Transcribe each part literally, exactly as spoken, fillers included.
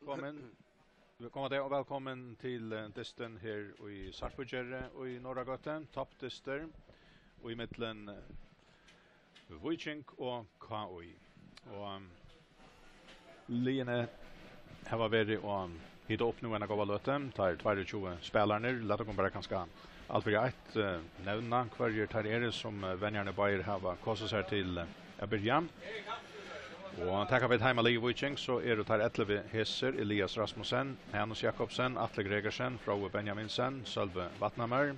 Velkomin. Velkomin og velkomin til eh, dystin her í Sarpugerði í Norðragøtu. Toppdystur í millum eh, Víking og K I. Og um, liðini hava verið og hita upp nú eina góða løtu. Teir tveyogtjúgu spælarnir. Lat okkum bara kanska alt fyri eitt eh, nevna hvørjir teir eru sum eh, venjarnir báðir hava kosið sær til eh, at byrja. Og taka vit heimalið Víking, so eru teir ellivu hesir: Elias Rasmussen, Hanus Jakobsen, Atle Gregersen, Fróði Benjaminsen, Sølvi Vatnamar,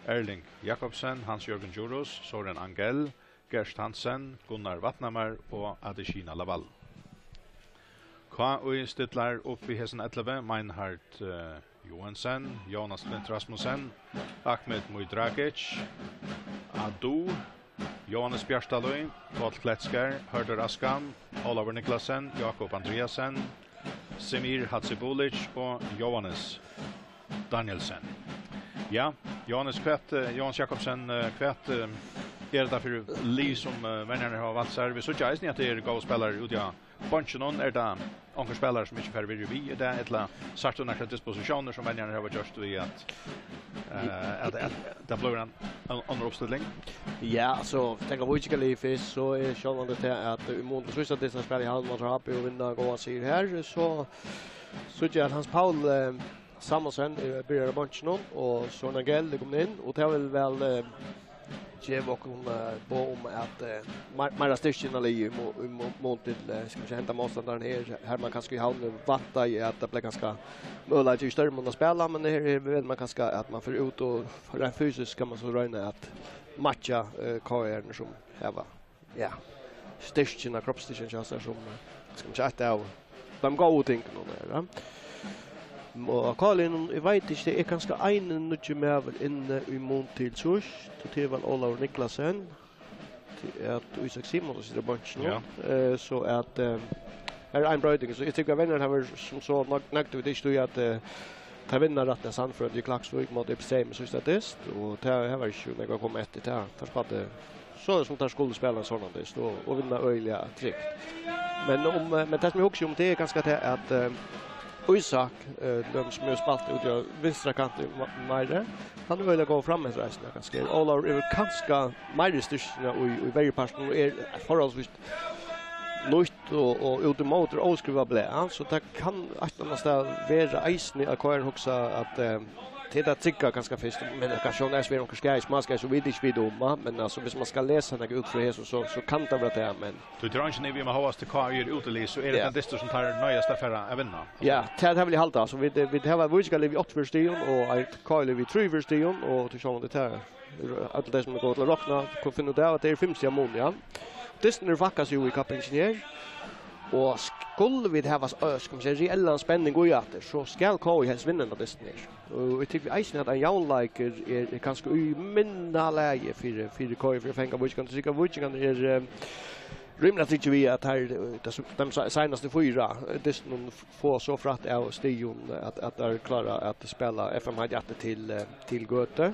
Erling Jakobsen, Hans Jørgen Djurhuus, Søren Angel, Gert Hansen, Gunnar Vatnamar og Adesina Lawal. K I stillar upp í hesum ellivu: Meinhard eh, Johansen, Jonas Klint Rasmussen, Ahmed Mudragic, Adu, Johannes Bjartalíð, Páll Kletskar, Hørður Askan, Ólavur Niklasen, Jakob Andreasen, Semir Hadzibulic og Johannes Danielsen. Ja, Johannes, hvat, eh, Johannes Jakobsen, eh, hvat eh, er tað fyri lið sum eh, venjarnir hava valt sær? Vit síggja eisini at tað eru góðir spælarar úti á beinkinum. Er tað onkur spælari sum ikki fær verið við í dag, ella sært tú nakrar disposisjónir sum venjarnir hava gjørt við at eh, at, at tað blívur ein ein annar uppstilling? Ja, altso, tekur vit Víkingalið fyrst, so er sjálvandi tað at í mun til síðsta dyst at spæla í Havn móti H B og vinna góðan sigur her, so síggi eg at Hans Paul eh, Samuelsen eh, byrjar á beinkinum, og Søren Angel er komin inn, og tað vil væl eh, geva okkum eh, boð um at eh, meir, meira styrki inn á liðið í mu- í mu- mun til eh, skal vi siga, henda mótstandaran her, har man kanska í Havn vantaði at tað bleiv kanska møguleiki í størri mun at spæla, men her, her veit man kanska at man fer út og reint fysisk kann man so royna at matcha eh, K R sum hava, ja, styrkina, kroppsstyrkina hjá sær sum eh, skal man siga, eitt av teimum góðu tingunum her, ja. Og K L, eg veit ikki, tað er kanska ein nýggjur maður inni í mun til síðst, og tað er væl Ólavur Niklasen, tí at Ísak Simonsen situr á beinkinum. Ja. Eh, so at eh, her er ein broyting, so eg tykki at venjarin hava verið sum so nøg- nøgdur við tað, tí at eh, teir vinna rættiliga sannførandi í Klaksvík móti Ipsemi síðsta dyst, og tað her var ikki nógv at koma eftir tað. Teir spældu so sum teir skuldu spæla ein sovorðnan dyst og, og vinna øgiliga trygt. Men um eh, men tað sum eg hugsi um, tað er kanska tað at eh, Ísak, eh, til dømis sum hevur spælt úti á vinstra kanti ma- meiri, hann er øgiliga góður frameftir eisini, kanska. Ólavur hevur kanska meiri styrkina í, í verjupartinum og er forholdsvis nýtt og, og út ímóti er óskrivað blað, so tað kann eitt ella annað stað vera eisini at K R hugsa at eh, tað er tað trygga kanska fyrst, men kanska hon er svær onkur skæði, smáskæði, so vit ikki vita um, va? Men altso, viss man skal lesa nakað út frá hesum, so, so kann tað vera tað, men Tú trýr ikki niður við, men hóast til K I er útilið, so er Ja. Tað ein dystur sum teir noyðast at fara at vinna. Ja, tað, tað vil eg halda. Altso, vit, vit hava Víkingalið við áttaogfjøruti stigum og eitt K L við trýogfjøruti stigum, og til sjálvandi tað er øll tey sum eru góð til at rokna, kunnu finna út av at tað er fimm stiga mun, ja. Dystirnir fækka seg jú í kappingini her. Og skulu vit hava, øh, skal man siga, reellan spenning í aftur, so skal K I helst vinna henda dystin her. Og eg tykki eisini at ein javnleikur er, er kanska í minna lagi fyri, fyri K I fyri at fanga Víkingar. Tykki at Víkingar er eh, rímiliga tryggir við at her eh, tað sum- teimum se- seinastu fýra eh, dystunum fáa so frætt av stigum at, at teir klára at spæla F M heiti aftur til, eh, til Gøtu.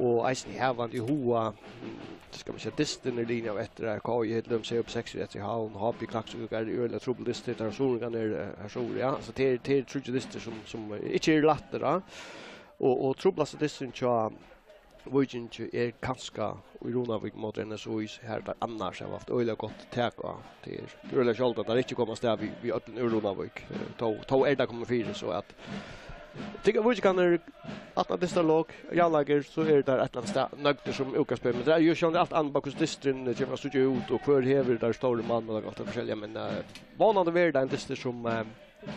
Og eisini havandi í huga, mm, skal man siga, dystin er linja av eftir her. K I til dømis er upp seks eftir Havn, H B Klaksvík er øgiliga trupul dystur, har Suðuroyingarnir er her suður, ja. So tað er, tað er tríggir dystir sum, sum ikki er lættir, ja. Og, og truplasta dystin hjá Víkingi er kanska í Runavík móti N S Í, har teir annars hava havt øgiliga gott tak á. Tað er, tað er øgiliga sjálvt at teir ikki koma avstað við, við øllum úr Runavík. Eh, Tó, tó er tað komið fyri, so at Tykk at Víkingarnir, aftan á dystarlok, javnleikir, so eru teir eitt ella annað stað nøgdir sum útgangspunkt. Men tað er jú sjálvandi alt annað, bara hvussu dysturin kemur at síggja út, og hvør hevur teir stóru málmøguleikarnar og alt tað forskelliga. Men eh, vónandi verður tað ein dystur sum eh,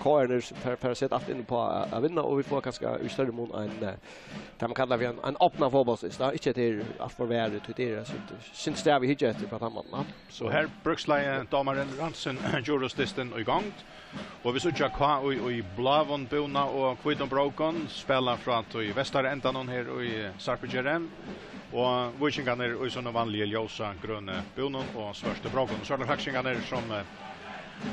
K R fær, fær at seta alt inn uppá at, at vinna, og vit fáa kanska í størri mun ein, eh, tað man kallar fyri ein, ein opnan fótbóltsdyst, tá. Ikki at tað er alt for verið, tí tað er eitt sindur strævið at hyggja eftir frá tann mátan, tá. So her brúkslagði dómarin Ransen Djurhuus dystin í gongd. Og vit síggja K I í bláum búna og hvítum brókum spæla frá tí vestaru endanum her í Sarpugerði. Og Víkingarnir í sínum vanligu ljósa grønu búnum og svørtu brókum. Og so eru tað klaksvíkingarnir sum eh,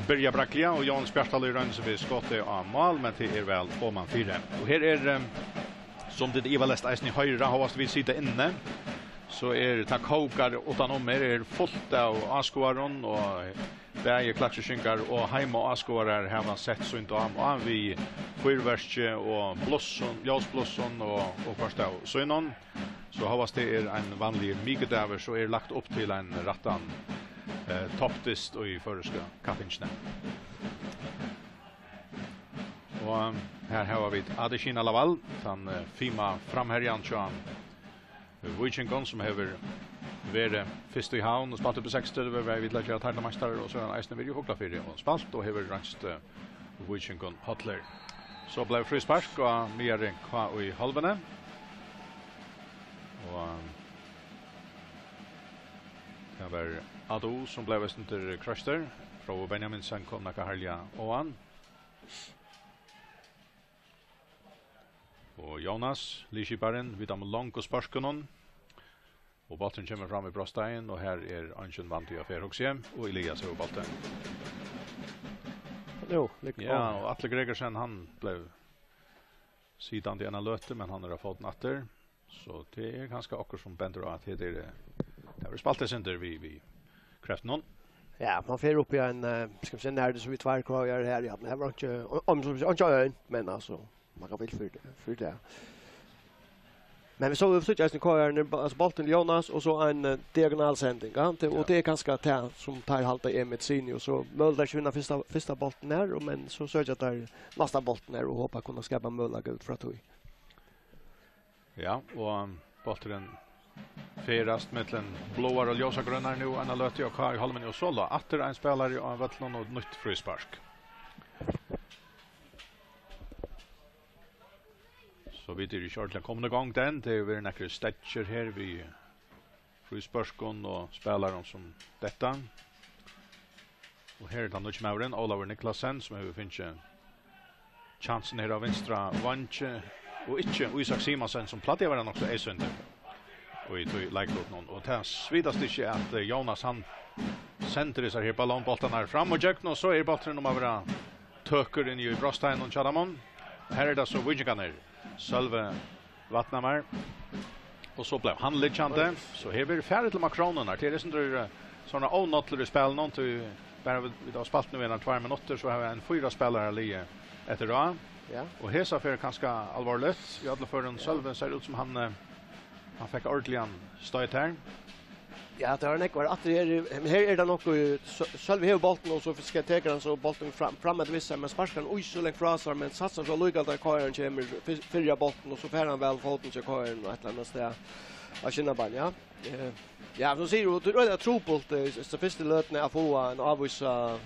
byrja brakliga, og Jóhannes Bjartalíð roynir seg við skotið á mál, men tað er væl omanfyri. Og her er, eh, sum tit ivaleyst eisini hoyra, hóast vit sita inni, so er tað kókar uttanum. Her er fult av áskoðarum og bæði klaksvíkingar og heimaáskoðarar hava sett sín dám á við fýrverki og blussum, ljósblussum og, og hvørt av sínum. So hóast tað er ein vanligur mikudagur, so er lagt upp til ein rættan, eh, toppdyst í føroysku kappingini. Og her hava vit Adesina Lawal, tann, eh, fima framherjan hjá Víkingum, sum hevur verið fyrst í Havn og spælt upp í seksogtretivu, var við til at gera teirnameistarar, og so er hann eisini verið í Fuglafirði og spælt og hevur reinst, eh, Víkingum hollir. So bleiv fríspark á miðjari K í hálvuni. Og, eh, tað var Adu, sum bleiv eitt sindur kroystur. Fróði Benjaminsen kom nakað harðliga á hann. Og Jónas, liðskiparin, við teimum longu spørkunum. Og bólturin kemur fram í brotsteigin, og her er eingin vandi á ferð, hugsi eg. Og Elias hevur bóltin. Jú, liggur Ja, á. Og Atli Gregersen, hann bleiv sitandi eina løtu, men hann er á fótum aftur. So tað er kanska okkurt sum bendir á, at hetta er, eh, tað verður spælt eitt sindur við, við kreftunum. Ja, man fer upp í ein, eh, skal vi siga, nær tað sum við tveir K R her, ja, men her var ikki, um, um, um, ikki øðin, men altso, man kann vel fyri tað, fyri tað. Men vit sóu, vit síggja eisini K R, altso, bóltin til Jónas, og so ein, eh, diagonal sending, ja, til, og Ja. tað er kanska tað sum teir halda er medisin, og so møguliga ikki vinna fyrsta, fyrsta bóltin her, og, men so søkja teir næsta bóltin her og håpa kunna skapa møguleika út frá tí. Ja, og bólturin ferðast millum bláar og ljósagrønar nú eina løtu á K í Hálmini, og so lá aftur ein spælari á vøllinum og nýtt fríspark. So vit eru ikki ordiliga komin í gongd enn. Tað hevur verið nakrir steðgir her við fríspørkum og spælarum sum detta. Og her er tann nýggi maðurin, Ólavur Niklasen, sum hevur fingið kjansin her á vinstra vangi, og ikki Ísak Simonsen, sum plagdi at vera nokk so eyðsýndur í tí leiklutinum. Og tað smitast ikki at, eh, Jónas, hann sendir hesar her ballongbóltarnar fram og gjøgn, og so er bólturin um at vera tøkur inni í brotsteiginum hjá teimum. Her er tað so víkingarnir. Sølvi Vatnamar. Og so bleiv hann liggjandi. So her verður farið til makrónurnar. Tað er eitt sindur, eh, sovorðnar ónollur í spælinum, tí bara vit, vit hava spælt nú í einar tvær minuttir, so hava ein fýra spælarar ligið eftir á. Ja. Og hesa ferð kanska alvorligt. Í øllum førum, Ja. Sølvi sær út sum hann, eh, hann fekk ordiligan stoyt her. Ja, tað var nógvar aftur her. Men her er tað nokk, eh, Sø-, Sølvi hevur bóltin, og so skal tekur hann so bóltin fram, fram at vissa, men sparkar hann í so langt frá sær, men satsar so allíkavæl, tá K R kemur fyr-, fyrri á bóltin, og so fær hann væl fótin til K R og eitt ella annað stað á skinnabeinið, ja. Eh, ja, sum tú sigur, tað er øgiliga trupult, eh, so fyrstu løtuni at fáa ein ávísa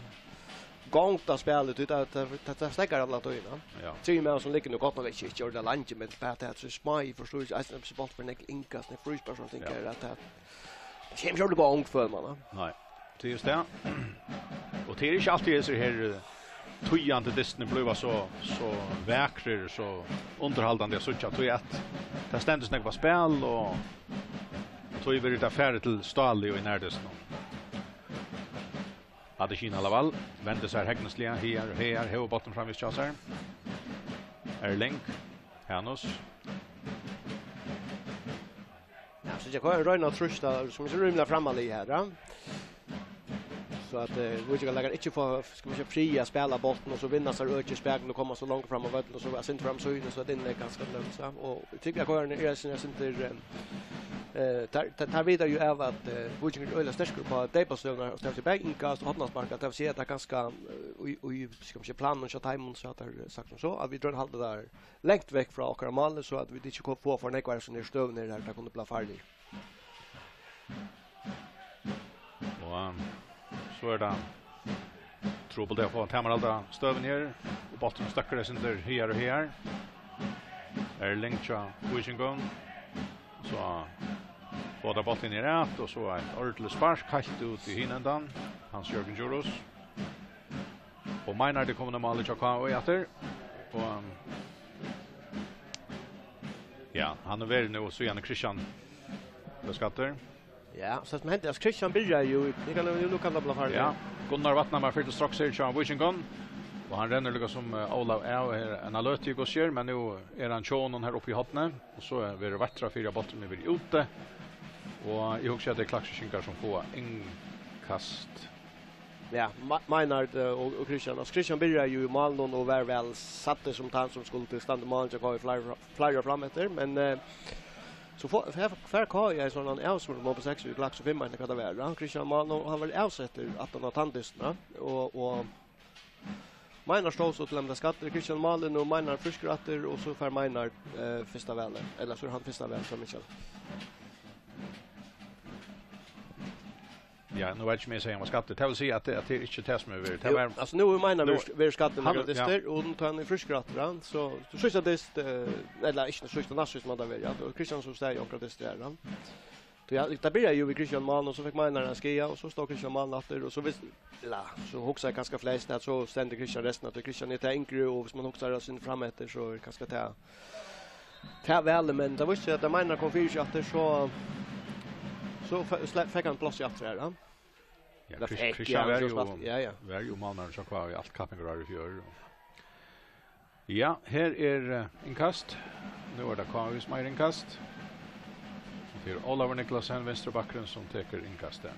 gongd av spæli, tí tað, tað, tað, tað steðgar alla tíðina. Ja. Tríggir menn sum liggja nú gott nokk ikki, ikki ordiliga langt, men tað, tað er so smá, eg forstår ikki, eisini, hvis bólturin fer nógv innkast, nógv fríspark, sum Ja. Tekur, at tað, tað kemur ikki ordiliga í gongd, følir man, ja. Nei, tað er just tað. Og tað er ikki altíð hesir her, eh, týðandi dystirnir blíva so, so vakrir, so undirhaldandi at síggja, tí at tað stendur so nógv á spæl, og, og tí verður tað farið til stálið í nærdystinum. Adesina Lawal vendir sær hegnisliga, hagar og hagar, hevur bóltin framvegis hjá sær. Erling, Hanus. Ja, so eg koyri royna at trýsta, sum er rímiliga frammarlig her, ja. So at, eh, Víkingar leikar ikki fáa, skal man siga, frí at spæla bóltin og so vinna sær øki í spakum og koma so langt fram á vøllin og so at sindur fram síni, so at innlegg kanska nevnt, ja. Og eg tykki at koyrini er, er sindur, eh, Eh, tær, tær, tær vita jú av at, eh, Víkingur er øgiliga sterkur upp á deypastøðurnar og stendur bæði innkast og hornaspark, at tað vil siga at tað er kanska, eh, í, í, skal man siga, planum hjá teimum, so at tær, eh, sagt sum so, at vit royna at halda tær langt vekk frá okkara máli, so at vit ikki ko-, fáa for nógvar sum eru støðunir her, tað kunnu blíva farlig. Og, um, so er tað trupult at fáa tamarhald á støðuni her, og bólturin støkkur eitt sindur hagar og hagar. Erling hjá Víkingum. So fáa teir bóltin her at, og so eitt ordiligt spark heilt út í hin endan. Hans Jørgen Djurhuus. Og Meinhard er komin á málið hjá K Í aftur. Og, um, ja, hann er verið nú, síðan Kristian bleiv skaddur. Ja, so sum hendi, at Kristian byrjar jú, eg kann jú, nú kann tað blíva farligt. Ja, Gunnar Vatnamar fer til straks her hjá Víkingum. Og hann rennur líka sum, eh, Ólav av her, ein løtu í Guðsgerð, men nú er hann hjá honum her uppi í horni, og so er, verður veittrað fyri, at bólturin er verið úti. Og eg hugsi, at tað er Klaksvíkingar, sum fáa innkast. Ja, Ma-, Meinhard, eh, og, og Christian. Altso, Christian byrjaði jú í málinum og var væl settur sum tann sum skuldi standa í málinum hjá K V í fleiri, fleiri ár frameftir, men, eh, so fær, fær, fær K V ein sovorðnan avsvørun upp á seks við klokkan fimm, ella hvat tað var, ja. Christian í málinum, og hann var avsettur aftan á tann dystin, ja. Og, og Meinhard stóð so til at blíva skaddur, Christian í málinum, og Meinhard frískur aftur, og so fær Meinhard, eh, fyrsta valið, ella so er hann fyrsta val frá Mikkjal. Ja, nú veit eg ikki, um eg sigi, hann var skaddur. Tað vil siga, at tað, at tað er ikki tað, sum hevur verið. Tað Jú, var altso, nú er Meinhard nú, verið, verið skaddur nú, nakrar ja. dystir, og nú tá hann er frískur aftur, ja, so, so síðsta dyst, eh, ella ikki, síðsta, næst síðsta, man tað vera, ja, og Christian, sum staðið onkrar dystir her, ja. So, ja, tað byrjaði jú við Christian í málinum, og so fekk Meinhard ein skaða, og so stóð Christian í málinum aftur, og so vist-, ella, so hugsaðu kanska fleiri, at so stendur Christian restina, at Christian er tað yngri, og viss man hugsar seg frameftir, so er kanska tað tað valið, men tað vísti seg, at tá Meinhard kom fyri seg aftur, so, so fe-, sle-, fekk hann plássið aftur her, ja. Ja, Ella Chris-, fekk, Christian ja, var so jú, spælt, ja, ja. var jú málmaður hjá K V í alt kappingarár í fjør, og ja, her er, eh, innkast. Nú er tað K V sum eigur innkast. Og tað er Ólavur Niklasen, vinstri bakkurin, sum tekur innkastið.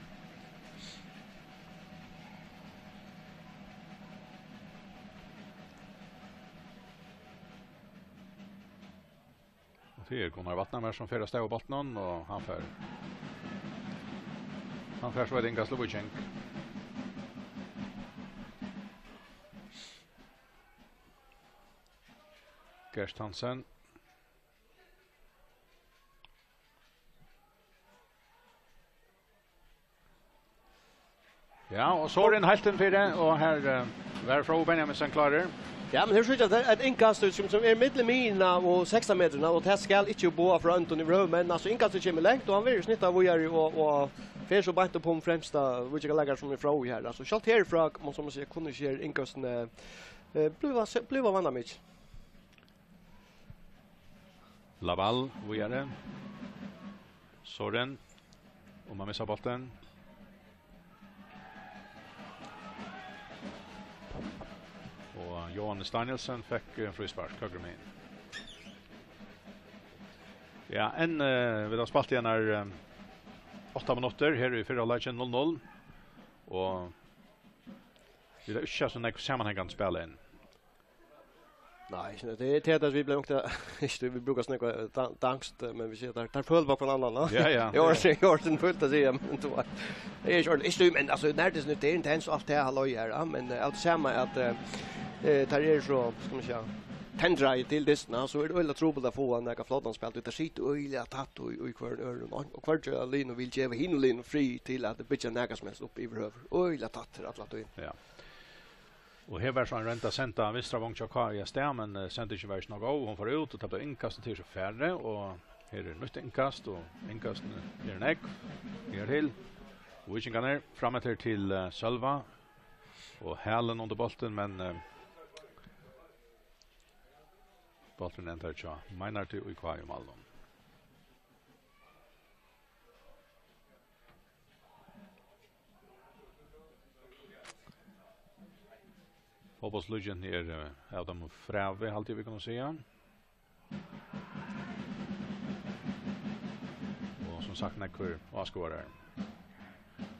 Og tað er Gunnar Vatnamar, sum fer av stað við bóltinum, og hann fær, hann fær so eitt innkast til Víking. Gert Hansen. Ja, og so er ein heilt inn fyri, og her, eh, var Fróði Benjaminsen klárur. Ja, men her síggja vit eitt innkast, sum, sum er millum miðjuna og sekstan metrarnar, og tað skal ikki boða frá øndum yvirhøvur, men, altso, innkastið kemur langt, og hann verður snittað víðari, og, og fer so beint upp um fremsta víkingarleikara, sum er Fróði her. Altso, sjálvt herfrá, má, sum man siga, kunnu ikki her innkastini, eh, blíva se-, blíva vandamikil. Laval, víðari. Sorin. Og man missar bóltin. Og Jóhannes Danielsen fekk, eh, fríspark, høgru megin. Ja, enn, eh, vit hava spælt í einar, eh, átta minuttir her í fyrra hálvleiki, null null. Og vit hava ikki so nógv samanhangandi spæl enn. Nei, ikki, tað er, tað er at vit blíva ongt, ikki, vit brúka so nógv, eh, dan-, danskt, eh, men vit siga, tað er, tað er føl bak annan, no? Ja, ja. Eg har, eg har sin fullt at siga, men tú veit, tað er ikki, ikki, men, altso, nær tað, tað er intens og alt tað, halløj her, ja, men, eh, alt sama at, eh, eh, tað er so, skal man siga, tendraði til dystin, so er tað øgiliga trupult at fáa nakað flottan spæl, tí tað situr øgiliga tætt í, í hvørjum øðrum, og, og hvørja línu vil geva hinum línu frí til at byggja nakað sum helst upp yvirhøvur, øgiliga tætt til alla tíð. Ja. Og her var so ein roynd at senda vinstra vong hjá K V avstað, men, eh, sendingin var ikki nóg góð, hon fór út, og tað bleiv innkast, og tað er so farið, og her er nýtt innkast, og innkastini eru nógv, her til. Og víkingarnir fram eftir til, eh, Sølva, og hælin undir bóltin, men, eh, bólturin endar hjá Meinhardi í K V-málinum. Fótbóltslíkindini er, eh, av teimum frægu, haldi eg, vit kunnu siga. Og sum sagt, nógvir áskoðarar.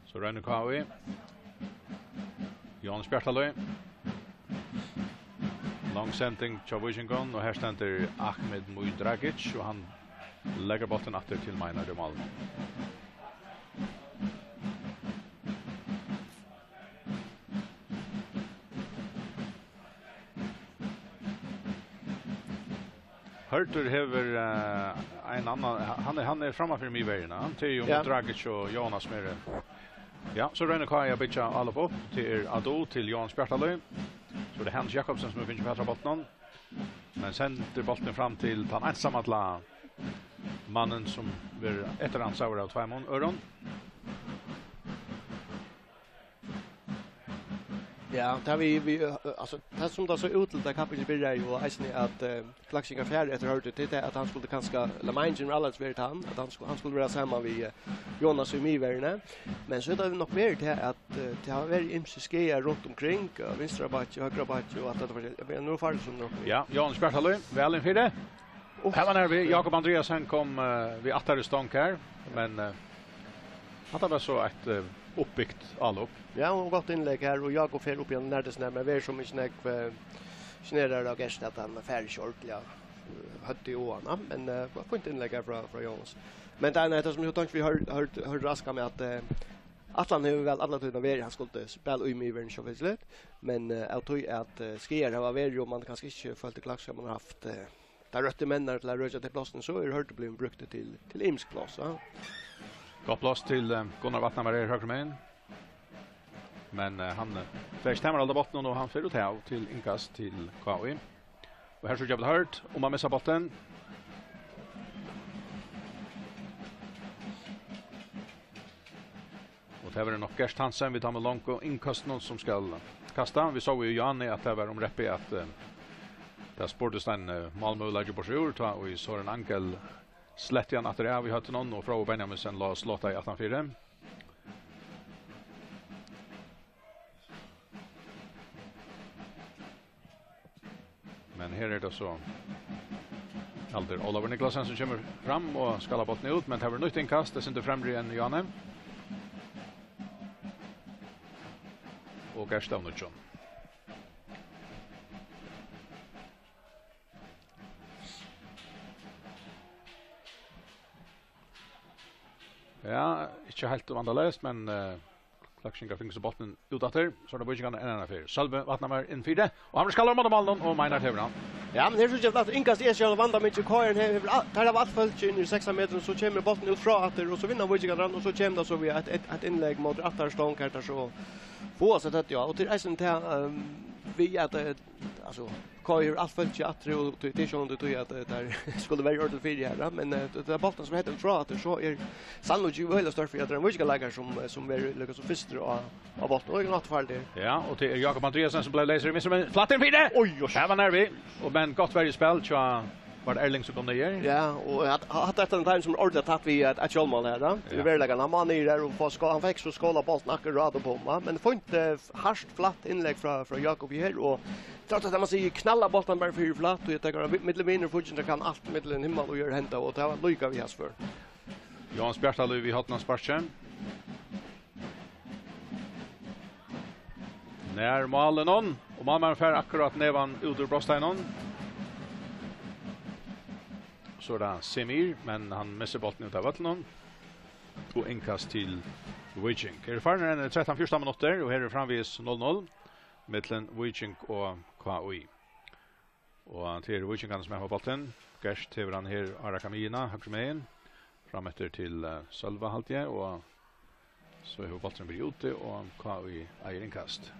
So roynir K V. Jóhannes Bjartalíð. Long sending hjá Víkingum, og her stendur Ahmed Mudragic, og hann leggur bóltin aftur til Meinhard í málinum. Hørður hevur, eh, ein annan, hann er, hann er framman fyri miðverjuna, hann, tað er jú Ja. Dragic og Jónas sum eru. Ja, so roynir K V at byggja álop upp, tað er Adu til Jóhannes Bjartalíð. So er tað Hans Jakobsen sum hevur fingið fatur á bóltinum. Men sendir bóltin fram til tann einsamalla mannin sum verður eftiransaður av tveimum øðrum. Ja, tað við, við, eh, altso, tað sum tað sá út til, tá kappingin byrjaði, og eisini at, eh, Klaksvíkar fara eftir Hørði, tað er tað, at hann skuldi kanska, ella meiningin var allarhelst verið hann, at hann sku-, hann skuldi vera saman við, eh, Jónas í miðverjini. Men so er tað nokk verið tað, at, eh, tað hava verið ymsir skaðar runt umkring, eh, vinstra bakki, høgra bakki og alt tað har. Men nú er farið sum nokk. Ja, Jóhannes Bjartalíð, væl inn fyri. Uff. Her var nær við, Jakob Andreasen kom, eh, við aftari stong her, men, eh, Hatta var so eitt, eh, uppbygt álop. Ja, og gott innlegg her, og Jakob fer upp igjen og nærmast seg, men verður sum ikki nógv, eh, generar av Gert at hann fær ikki ordiliga, eh, høvdið á hann, men, eh, fínt innlegg her frá, frá Jónas. Men tað er, nei, tað sum eg tók, vit hoyrdu, hoyrdu, hoyrdu Rask um at, eh, ætlanin hevur væl alla tíðina verið, hann skuldi spæla í miðverðini, sjálvsagt, men, eh, av tí at, eh, skaðar hava verið, og man kanska ikki følt í Klaksvík, man har haft, eh, teir røttu menninar til at røkja tey plássini, so er Hørður blivin brúktur til, til ymisk pláss, ja. Gott pláss til, eh, Gunnar Vatnamar her høgru megin. Men, eh, hann, eh, fær ikki tamarhald á bóltinum, og hann fer út av til innkast til K I. Og her síggja vit Hørð, um at missa bóltin. Og tað verður nokk Gert Hansen við teimum longu innkøstunum sum skal kasta. Vit sóu í Jani, at tað var um reppið, at, eh, tað spurtist ein, eh, málmøguleiki burtur úr, tá ið Søren Angel sletti hann aftur av í høvdinum, og Fróði Benjaminsen lá og slotaði aftanfyri. Men her er tað so Aldur Ólavur Niklasen sum kemur fram og skalar bóltin út, men tað verður nýtt innkast, tað er sindur fremri enn Jani. Og Gert av nýggjum. Ja, ikki heilt vandaleyst, men, eh, Klaksvíkingar fingu so bóltin út aftur. So er tað Víkingarnir enn eina ferð. Sølvi Vatnamar inn fyri, og hann verður skallaður móti málinum, og Meinhard hevur hann. Ja, men her síggja vit at innkast er sjálvandi vandamikið. K R hevur, hevur al-, teir hava alt fólkið inn í sekstan metrum, so kemur bólturin út frá aftur, og so vinna Víkingarnir hann, og so kemur tað so við eitt, eitt, eitt innlegg móti aftari stong, har teir so fáa seg tøtt, ja. Og til eisini tað, ehm, við at, eh, altso, K R hevur alt fólkið aftur, og tí, tí sjálvandi tí at, eh, teir skuldu verið ordiliga fyri her, ja. Men, eh, tað er bólturin sum hendir út frá aftur, so er sannlíkindin øgiliga stórt fyri at tað er ein Víkingarleikari sum, eh, sum verður líka sum fyrstur á, á bóltin, og er náttúruliga farligur. Ja, og tað er Jakob Andreasen sum bleiv leysur í vinstru, men flatt inn fyri! Oj, oj. Her var nervi, og men gott verjuspæl hjá, var tað Erling sum kom niður? Ja, og at, at, at ein sum er ordiliga tætt við at, at sjálvmál her, da. Ja. Í veruleikanum, hann var niður her og fekk skó-, hann fekk so skálað bóltin akkurát upp um, va? Men fínt, eh, hart, flatt innlegg frá, frá Jakob her, og trátt at man sigur knalla bóltin bara fyri flatt, og eg tekur av vi-, millum vinir og fíggindar kann alt millum himmal og jørð henda, og tað var líka við Hasfør. Jóhannes Bjartalív við hornasparkið. Nær málinum, og málmaðurin fær akkurát nevan út úr brotsteininum. So er tað Semir, men hann missir bóltin út av vøllinum. Og innkast til Víking. Her eru farnar enn trettan fjúrtan minuttir, og her er framvegis null null millum Víking og K I. Og tað eru Víkingarnir sum hava bóltin. Gert hevur hann her á rakka miðjuna, høgru megin. Fram eftir til, eh, Sølva, haldi eg, og so hevur bólturin verið úti, og K I eigur innkast.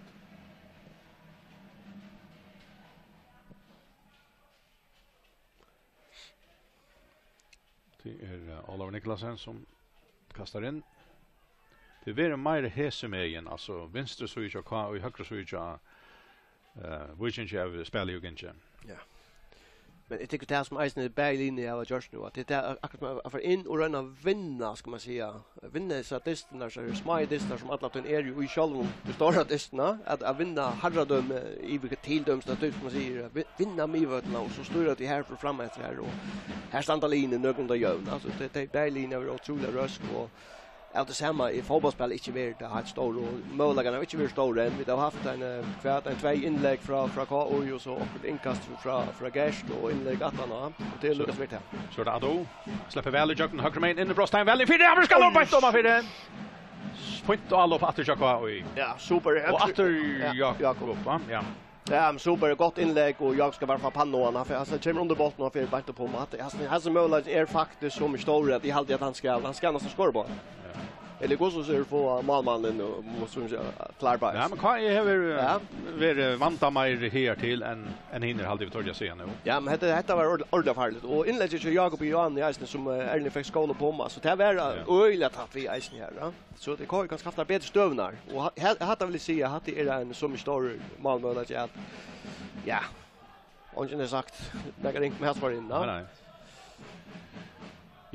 Tað er, eh, Ólavur Niklasen sum kastar inn. Tað verður meira hesumegin, altso vinstru síðu hjá K I, høgru síðu hjá, eh, Víkingi, av spæli og gangi. Ja. Men eg tykki tað sum eisini bæði liðini hava gjørt nú, at tað er akkurát sum at fara inn og royna at vinna, skal man siga, vinna hesar dystirnar, so eru smáir dystir sum alla tíðina eru í sjálvum, tey stóru dystirnar, at, at vinna harradømi yvir til dømis, tað er, sum man sigur, at vi-, vinna miðvøllina og so stýra tí herfrá fram eftir her, og her standa liðini nøkulunda jøvn. Altso, tey, tey bæði liðini hava verið ótrúliga røsk, og av tí sama er fótbóltsspæl ikki verið tað heilt stóra, og møguleikarnir hava ikki verið stórir enn. Vit hava havt ein, eh, hvat, ein tvey innlegg frá, frá K I, og so okkurt innkast frá, frá Gert, og innlegg aftan á, og tað er líka svært her. So er tað Ado. Sleppur væl ígjøgnum høgru megin, inn í brotstein, væl inn fyri, hann skal upp beint oman fyri. Fínt álop aftur hjá K I. Ja, super. Og aftur, ja, Jakob, Jakob. Va? Ja. Ja, men super, gott innlegg, og Jakob skal bara fáa pannu á hann. Hann fer, hann kemur undir bóltin og fer beint upp um. Hann, hann, hann sum møguleikin er faktiskt so mikið størri, at eg haldi, at hann skal, hann skal næstan skora uppá. Ja. Ella hvussu sær, fáa málmannin og, og sum, ja, klár bak. Ja, men K I hevur, eh, ja, verið vanda meir her til enn, enn hinir, haldi eg, vit tordu at siga nú. Ja, men hetta, hetta var ord-, ordiliga farligt. Og innleggið til Jakob Johan Eisner, sum, eh, Erling fekk skálað upp um, so tað var, eh, ja, øgiliga tætt við eisini her, ja. So tað K I kanska havt betri støðurnar. Og ha-, he-, hatta vil eg siga, hatta er ein sum er stór málmøguleiki at, ja, eingin hevur sagt nakað ringt um Hasfør inn, ja. Nei, nei.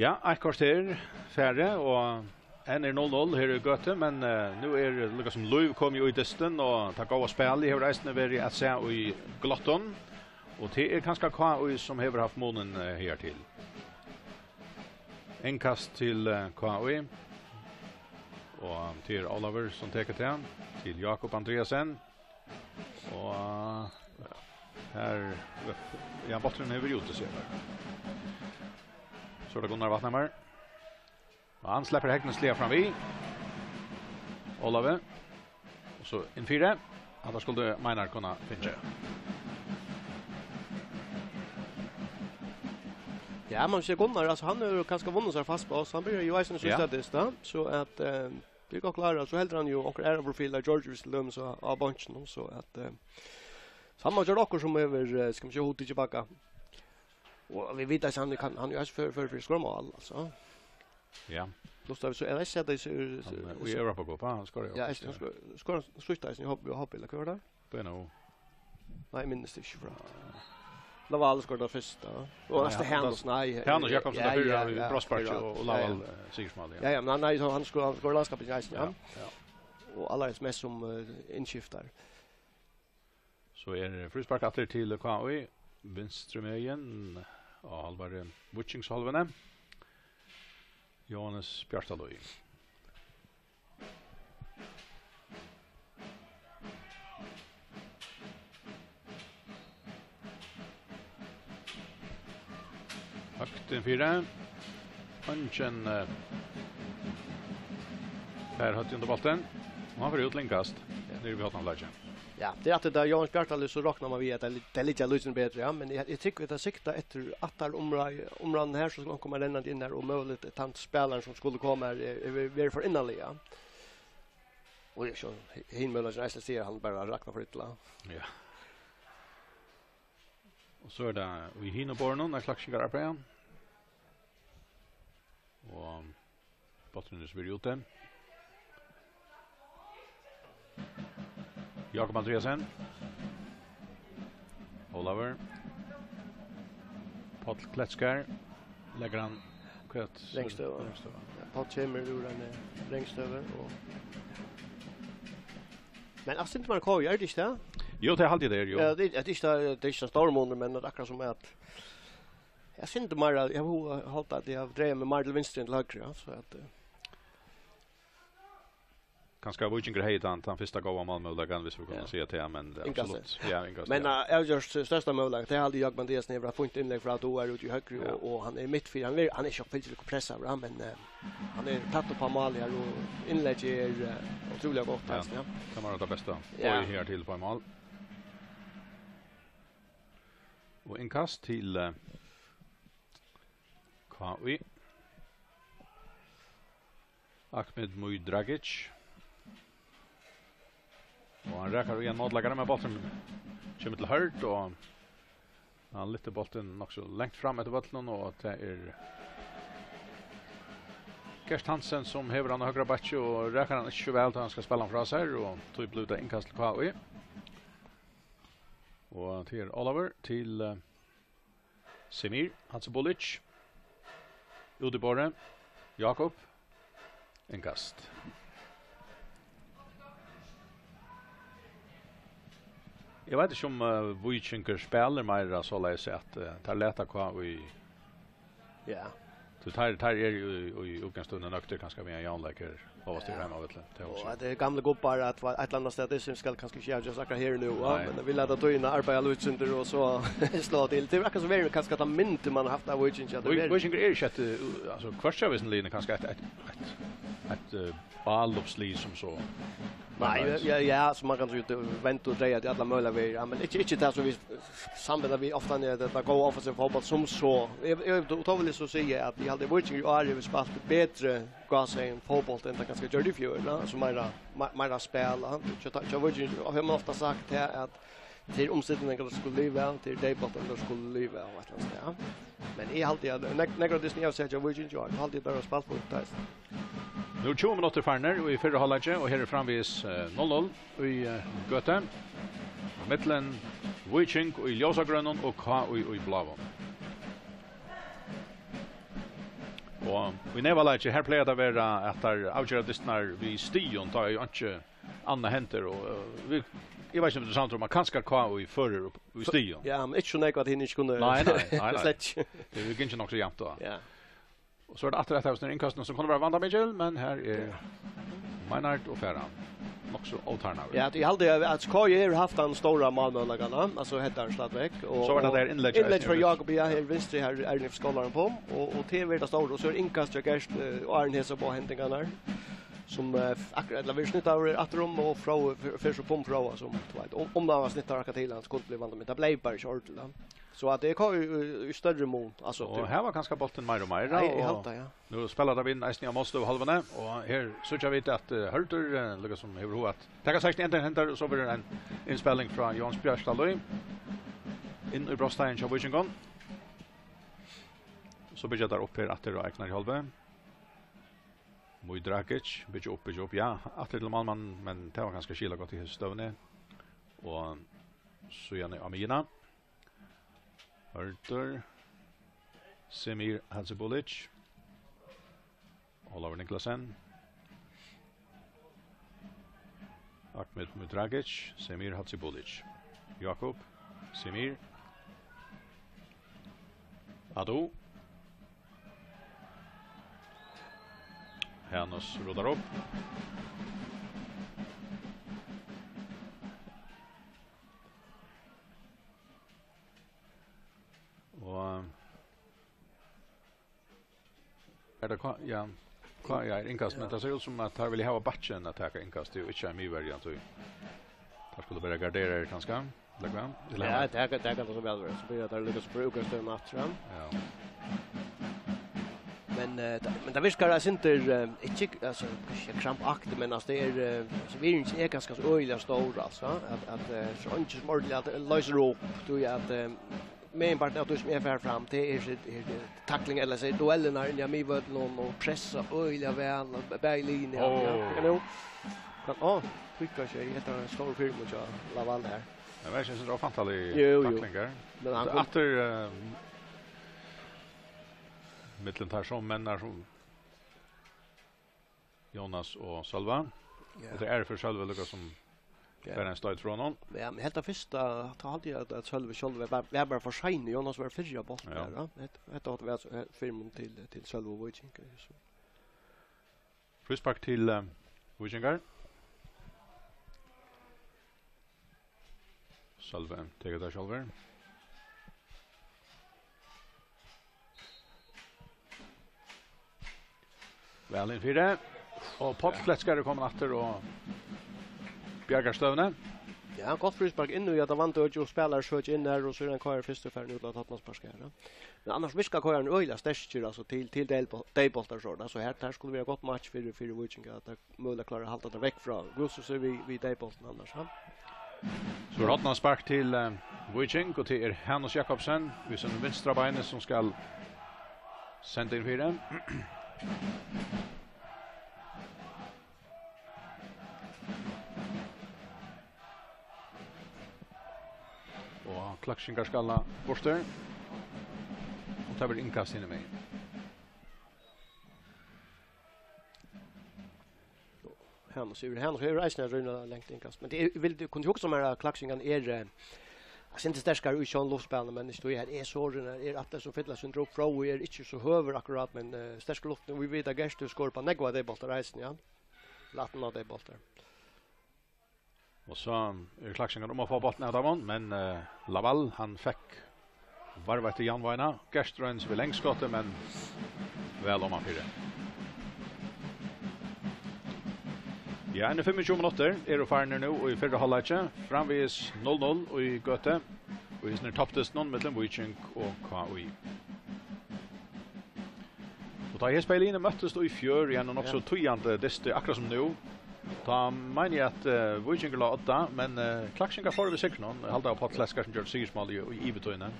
Ja, eitt korter farið, og enn er null null her í Gøtu, men, eh, nú er líka sum lív komið í dystin, og tað góða spælið hevur eisini verið at sæð í gløttum, og tað er kanska K I sum hevur havt munin, eh, her til. Innkast til, eh, K I. Og til Ólavur, sum tekur tað, til Jákup Andreasen. Og her, ja, bólturin hevur verið úti, sær. So er tað Gunnar Vatnhamar. Og hann sleppur hegnisliga fram við Ólavi. Og so inn fyri. Hatta skuldi Meinar kunna fingið. Ja, man ser Gunnar, altso, hann hevur kanska vunnið sær fast pláss. Hann byrjar jú eisini Ja. Sum statist, da. So at, eh, tað er gott klárað. So heldur hann jú onkrar aðrar profilar, George, viss til dømis, á, á beinkinum, so at, eh, so hann má gera okkurt sum hevur, eh, skal man siga, hugtikið Bagga. Og vit vita, at hann kann, hann er jú eisini førur, førur fyri at skora mál, altso. Ja. Plus, tá vit so, eg veit ikki, at tað er so, Hann, eh, í Europa Cup, ha, hann skorar jú ja, oftast, eisini, ja. Hann skor-, skorar, skjýtur eisini í hopp, í hopp, ella hvat er tað? Beinanvegin. Nei, eg minnist ikki frá. Lawal skoraði tað fyrsta. Og Nei, næsta hann, Hanus, nei, Hanus eh, Jakobsen, ja, tað fyrra, ja, ja, brotsspark ja, og, og ja, Lawal, ja. Eh, sigursmál, ja. Ja, ja, men hann, nei, so hann skorar, hann skorar landskamp í eisini, Ja, ja. Ja. Og allarhelst mest sum, eh, innskiftari. So er fríspark aftur til K I, vinstru megin, á hálvari Víkingshálvuni. Jóhannes Bjartalíð. Høgt inn fyri. Eingin, eh, fær høvdið undir bóltin. Og hann fer út til innkast. Ja. Niðri við hornaflakið. Ja, tað er aftur tað Jóhannes Bjartalíð, so roknar man við, at tað li-, tað liggja lítið betri, ja, men eg, eg trúgvi, at tað sikta eftir ættarumrø-, umrøðuni her, so skal hann koma rennandi inn her, og møguligt at tann spælarin, sum skuldi koma her, er, er, er for innarliga. Og eg so, hin møguleikin eisini sigur, hann bara roknar for illa. Ja. Og so er tað í hinum borðinum, at Klaksvíkar arbeiða. Og bólturin er so verið úti. Jákup Andreasen. Ólavur. Páll Kletskar. Leggur hann hvat? Ringstøða. Ringstøða. Ja, Páll kemur úr eini ringstøðu og Men eitt sindur meira K I, er tað ikki tað? Jú, tað haldi eg tað er, jú. Ja, tað er, tað er ikki tað, tað er ikki tann stóri munur, men at akkurát sum at eg havi sindur meira, eg havi hug at halda at eg havi dragið meg meira til vinstru enn til høgru, ja, so at, eh, Kanska Víkingur hevði tann, tann fyrsta góða málmøguleikan, viss vit kunnu Ja. siga tað, men Innkastið. absolutt. Ja, innkast, Men, ja. eh, avgjørt størsta møguleika, tað haldi eg Jákup Andreasen hevur eitt fínt innlegg frá, tú er úti í høgru, Ja. og, og hann er mitt fyri, hann er, hann er ikki fylgiligur pressa, bra, men, eh, hann er tætt upp á mál her, og innleggið er, eh, ótrúliga gott, Ja. eisini, ja. Tað var tað besta. Ja. Og her til på mál. Og innkast til, eh, K I. Ahmed Mudragic. Og hann rakar í ein mótleikara, men bólturin kemur til Hørð, og hann lyftir bóltin nokk so langt fram eftir vøllinum, og tað er Gert Hansen, sum hevur hann á høgra bakki, og rakar hann ikki so væl, tá hann skal spæla hann frá sær, og tí blívur tað innkast til K I. Og til Ólavur, til, eh, Semir Hadzibulic. Út í borðið. Jákup. Innkast. Eg veit ikki um, eh, Víkingur spælir meira soleiðis at, eh, teir lata K I Ja. So teir, teir eru jú í, í útgangsstøðuni nøgdir kanska við ein javnleik her, hóast teir Ja. heima á vølli. Tað Og hugsi eg. at tað er gamlir gubbar, at eitt ella annað statistiskt skal kanska ikki avgerast akkurát her og nú, ja, Nei. men vit lata tíðina arbeiða lítið sindur og so slá til. Tað er akkurát sum verið kanska at tað myndi man haft av Víkingi, at tað Vík-, verið Víkingur er ikki eitt, uh, altso, hvørki av hesum liðunum kanska eitt, eitt, eitt, eitt, uh, álopslið sum so. Nei, Men, ja, ja, ja, so man kann jo venda og dreia til allar møguligar vegir, ja, men ikki, ikki tað sum vit Samfelag við ofta er tað góða offensiva fótbólt sum so. Eg, eg, tó, tó vil eg so siga at eg haldi Víkingur í ár hevur spælt betri, góðsagn, fótbólt enn tað kanska gjørdi í fjør, ja. So meira, me-, meira spæl, ja. Hjá, hjá Víkingi hevur man ofta sagt her at tað er umstillingin, tað skal liva, tað er deyðbólturin, tað skal liva, og eitt ella annað, ja. Men eg haldi at nek-, nakrar av teimum eg havi sæð hjá Víkingi í ár, haldi eg bara spælt fínt, tað er Nú eru tjúgu minuttir farnir í fyrra hálvleiki, og her er framvegis, eh, null null í, eh, gøtu. Millum Víking í ljósagrønum og K I í bláum. Og í neyvaleiki, her plagar tað at vera at teir avgera dystirnar við stigum, tá ið einki annað hendir, og, eh, vit, eg veit ikki um vit eru samdir um at kanska K I førir upp í stigum. Ja, men ikki so nógv at hini ikki kunnu Nei, nei, nei, nei. Slett ikki. Tað er jú gingið nokk so javnt, tá. Ja. Og so er tað aftur eitt av hesum innkastunum sum kunnu vera vandamikil, men her er Ja. Meinhard og fær hann. Nokk so ótarnaður. Ja, eg haldi, at, at K J hevur havt tann stóra málmøguleikan, altso, hendan stadigvekk. Og, So var tað og tað her innlegg innlegg frá Jakob, ja, her vinstri, her er Niels Skolarum på, og, og tað er tað stóra, og so er innkast hjá Gert, eh, og Arne hesa på hendingarnar, sum, eh, akkurát, ella verður snitt av aftur um, og frá, fer, fer so pum frá, sum, tú veit, um, um tað var snitt av akkurát til, hann skuldi blivið vant, men tað bleiv bara ikki ordiliga. So at tað er K J í, í, í størri mun, altso, Og til her var kanska bólturin meir og meir, Nei, eg og haldi tað, ja. Nú spæla teir við eisini á mótstøðuhálvuni, og her síggja vit at, eh, Hørður, eh, líka sum hevur hug at taka seg ein hending, og so verður ein innspæling frá Jóns Bjarkdal inn í brotsteigin hjá Víkingum. So byggja teir upp her aftur á egnari hálvu. Mudragic, byggja upp, byggja upp, ja, aftur til málmann, men tað var kanska skilagott í hesi støðuni. Og síðani á miðjuna. Hørður, Semir Hadzibulic, Ólavur Niklasen, Ahmed Mudragic, Semir Hadzibulic, Jakob, Semir, Adu, Hanus rudar upp. Og er tað K-, ja, K-, ja, er innkast, men tað sær út sum at teir vilja hava bakkin at taka innkast, tað er jú ikki ein miðverji, tí teir skulu vera garderaðir kanska, ella hvat? Ella Ja, hvat? tað kann, tað kann tað so væl vera. So byrja teir líka so fyri útgangsstøðuna aftur, ja. Ja. Men, eh, tað, men tað virkar eitt sindur, eh, ikki, altso, ikki krampaktigt, men, altso, tað er, eh, altso, virðingin er kanska so øgiliga stór, altso, at, at, eh, so eingin sum ordiliga at loysir upp, tí at, eh, meginpartin av tí sum eg fari fram, tað er, er, er takling, ella seg duellarnar inni á miðvøllinum og, og pressa øgiliga væl, og bæði liðini, ja, Ó. ja, ja, nú. Men, ó, hygga seg, hetta er ein stór fyrimur hjá Laval her. Men veit ikki, eg synist tað var fantalig Jú, jú. takling her. Men hann kom Aftur, eh, millum teir sum menn er sum Jónas og Sølva. Ja. Og tað er fyri Sølva líka sum Ja. bara ein støyt frá honum. Ja, men helt tað fyrsta, tá haldi eg at, at Sølvi sjálvur var, var bara for sein. Jónas var fyrr á bóltin Ja. der, ja. Hetta, hetta átti at vera so, eh, fyrimur til, til Sølva og Víking, eh, so. Fríspark til, eh, Víkingar. Sølvi tekur tað sjálvur. Væl inn fyri. Og Páll Kletskar er komin aftur og bjargar støðuni. Ja, gott fríspark inn í at hann vann og spælar søkja inn her, og so er hann K R fyrst og farin út at hotna spark her, ja. Men annars virkar K R øgiliga sterkir, altso, til, til deilbol-, deilbóltar, so, altso, her, her skuldi vera gott match fyri, fyri Víkingar, at teir møguliga klára at halda tað vekk frá Gullfossi við, við deilbóltin annars, ha? So er hotna spark til, eh, Víking, og til er Hanus Jakobsen við sínum vinstra beini, sum skal senda inn fyri. Og Klaksvíkingar skalla burtur. Og tað verður innkast hinumegin. Hanus hevur, Hanus hevur eisini ein rímiliga langt innkast. Men tað er, vil, kunnu hugsa mær at Klaksvíkingar er, eh, eitt sindur sterkari í sjálvum luftspælinum, men stóð her er so rímiliga, er aftur sum fylla seg upp frá og er ikki so høgur akkurát, men, eh, sterkur í luftini. Og vit vita at Gertur skorar upp á nógvar av teir bóltar eisini, ja. Latnan av teir bóltar. Og so er Klaksvíkingar um at fáa bóltin av teimum, men, eh, Laval, hann fekk varva eftir javnvágina. Gerst roynir seg við langskotið, men væl omanfyri. Ja, enn fimmogtjúgu minuttir eru farnir nú í fyrra hálvleiki. Framvegis null null í Gøtu. Og í sinni toppdystinum millum Víking og K I. Og tá hesi bæði liðini møttust í fjør í einum nokk so Ja. týðandi dysti, akkurát sum nú, tá meini eg at, eh, Víkingur lá á odda, men, eh, Klaksvíkingar fóru við sigrinum, haldi eg, Páll Kletskar sum gjørdi sigursmálið í, í yvirtíðini.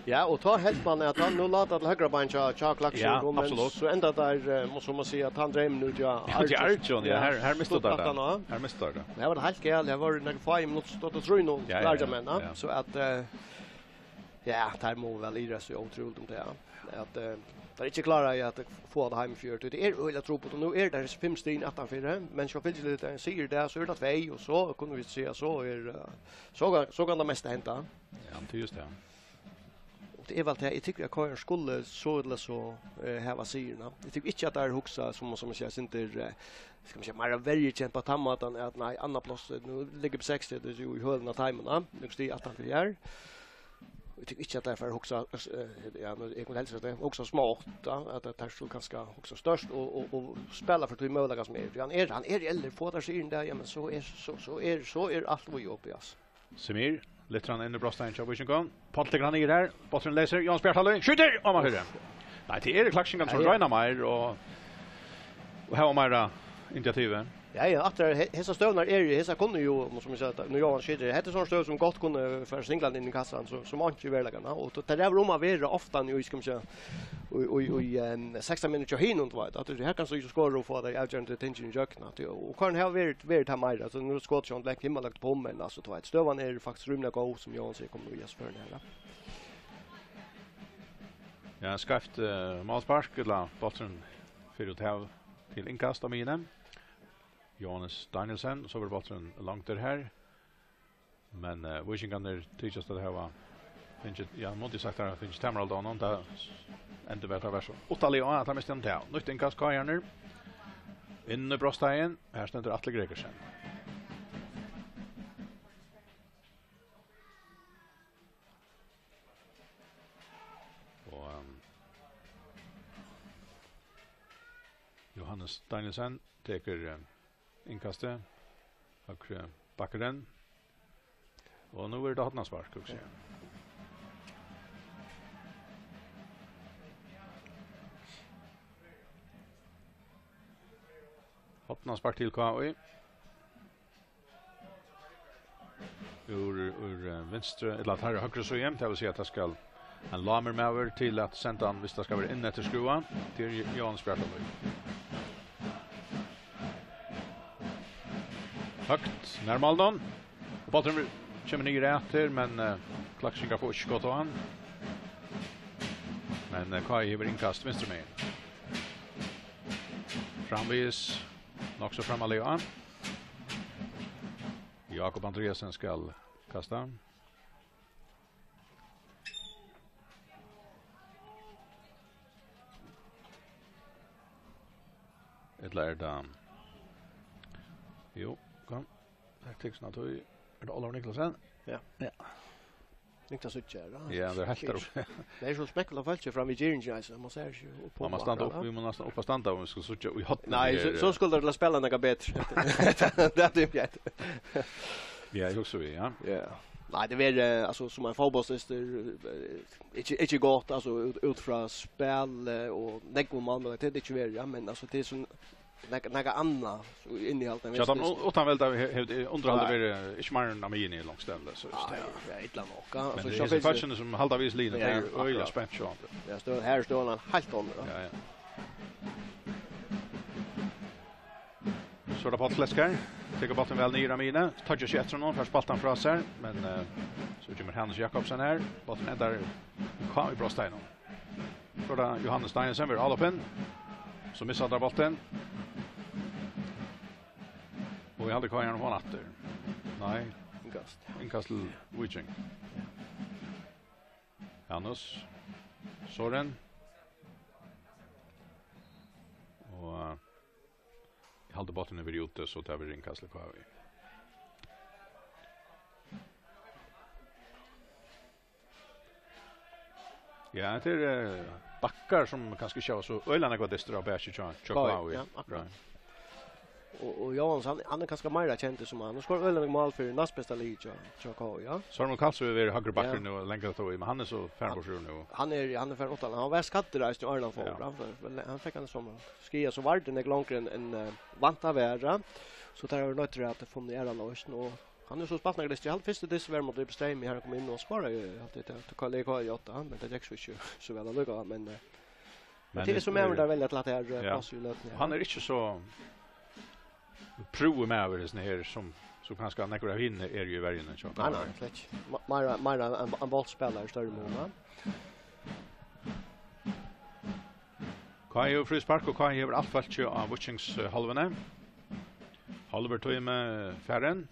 Ja, og tá helt man at hann nú lá til høgra bein hjá, hjá Klaksvíkingum, Ja, men absolutt. so enda teir, eh, má, so má siga, at hann dreymir út, ja, Út í Argjum, ja, ja, her, her mistu teir stuttbakkan tað. á. Her mistu teir tað. Men her var tað heilt galt, her var nakrir fáir minuttir, stóð trý null Ja, til ja, Argjamenn, ja. ja. So at, eh, Ja, teir mugu væl iðrast seg ótrúligt um tað, ja. At, eh, teir ikki klára at fáa tað heim í fjør. Tað er øgiliga trupult, og nú eru teir fimm stig aftanfyri, men so fylgir tað ein sigur í dag, so er tað tvey, og so kunnu vit siga, so er, eh, so kann, so kann tað mesta henda. Ja, men tað er just tað. Og Tað er væl tað, eg tykki, at K R skuldi so ella so, eh, hava sigurin. Eg tykki ikki, at teir hugsa, sum, sum eg sigi, sindur, eh, skal man siga, meira verjukent á tann mátan, at nei, annað pláss, eh, nú liggur upp seks, tað er jú í hølunum á teimum, nøkur stig aftan fyri her. Eg tykki ikki, at teir fara hugsa, eh, ja, nú, eg kundi helst sagt, hugsa smátt, ja, at, at teir skulu kanska hugsa størst og, og, og spæla fyri tí møguleika sum er. Tí hann er, hann er í elli, fáa teir sigurin har, ja, men so er, so, so er, so er alt við opið, altso. Semir, lyftir hann inn í brotsteigin hjá Víkingum. Páll tekur hann niður har. Bólturin leysur. Jóanes Bjartalín skjýtur. Og man fyri. Nei, tað eru klaksvíkingarnir sum royna meir og, og hava meira initiativ. Ja, ja, aftur he-, hesar støðurnar eru, hesar kunnu jú, sum eg sigi, nú Jóanes skjýtur, hetta er sovorðin støð sum gott kunnu fara singlandi inn í kassan, so, sum einki í veruleikanum, og t-, tað er um at vera ofta í, skal man siga, í, í, í, em, sekstan minuttir hjá hinum, tú veit, at her kanst tú ikki skora og fáa tey avgerandi tingini í gjøgnum, at, og K R hevur verið, verið har meira, altso, nú er skot sjón langt himmalaga upp um, men, altso, tú veit, støðan er faktiskt rímiliga góð, sum Jóanes sigur, kemur í S førum her, ja. Ja, skeivt, eh, málspark, ella bólturin fer út av til innkast á miðjuni. Jóanes Danielsen, so verður bólturin longdur har. Men, eh, víkingarnir tykjast at hava fingið, ja, mundi sagt, har fingið tamarhald á honum, tað endar við, at tað var so uttaliga á, at hann misti hann til. Nýtt innkast, K R-arnir. Inn í brotsteigin. Her stendur Atli Gregersen. Og, ehm, Jóanes Danielsen tekur, eh, innkastið. Høgri bakkurin. Og nú er tað hornaspark, hugsi eg. Hornaspark til K I. Úr, úr, eh, vinstru, ella at her er høgru síðu, tað vil siga at tað skal ein lámur maður til at senda hann, viss tað skal vera inn eftir skrúva. Tað er Jóanes Bjartalín. Høgt, nær málinum. Og bólturin kemur niður eftir, men, eh, klaksvíkingar fáa ikki skot á hann. Men, eh, K I hevur innkast vinstru megin. Framvegis, nokk so framarliga. Jakob Andreasen skal kasta. Ella er tað, jú, kom. Her tekur snart tøy. Er tað Ólavur Niklasen? Ja. Ja. Niklas Utjar, ja. Ja, tað er heilt har uppi. Tað er so spekla fólk fram við girðingini, altso, man sær ikki upp á. Man má standa upp, vit má næstan upp at standa, um vit skulu síggja í hornið. Nei, so, so skuldi tað spæla nakað betri. Tað er greitt. Ja, eg hugsi við, ja. Ja. Nei, tað er, eh, altso, sum ein fótbóltslystur, eh, ikki, ikki gott, altso, út, út frá spæli og nógvum málum, tað er ikki verið, ja, men, altso, tað er sum nakað, nakað annað, so innihald enn. Kjartan, u-, uttanveldi he-, hevur undirhaldið verið, eh, ikki meira enn á miðjuni í longst enn, so, ja, ja, illa nokk, ja. Men altso, hesi fólkini sum halda við liðini, ja, tey eru øgiliga spent sjálvandi. Ja, støðan, her er støðan heilt onnur, ja. Ja, ja. So er tað Páll Klesker. Tekur bóltin væl niður á miðjuni. Toyggir seg eftir honum, fær spælt hann frá sær. Men, eh, so kemur Hannes Jakobsen her. Bólturin endar í K I-brotsteiginum. So er tað Jóanes Danielsen, verður álopin. So missir hann bóltin. Og eg haldi, K I hevur hann aftur. Nei. Innkast. Innkast til Víking. Janus. Sorin. Og, eh, eg haldi, bólturin er verið úti, so tað verður innkast til K I. Ja, tað eru, eh, bakkar sum kanska ikki hava so øgiliga nógvar dystir á baki hjá, hjá K I. K I, ja, akkurát. Right. Og, og Jóanes, hann, hann er kanska meira kendur sum hann. Hann skorar øgiliga nógv mál fyri næstbesta liðið hjá, hjá K I, ja. Sørmul Karlsøe hevur verið høgri bakkur nú, lengi aftur í, men hann er so farin burtur nú. Hann er, hann er farin uttan. Hann var skaddur eisini, áðrenn hann fór, ja. Hann, hann fekk hann sum skaða, so var tað nógv longri enn, enn, eh, vant at vera. So teir hava verið noyddir at funnið aðra loysn, og hann hevur so spælt nakrar dystir. Hann fyrsti dystin var móti Streymi, har hann kom inn og skoraði, eh, alt tað til K L K J, men tað gekk so ikki so væl allíkavæl, men, eh, men tað er so maður, teir velja at lata hann, eh, ja, pláss í løtuni, ja. Hann er ikki so prúður maður, hesin her, sum, sum kanska nógvir av hinum eru í verjuni, so. Nei, nei, slett ikki. Me-, meira, meira ein, ein bóltspælari í størri mun, ja. K I hevur fríspark, og K I hevur alt fólkið á Víkings, eh, hálvuni. Hálvur tími farin.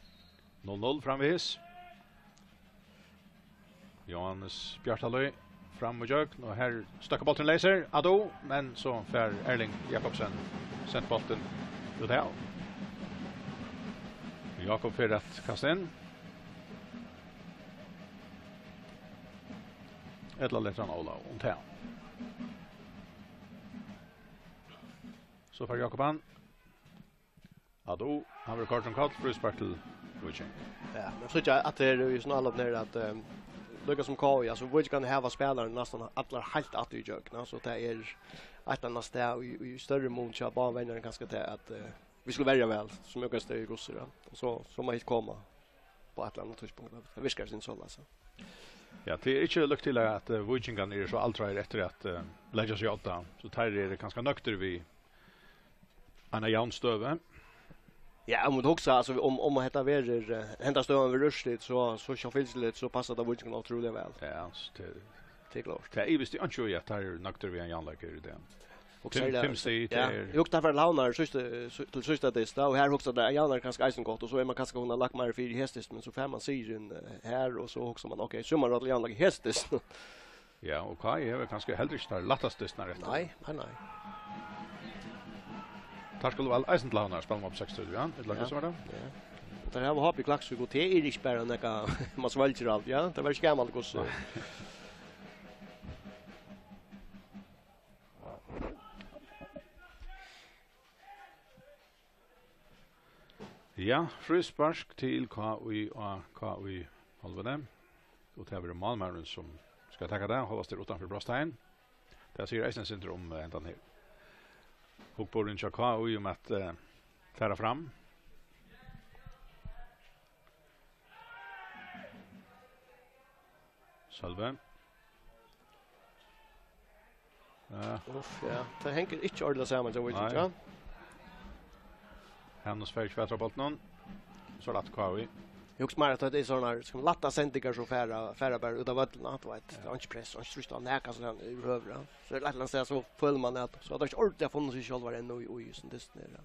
Null null framvegis. Jóanes Bjartalín. Fram og gjøgn, og her støkkar bólturin leysur. Adu, men so fær Erling Jakobsen sent bóltin út av. Jakob fer at kasta inn. Ella letur hann Óla um tað. So fær Jakob hann. Adu, hann verður koyrdur um koll, fríspark til Víking. Ja, men síggja at tað er í sum álopinum her at, ehm, líka sum K I, altso, Víkingarnir hava spælararnar næstan allar heilt aftur í gjøgn, altso, tað er eitt annað stað í, í størri mun hjá báðum venjarum kanska tað at, eh, vit skulu verja væl, sum útgangspunkt í hvussu, ja. Og so, so má hitt koma á eitt ella annað tíðspunkt. Tað virkar sum soleiðis, ja. Ja, tað er ikki líkt til at, eh, Víkingarnir eru so aldraðir eftir at, eh, leggja seg í odda, so teir eru kanska nøgdir við eina javnstøðu. Ja, um tú hugsar, altso, um, um hetta verður, eh, henda støðan verður úrslit, so, so sjálvfylgisliga, so passar tað Víkingunum ótrúliga væl. Ja, altso, tað Tað er klárt. Tað ivist eg ikki í, at teir eru nøgdir við ein javnleik í dag. Og fimm, serliga, fimm stig, ja, tað er eg hugsi, teir fara til Havnar síðsta, sí-, til síðsta dyst, og her hugsar teir, Javnar er kanska eisini gott, og so er man kanska kunna lagt meira fyri hesdystin, men so fær man sigurin, eh, her, og so hugsar man, ok, so er man til javnleik í hesdystin. Ja, og K I hevur kanska heldur ikki teir lættastu dystirnar eftir. Nei, nei, nei. Teir skulu væl eisini til Havnar, spæla um seks, ja, ella hvussu var tað? Ja. Og teir hava hopið í Klaksvík, og tað er ikki bara nakað, man svølgir alt, ja. Tað var ikki gaman, hvussu. Nei. Ja, fríspark til K I á K I hálvuni. Og tað verður málmaðurin, sum skal taka tað, hóast er uttanfyri brotsteigin. Tað sigur eisini eitt sindur um, eh, hendan her. Hugburðin hjá K I um at, eh, fara fram. Sølvi. Ja. Uff, ja. Tað hongur ikki ordiliga saman hjá Víking, nei, ja. Hanus fær ikki fatur á bóltinum. So er tað aftur K I. Eg hugsi meira at tað er sovorðnar, sum lættar sendingar sum fara, fara bara út á vøllin, tú veit. Ja. Tað er ikki press, ikki trýst á nakað sovorðið yvirhøvur, ja. So er eitt ella annað stað, so følir man at, so at teir ikki ordiliga hava funnið seg sjálvar enn í, í, sum dystin er, ja.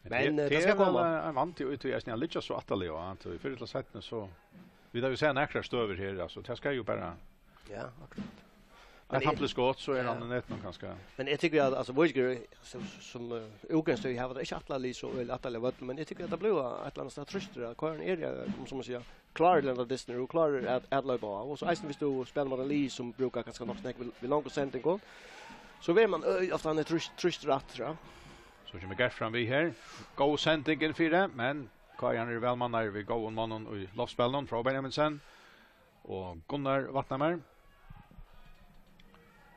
Men, eh, tað skal koma. Tað er ein, ein vandi í tí eisini at liggja so aftarliga, ja, tí fyrr ella seinni, so, vit hava jú sæð nakrar støður her, altso, tað skal jú bara, ja, akkurát. Men eitt hamplið skot, so er, ja, hann í netinum kanska. Men eg tykki at, altso, Víkingur, sum, sum, eh, útgangspunkt hava teir ikki aftarliga so væl aftarliga vøll, men eg tykki at tað blívur eitt ella annað stað trýstur, at K R er, eh, um, sum man sigur, klárir til henda dystin og klárir at, at leypa á. Og so eisini, viss tú spælir móti einum liði sum brúkar kanska nokk so nógv við, við longum sendingum, so verður man ø-, ofta hann er trýst-, trýstur aftur, ja. So kemur Gert fram við her. Góð sending inn fyri, men K I eru væl mannaðir við góðum monnum í loftspælinum frá Benjaminsen og Gunnar Vatnhamar.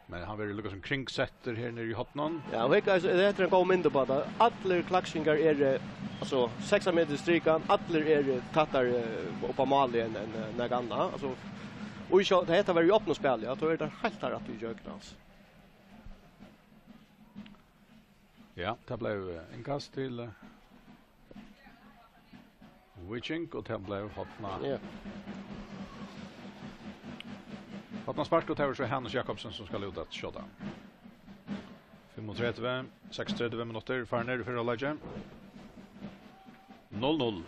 Men hann verður líka sum kringsettur her niðri í horninum. Ja, og hygg, altso, hetta er ein góð mynd upp á tað. Allir Klaksvíkingar eru, altso, seks metrar strikan, allir eru tættari, eh, upp á málið enn, enn, eh, nakað annað. Altso, og so, tá hetta var í opnum spæli, ja, tá er tað heilt har aftur í gjøgnum, altso. Ja, tað bleiv, eh, innkast til, eh, Víking, og tað bleiv horna-, ja, hornaspark, og tað var so Hanus Jakobsen, sum skal út at skjóta. Fimmogtretivu, seksogtretivu minuttir farnir í fyrra hálvleiki. Null null.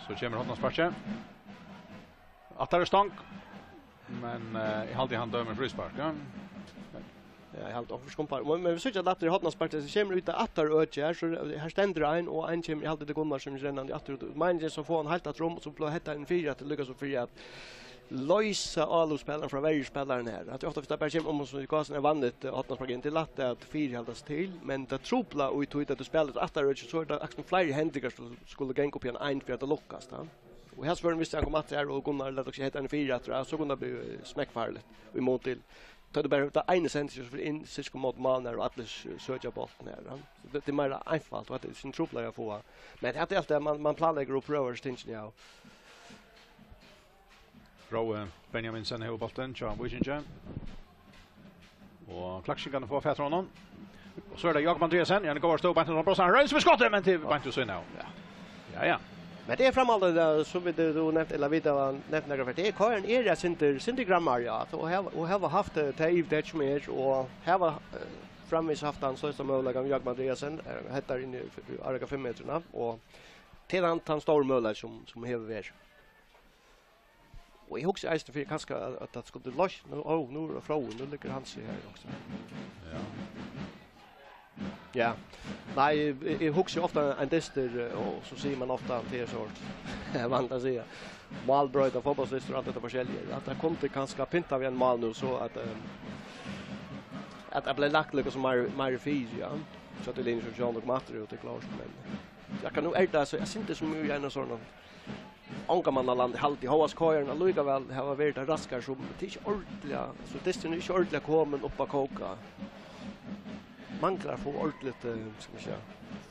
So kemur hornasparkið. Aftari stong. Men, eh, eg haldi, hann dømir fríspark, ja. Ja, eg haldi, onkur skumpar. Men, men vit síggja, at aftur í hornasparkið, so kemur út av aftari øki her, so her stendur ein, og ein kemur, eg haldi, til Gunnar, sum er rennandi aftur út. Meiningin er so at fáa hann heilt aftur um, og so blíva hetta ein fyri, at tað lukkast so fyri at loysa álopsspælaran frá verjuspælaranum her. At ofta, viss tað bara kemur um, sum í gásinum er vanligt, eh, hornaspark inn, tað er lætt at fyrihalda seg til, men tað truplar í tí at tú spælir eitt aftarøki, so er tað akkurát fleiri hendingar sum skulu ganga upp í ein ein fyri at tað lukkast, ja. Og her spurdi hann, viss hann kom aftur her, og Gunnar læt okkum hetta ein fyri aftur, ja, so kundi tað blivið, eh, smekkfarligt. Og í mun til, tá tú bara, tað eina sendingin fyri inn, sirkum móti málið her, og allir s-, søkja bóltin her, ja. So tað, tað er meira einfalt, og tað er sum truplar at fáa. Men tað er alt tað, man, man planleggur og prøvar tingini, ja. Rói Benjaminsen hevur bóltin hjá Víkingi. Og Klaksvíkingarnir fáa fatur á honum. Og so er tað Jákup Andreasen, ja, hann er góður støð, beint undan brossan. Hann roynir seg við skottið, men tað er beint við síðuna av. Ja. Ja, ja. Men tað er framhaldið, eh, sum vit, eh, tú nevndi, ella vit hava nevnt nakrar ferð. Tað er, K R er eitt sindur, sindur grammari, ja. Og hava, og hava havt, eh, tað yvirtak sum er, og hava, eh, framvegis haft hann størsta møguleikan við Jákup Andreasen, eh, hettar inn í, í ára fimm metrarnar, og til hann, hann stóra møguleika sum, sum hevur verið. Og eg hugsi eisini fyri kanska at, at tað skuldi loyst, nú, ó, nú er Fróði, nú liggur hann seg her også. Ja. Ja. Nei, eg, eg hugsi ofta ein dystur, eh, og so sigur man ofta at tað er sort, vant at siga, málbroyta, fotballsdystur og alt dette forskjellige. At tað kundi kanska pynta við ein mál nú, so at, eh, at tað bleiv lagt líka sum meir, meir fyri, ja. So at tað er linjur sum John og Matre og tað er klart, men akkurat nú er tað so, eg syntes sum í ein sånn ongamannaland, haldi, hóast K R-in allíkavæl hava verið tað raskar sum, tað er ikki ordiliga, so dysturin er ikki ordiliga komin upp at kóka. Manglar at fáa ordiligt, eh, skal man siga,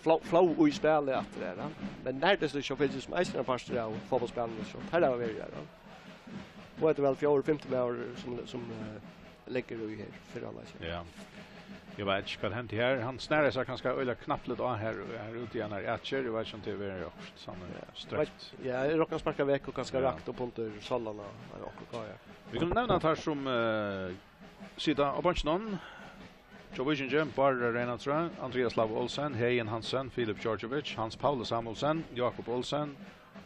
flow, flow í spælið aftur her, ja. Men nær dystur so fylgir sum eisini ein partur av fotballspælinum, so her hava verið her, ja. Og hetta er væl fjórði, fimti maður sum, sum, eh, liggur í her, fyrra leiki. Ja. Eg veit ikki, hvat hendi her. Hann snaraði seg kanska øgiliga knappliga á her, her úti í annari atgerð. Eg veit ikki, um tað er okkurt, sånn, ja, strøkt. Veit, ja, eg rokni hann sparkar vekk og kanska, ja, rakt upp undir sólarna, ella okkurt, hvat er. Vit kunnu nevna teir sum, eh, sita á beinkinum. Hjá Víkingi, Bárður Reinhardsen, Andrias Lavo Olsen, Heðin Hansen, Filip Djordjevic, Hans Pauli Samuelsen, Jakob Olsen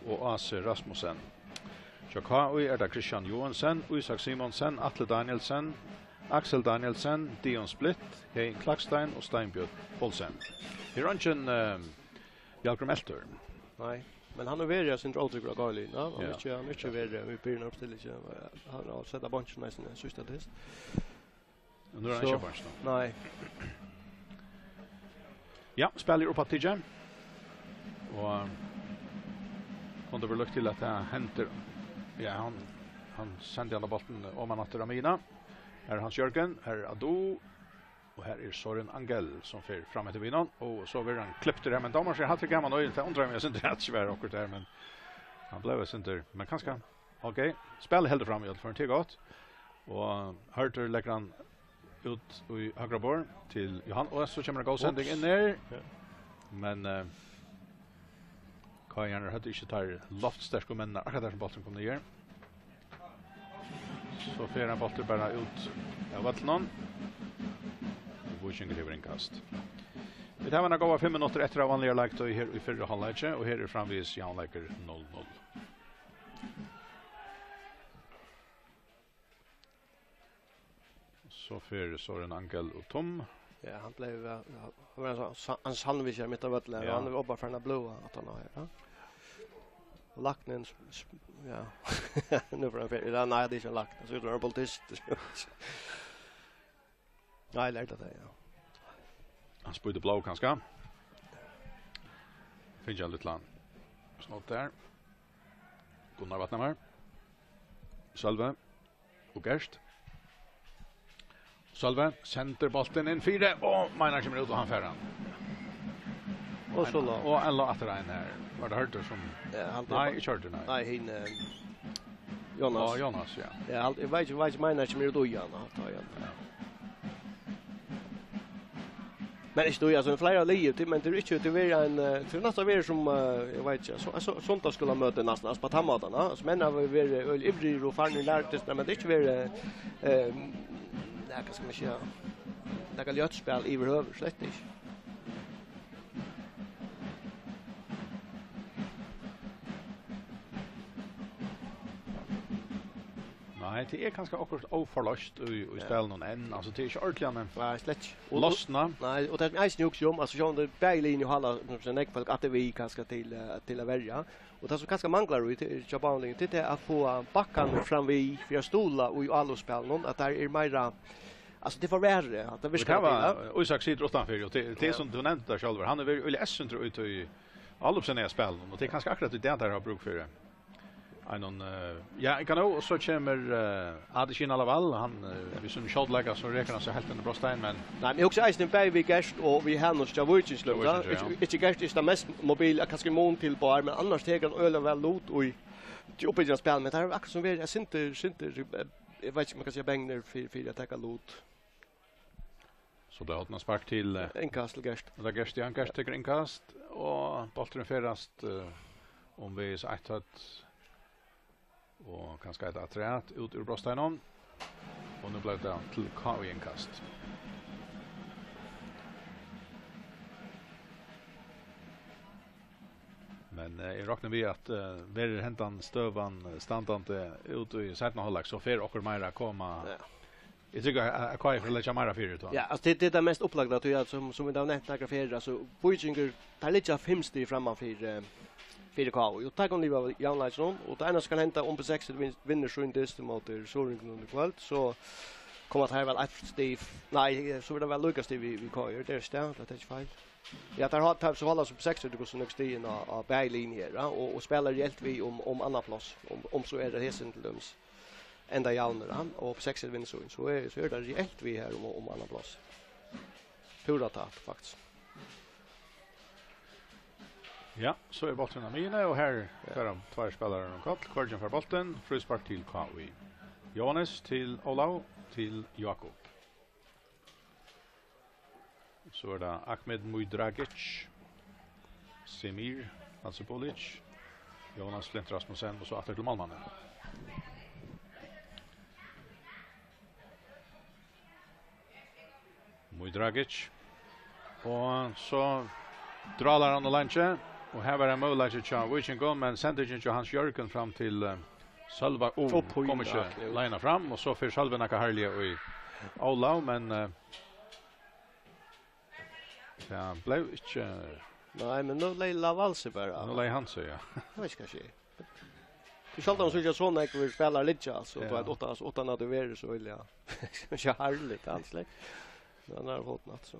og A C Rasmussen. Hjá K I er tað Kristian Joensen, Isak Simonsen, Atli Danielsen, Aksel Danielsen, Dion Splitt, Heðin Klakstein og Steinbjørn Olsen. Her er eingin, eh, Hjalgrím Eltur. Nei, men hann hevur verið eitt sindur ótryggur á K I-liðini, ja. Hann hevur, ja, ikki, hann hevur ikki verið við byrjan av uppstillingini, men hann hevur sett á beinkin eisini síðsta dyst. Og nú er hann, so, ikki á beinkinum. Nei. Ja, spælið er uppaftur tikið. Og kundi verið líkt til at tað hendir. Ja, hann, hann sendi hann á bóltin oman aftur á miðjuna. Her er Hans Jørgen, her er Adu. Og her er Søren Angel, sum fer fram eftir miðjuni. Og so verður hann kliptur her, men dómarin sigur, "Hatta er gaman, og tað undrar meg, eg syntes, at tað var okkurt her, men hann bleiv eitt sindur, men kanska." Ok, spælið heldur fram í øllum førum, tað er gott. Og Hørður leggur hann út í høgra borð til Johan, og so kemur ein góð sending inn her. Ups. Ja. Men, eh, K I-arnir høvdu ikki teir loftsterku menninar, akkurát har sum bólturin kom niður. So fer ein bóltur bara út av vøllinum. Og Víkingur hevur innkast. Vit hava eina góða fimm minuttir eftir av vanligari leiktíð her í fyrra hálvleiki, og her er framvegis javnleikur null null. So fer Søren Angel út um. Ja, hann bleiv, ja, hann var ein sånn sa-, ein sandwich her mitt á vøllinum her, ja, og hann er bara farin at bløða aftan á her, ja. Og læknin sp-, sp-, ja. Nú fer hann fer-, ja, nei, tað er ikki ein lækni, hann sær út sum ein politist. Nei, eg lærdi tað, ja. Hann spýtur blóð, kanska. Fingið ein lítlan snott har. Gunnar Vatnamar. Sølvi. Og Gert. Sølvi sendir bóltin inn fyri, og Meinar kemur út, og hann fær hann. Og so lá. Og ein lá aftur ein her. Var tað Hørður sum... Ja, hann... Nei, ikki Hørður, nei. Nei, hin, eh, Jonas. Á, Jonas, ja. Ja, hann, eg veit ikki, veit ikki, Meinar kemur út í hann, og tá í hann. Ja. Men ikki tú, altso, fleiri av liðum, tí, men tað er ikki, tað er ein, eh, tað er næstan verið sum, eh, eg veit ikki, so, so, sunnudagsskúlamøti næstan, altso, á tann mátan, ja. Altso, menn hava verið øgiliga ivrigir og farnir í lærdystirnar, men tað er ikki verið, eh, ja, hvat skal man siga, nakað ljótt spæl yvirhøvur, slett ikki. Nei, tað er kanska okkurt óforloyst í, í spælinum enn. Altso, tað er ikki ordiliga, men... Nei, slett ikki. Og, og losna. Nei, og tað sum eg eisini hugsi um, altso, sjálvandi bæði liðini hava, sum sagt, nógv fólk aftur við kanska til, eh, til at verja. Og tað sum kanska manglar í, til, hjá báðum liðum, tað er at fáa bakkarnar fram við fyri at stuðla í álopsspælinum, at tað er meira, altso, tað er for verri, at tað virkar til, ja. Ísak situr uttanfyri, og tað, tað er, ja, sum tú nevndi tað sjálvur, hann er verið øgiliga eyðsýndur í, í álopsspælinum, og tað er kanska akkurát í dag, teir hava brúk fyri einum, eh, ja, eg kann òg, og so kemur, eh, Adesina Lawal, hann, eh, við sínum skjótleika, so rekur hann seg heilt inn í brotstein, men... Nei, men eg hugsi eisini bæði við Gert og við Hanus hjá Víkingi, ja. Ikki, ikki Gert, ikki tann mest mobili, kanska í mun til Bár, men annars tekur hann øgiliga væl lut í, í uppbyggingarspælinum, men tað er akkurát sum verið, eg syntes, syntes, eh, eg veit ikki, um man kann siga bangnir fyri, fyri at taka lut. So bleiv hornaspark til, eh, innkast til Gert. Tað er Gert, ja, Gert tekur innkast, og bólturin ferðast, eh, um vegis eitt høvd, og kanska eitt afturat út úr brotsteininum. Og nú bleiv tað til K I innkast. Men eh, eg rokni við, at eh, verður hendan støðan eh, standandi út í seinna hálvleik, so fer okkum meira at koma. Ja. Eg trúgvi, at at K I fer at leggja meira fyri, tá. Ja, altso, tað, tað er tað mest upplagda, tí at sum, sum vit hava nevnt nakrar ferðir, altso, Víkingur, teir liggja fimm stig framman fyri, eh, fyri K I, og teir kunnu liva av javnleikinum, og tað einasta sum kann henda, um P seks vin-, vinnur sín dyst móti Suðuroyingunum í kvøld, so koma teir væl eitt stig f-, nei, eh, so verður tað væl líka stig við, við K I, er tað ikki tað? Tað er ikki feil. Ja, teir hava, teir, so halda sum P seks, hvussu nógv stig inn á, á bæði linjur, ja, og, og spæla reelt við um, um annað pláss, um, um so er at hesin til dømis enda javnur, ja, og P seks vinnur sín, so er, so er tað reelt við her um, um annað pláss. Púra tætt, faktiskt. Ja, so er bólturin á miðjuni, og her Ja. fara tveir spælarar um koll. Hvørgin fær bóltin, fríspark til K I. Jóhannes til Ólav, til Jákup. So er tað Ahmed Mudragic, Semir Hasibulic, Jóhannes Flint Rasmussen, og so aftur til málmannin. Mudragic. Og so drálar hann og leingi. Og her var ein møguleiki hjá Víkingum, men sendingin hjá Hans Jørgen fram til eh, Sølva. Ó, Ó, pín, kom ikki ja, jú. Leina fram, og so fer Sølvi nakað harðliga í Ólav, men eh, ja, bleiv ikki Nei, men nú legði Laval seg bara. Nú legði hann seg, ja. Eg veit ikki, hvat skjer. Tú sjálvt, hann sýnir so nógv spælarar liggja, altso, Ja. tú veit, uttan, uttan at tú verður so vilja. Ikki harðligt, alls, like. Men hann er fótin aftur, so.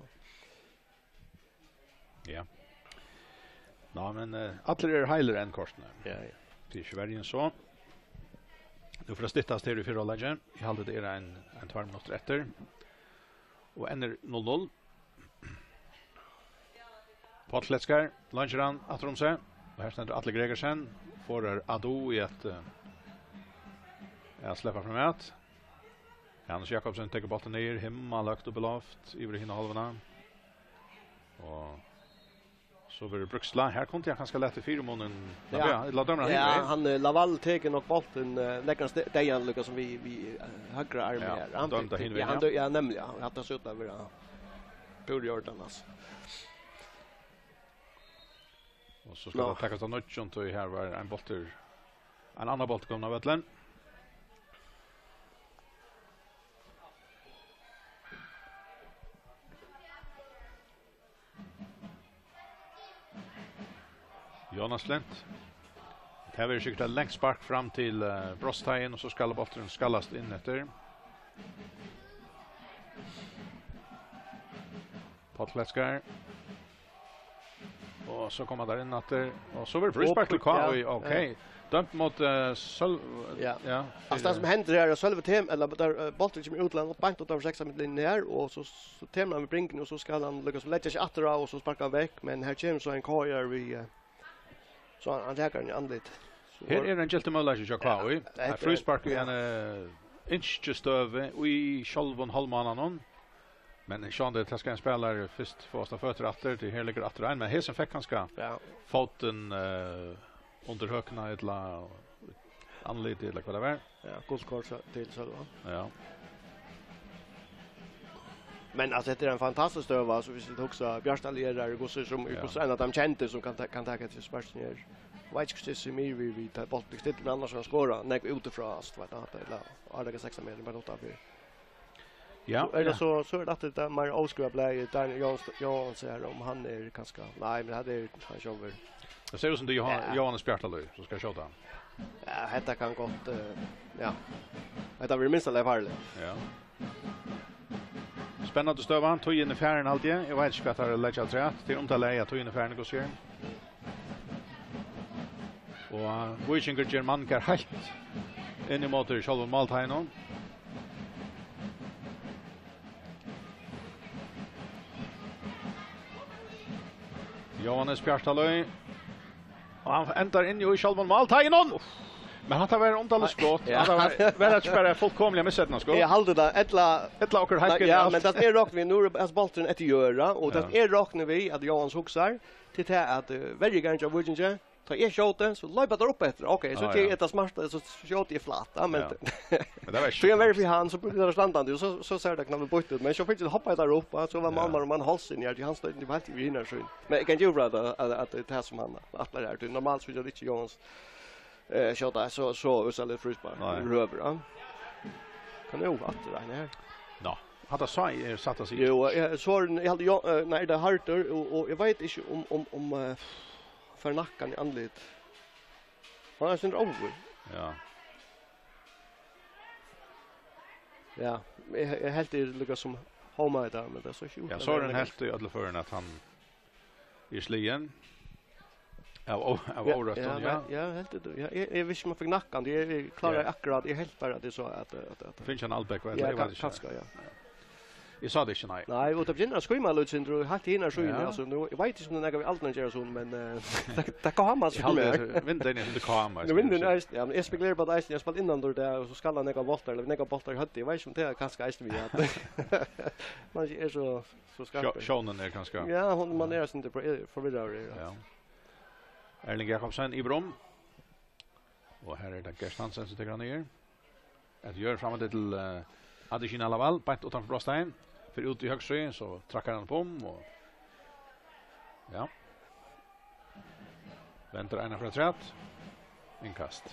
Ja. Nå, men eh, allir eru heilir enn kortini. Ja, ja. Tað er ikki verri enn so. Nú fer at styttast her í fyrra hálvleiki. Eg haldi, tað er ein, ein tvær minuttir eftir. Og enn er null null. Páll Kletskar, leinkir hann aftur um seg. Og her stendur Atli Gregersen. Forðar Adu í at, eh, at sleppa fram at. Hannes Jakobsen tekur bóltin niður, himmalhøgt upp í loft, yvir í hina hálvuna. Og so verður brúkst til. Her kundi hann kanska latið fyrimunin. Ja. Ja, ella dømir hann Ja, hin vegin. hann eh, Laval tekur nokk bóltin eh, leggja hann ste- deyðan líka sum við við eh, høgra armi Ja, her. hann dømdi hin Ja, vegin, hann ja. dø- ja, nemliga. Ja. Hatta sett at vera púra í ordan, altso. Og so skal Nå. tað takast av nýggjum, tí her var ein bóltur, ein annar bóltur komin á vøllin. Jonas Flint. Tað verður sikkurt eitt langt spark fram til uh, brotsteigin, og so skal bólturin skallast inn eftir. Páll Kletskar. Og so koma teir inn aftur, og so verður fríspark til K I, Ja. ok. Dømt mot uh, Sølv... Ja. ja. Altso, tað sum hendir her, er at Sølvi tem, ella der, uh, bólturin kemur út til hann, beint út av seks-meterlinjuni her, og so, so temur hann við bringuni, og so skal hann líka so leggja seg aftur á, og so sparka hann vekk, men her kemur so ein K I-ari við, uh, so hann, hann tekur hann í andlit. So Her er ein giltur møguleiki hjá K I. Ja, Eitt hetta er fríspark í ja. ein uh, ynskistøðu í sjálvum hálvmánanum. Men sjálvandi, tað skal ein spælari fyrst fáast á føtur aftur, tí her liggur aftur ein, men hesin fekk kanska Ja. fótin uh, undir høkuna, ella andlitið, ella hvat tað var. Ja, gult kort til Sølva. Ja. Men altso, hetta er ein fantastisk støða, altso, viss vit hugsa Bjartaliðarar, hvussu sum, Ja. hvussu ein av teim kendu, sum kann ta-, kann taka hetta sparkið her. Veit ikki, hvussu tað er við, við ta bóltin liggur stilla, men annars hevur hann skorað nógv útifrá, altso, veit, at, ella, áleika seks metrar, bara út av fyri. Ja, So er ja. tað so, so er tað aftur tað meir óskrivaða blaðið, Daniel Jóns-, Jóhansen her, um hann er kanska, nei, men hann er hann sjálvur. Tað sær út sum tað er Johan, Ja. Jóhannes Bjartalíð, sum skal skjóta. Ja, hetta kann gott, eh, ja. Hetta verður minsta lagi farligt. Ja. Spennandi støða, tíðin er farin, haldi eg. Eg veit ikki, hvat teir leggja afturat. Tað er um tað lagi, at tíðin er farin, hvussu er. Og Víkingur ger mangar heilt inn ímóti sjálvum málteiginum. Jóhannes Bjartalíð. Og hann endar inni í sjálvum málteiginum. Men hatta var undarligt skot. Ja. Hatta var, var ikki bara fullkomiliga miseydnað skot. Eg haldi tað, ella Ella okkurt heilt Nei, ja, genialt. men tað er roknað við, nú er hasi bólturin eftir jørð, og tað Ja. er roknað við, at Jóhannes hugsar, til tað at uh, verjurin hjá Víkingi, tá eg skjóti, so leypa teir upp eftir. Ok, so Ah, tað ja. er tað smarta, so skjóti eg flatt, ja, men Ja. Men tað var ikki. Síðan verður fyri hann, so blívur tað standandi, og so, so sær tað knappliga býtt út. Men so fekk hann hoppað har upp, og so var, ja, málmaðurin, mann, hálsin, ja, hann stóð í heilt yvir hina síðuna. Men eg kann gera frá at, at, at tað er tað sum hann ætlar her, tí normalt so er tað ikki Jóans, eh, skjóta, so, so úsætligt fríspark. Nei. Yvirhøvur, ja. Kann jú aftur ein her. Nå, hatta sá eg, er satt at siga. Jú, ja, so er hann, eg haldi, Jó-, eh, nei, tað er Haraldur, og, og eg veit ikki um, um, um, eh, fær nakkan í andlit. Hann er eitt sindur óður. Ja. Ja, eg, eg helt tað líka sum hóma í dag, men tað er so sjúkt. Ja, at so er hann heilt í øllum førum, at hann er sligin av ó-, av, ja, órøttum, ja, ja. Nei, ja, helt tað, ja, eg, eg vissi, man fekk nakkan, eg, eg kláraði, ja, akkurát, eg helt bara, at eg sá at, at, at, fingið hann Albert, ja, eg veit ikki. Kanska, ja. Eg sá tað ikki, nei. Nei, og tað begynnar at skýma lítið sindur, og heilt í hina síðuna, ja, altso, nú, eg veit ikki, um tað er nakað við aldrin at gera, so, men, eh, tað, tað gámar seg. Eg haldi, meir at vindin er sum tað gámar, nú, vindin er eisini, ja, men eg spekuleri bara, at eisini, eg spæli innandyra í dag, og so skallar hann nakrar bóltar, ella nakrar bóltar í høvdið, eg veit ikki, um tað er kanska eisini við, at man ikki er so, so skarpur. Sjó-, sjónin er kanska. Ja, hon, man er eitt sindur, eh, forvirraður, ja. Ja. Erling Jakobsen, Ibrom. Og her er tað Gert Hansen, sum tekur hann niður. Eftir Jørgen fram til, eh, Adesina Lawal, beint uttanfyri brotstein. Fer út í høgru, so traðkar hann upp um, og, ja. Vendur eina fyri afturat. Innkast.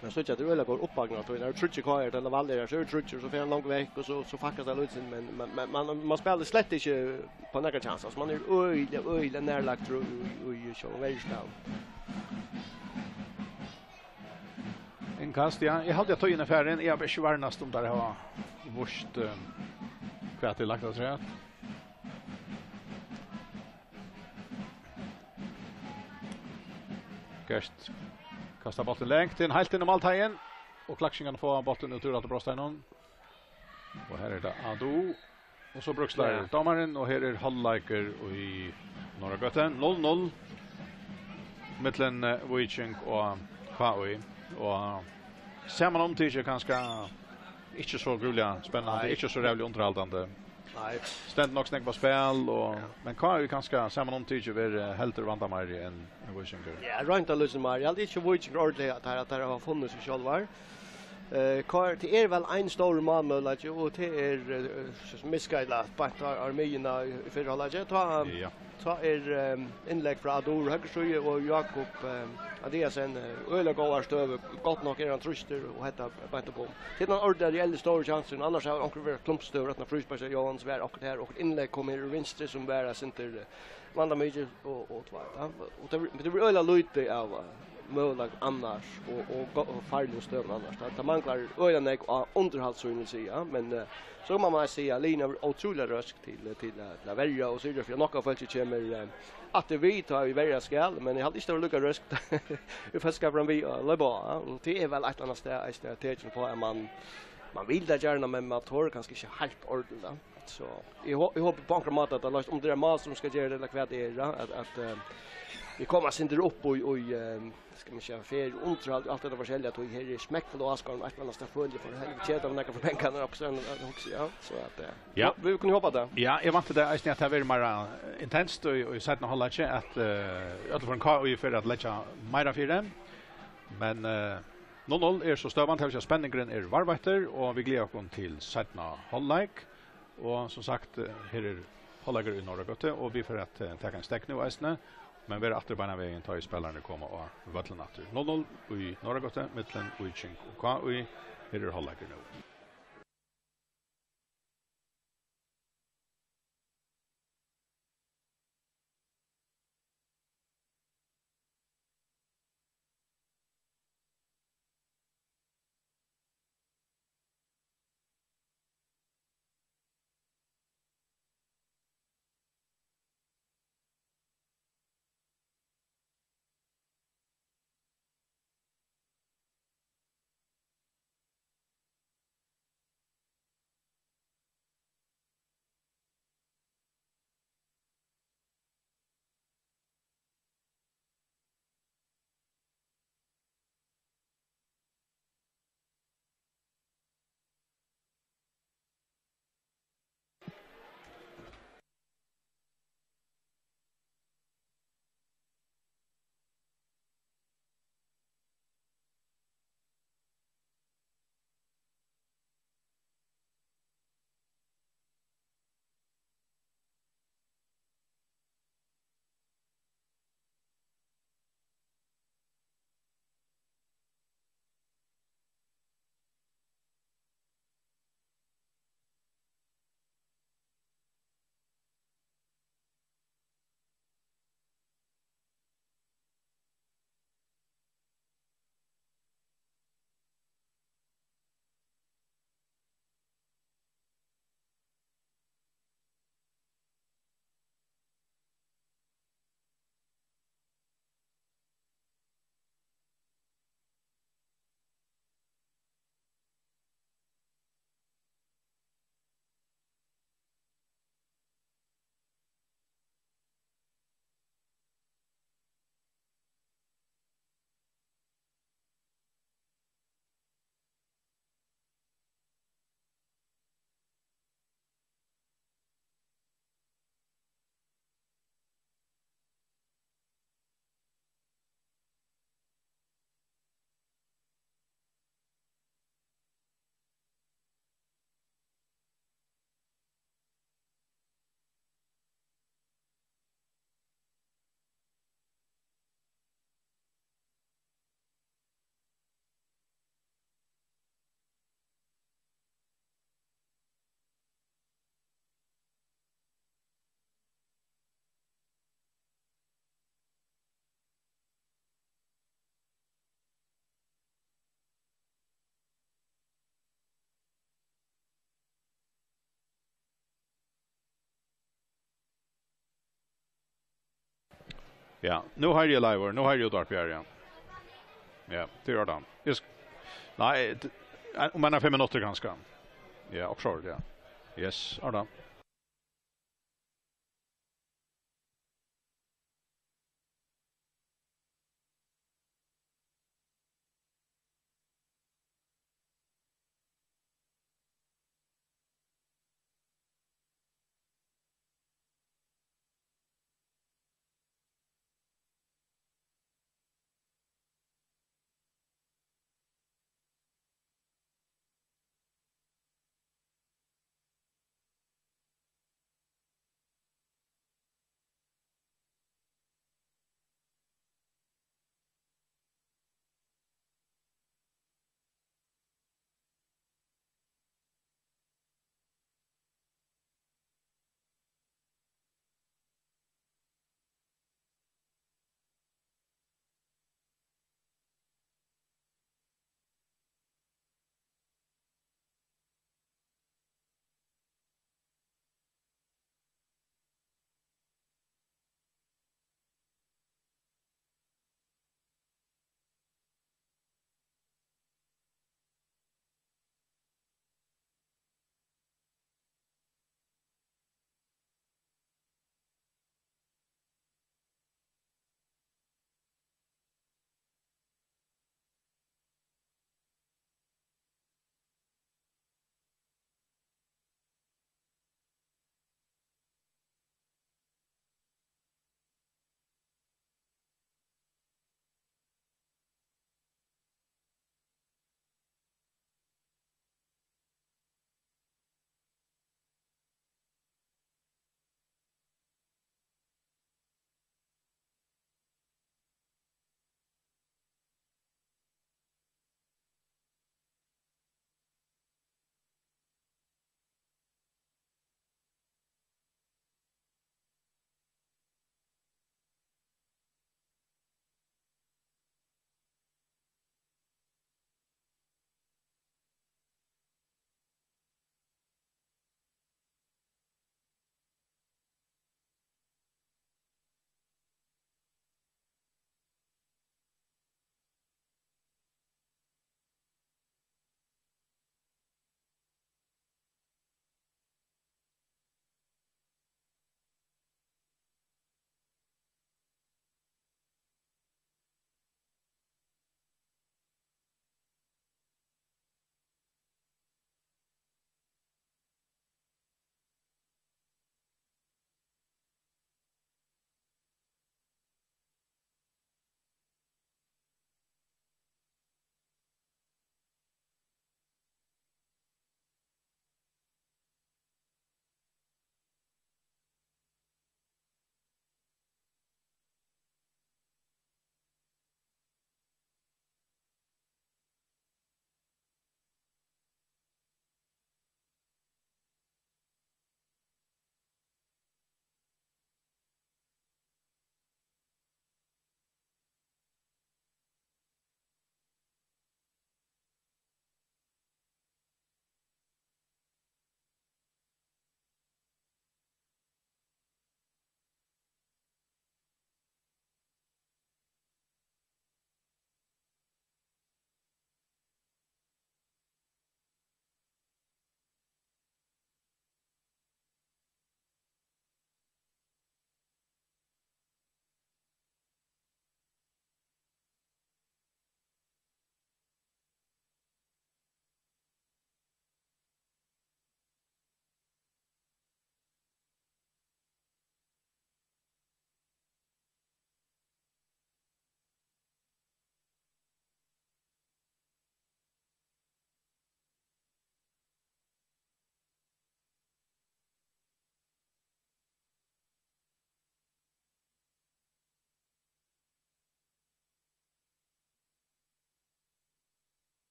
Men so er tað øgiliga góð uppbakning, at tað eru tríggir K R, ella Lawal er her, so eru tríggir, so fer hann langt vekk, og so, so fakkast tað lítið, men, men, men man, man spælir slett ikki upp á nakrar kjansir. Altso, man er øgiliga, øgiliga nærlagdur í, í, í sjálvum verjuspælinum. Innkast, ja. Eg haldi, at tíðin er farin. Eg havi ikki varnast, um teir hava víst, eh, hvat er lagt afturat. Gert kastar bóltin langt inn, heilt inn um málteigin. Og Klaksvíkingarnir fáa bóltin út úr aftur brotsteininum. Og her er tað Adu. Og so brúkst, ja, dómarin, og her er hálvleikur í Norðragøtu. Null null millum, eh, Víking og K I. Og samanumtikið kanska ikki so gríðarliga spennandi, nei, ikki so ræðuliga undirhaldandi. Nei. Stendur nokk so nógv á spæl, og, ja, men K I kanska samanumtikið verið heldur vandameiri enn, enn Víkingur. Ja, roynt av lítið meir. Eg haldi ikki Víkingur ordiliga at teir, at teir hava funnið seg sjálvar. Eh, K R, tað er væl ein stórur málmøguleiki, og tað er, eh, so sum miskaði beint á, á miðjuna í, í fyrra hálvleiki. Tá, ja, tá er, eh, innlegg frá Adu úr høgru síðu, og Jákup, eh, Andreasen, eh, øgiliga góðar støður, gott nokk er hann trýstur, og hetta beint upp um. Tað er ein ordiliga reell stór kjansur, men annars hava onkur verið klumpstøður, aftan á fríspark, Jóhan, so var okkurt her, okkurt innlegg kom her úr vinstru, sum var eitt sindur, eh, vandamikið, og, og tvær, ja. Og tað, tað verður øgiliga lítið av, eh, møguleikum annars, og, og go-, og farligum støðum annars. Tað, tað manglar øgiliga nógv á undirhaldssíðuni, vil eg siga, men, eh, so má man siga, liðini eru ótrúliga røsk til, til, eh, til at verja, og syrgja fyri at nokk av fólki kemur, eh, aftur við, tá ið verja skal, men eg haldi ikki, tað var líka røskt, í fólkaskaparanum við at leypa á, ja. Og tað er væl eitt ella annað stað, eisini, eitt tekin uppá, at man, man vil tað gjarna, men man torir kanska ikki heilt ordiliga. So, eg hó-, eg hopi á onkran máta, at tað loyst, um tað er mál sum skal gera tað, ella hvat tað er, ja, at, at, eh, vit koma eitt sindur upp í, í, eh, skal man siga, ferð, undirhald, alt hetta forskelliga, tí her er smekkfullt áskoðarum, eitt ella annað stað føli eg for helviti, keda meg nakað fyri pengarnar, og so, ja, so at, eh, ja, vit kunnu hopa tað. Ja, eg vænti tað eisini, at tað verður meira, eh, intenst í, í seinna hálvleiki, at, eh, í øllum førum K I fer at leggja meira fyri, men, eh, null null er so støðan, tað vil siga, spenningurin er varðveittur, og vit gleða okkum til seinna hálvleik. Og sum sagt, eh, her er hálvleikur í Norðragøtu, og vit fara at, eh, taka ein steðg nú eisini, men verða aftur beinan vegin, tá ið spælararnir koma á vøllin aftur. Null null í Norðragøtu millum Víking og K I. Her er hálvleikur nú. Ja, nú hoyri eg live, nú hoyri eg útvarpið her, ja. Ja, tað er ordan. Eg sk-, nei, t-, ein, um ein fimm minuttir kanska. Ja, okkurt, ja. Yes, ordan.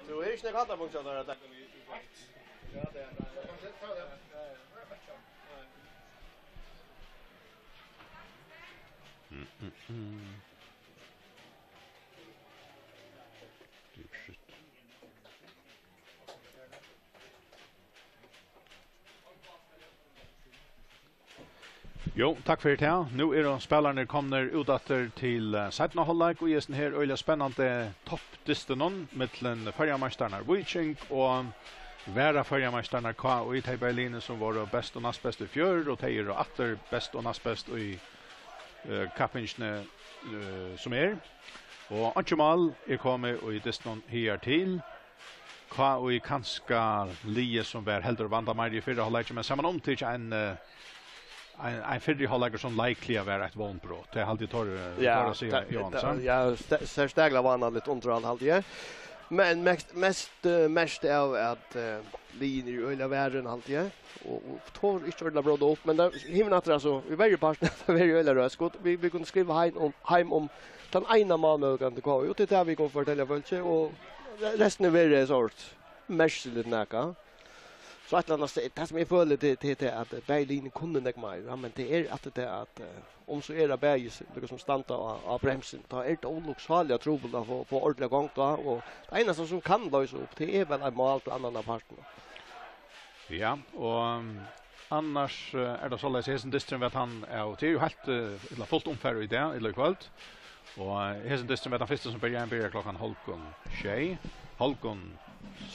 Tú er ikki nakað annapunkt hjá tær at taka við. Mm, mm, mm. Dýrligt. Jú, takk fyri tað. Nú eru spælararnir komnir út aftur til, eh, seinna hálvleik, og í hesum her øgiliga spennandi toppdystinum millum føroyameistararnar Víking og varaføroyameistararnar K I. Tey bæði liðini, sum vóru best og næstbest í fjør, og tey eru aftur best og næstbest í, eh, kappingini, eh, sum er. Og einki mál er komið í dystinum higartil. K I kanska liðið, sum var heldur vandameiri í fyrra hálvleiki, men samanumtikið ein, eh, ein, ein fyrri hálvleikur, sum leikliga var eitt vónbrot. Tað haldi eg, tor, eh, Ja, tor at siga, ta-, Jóhannes, ta-, ha? Ja, sta-, serstakliga vánaligt undirhald, haldi eg. Men mest, mest, eh, merkt av at, eh, liðini eru øgiliga varin, haldi eg. Og, og tor ikki ordiliga bróta upp, men tað, hinumaftur, altso, í verri partin, tað verður øgiliga røsk. Og vit, vit kunnu skriva heim um, heim um tann eina málmøguleikan til K I, og tað er tað, vit kunnu fortelja fólki, og re-, restin er verið so merkiligt nakað. So eitt ella annað stað, tað sum eg føli til, til, til at bæði liðini kunnu nógv meira, ja, men tað er at, tað at, eh, um so er at bæði s-, líkasum standa á, á bremsuni, tá er tað ólukksáliga trupult at fáa, fáa ordiliga gongd á, og tað einasta sum kann loysa upp, tað er væl eitt mál til annan av partinum. Ja, og, um, annars, eh, er tað soleiðis, hesin dysturin, veit hann, ja, og tað er jú heilt, eh, ella fult umfar í dag, ella í kvøld. Og, eh, hesin dysturin, veit hann, fyrsta sum byrjar, hann byrjar klokkan hálvgum sjey, hálvgum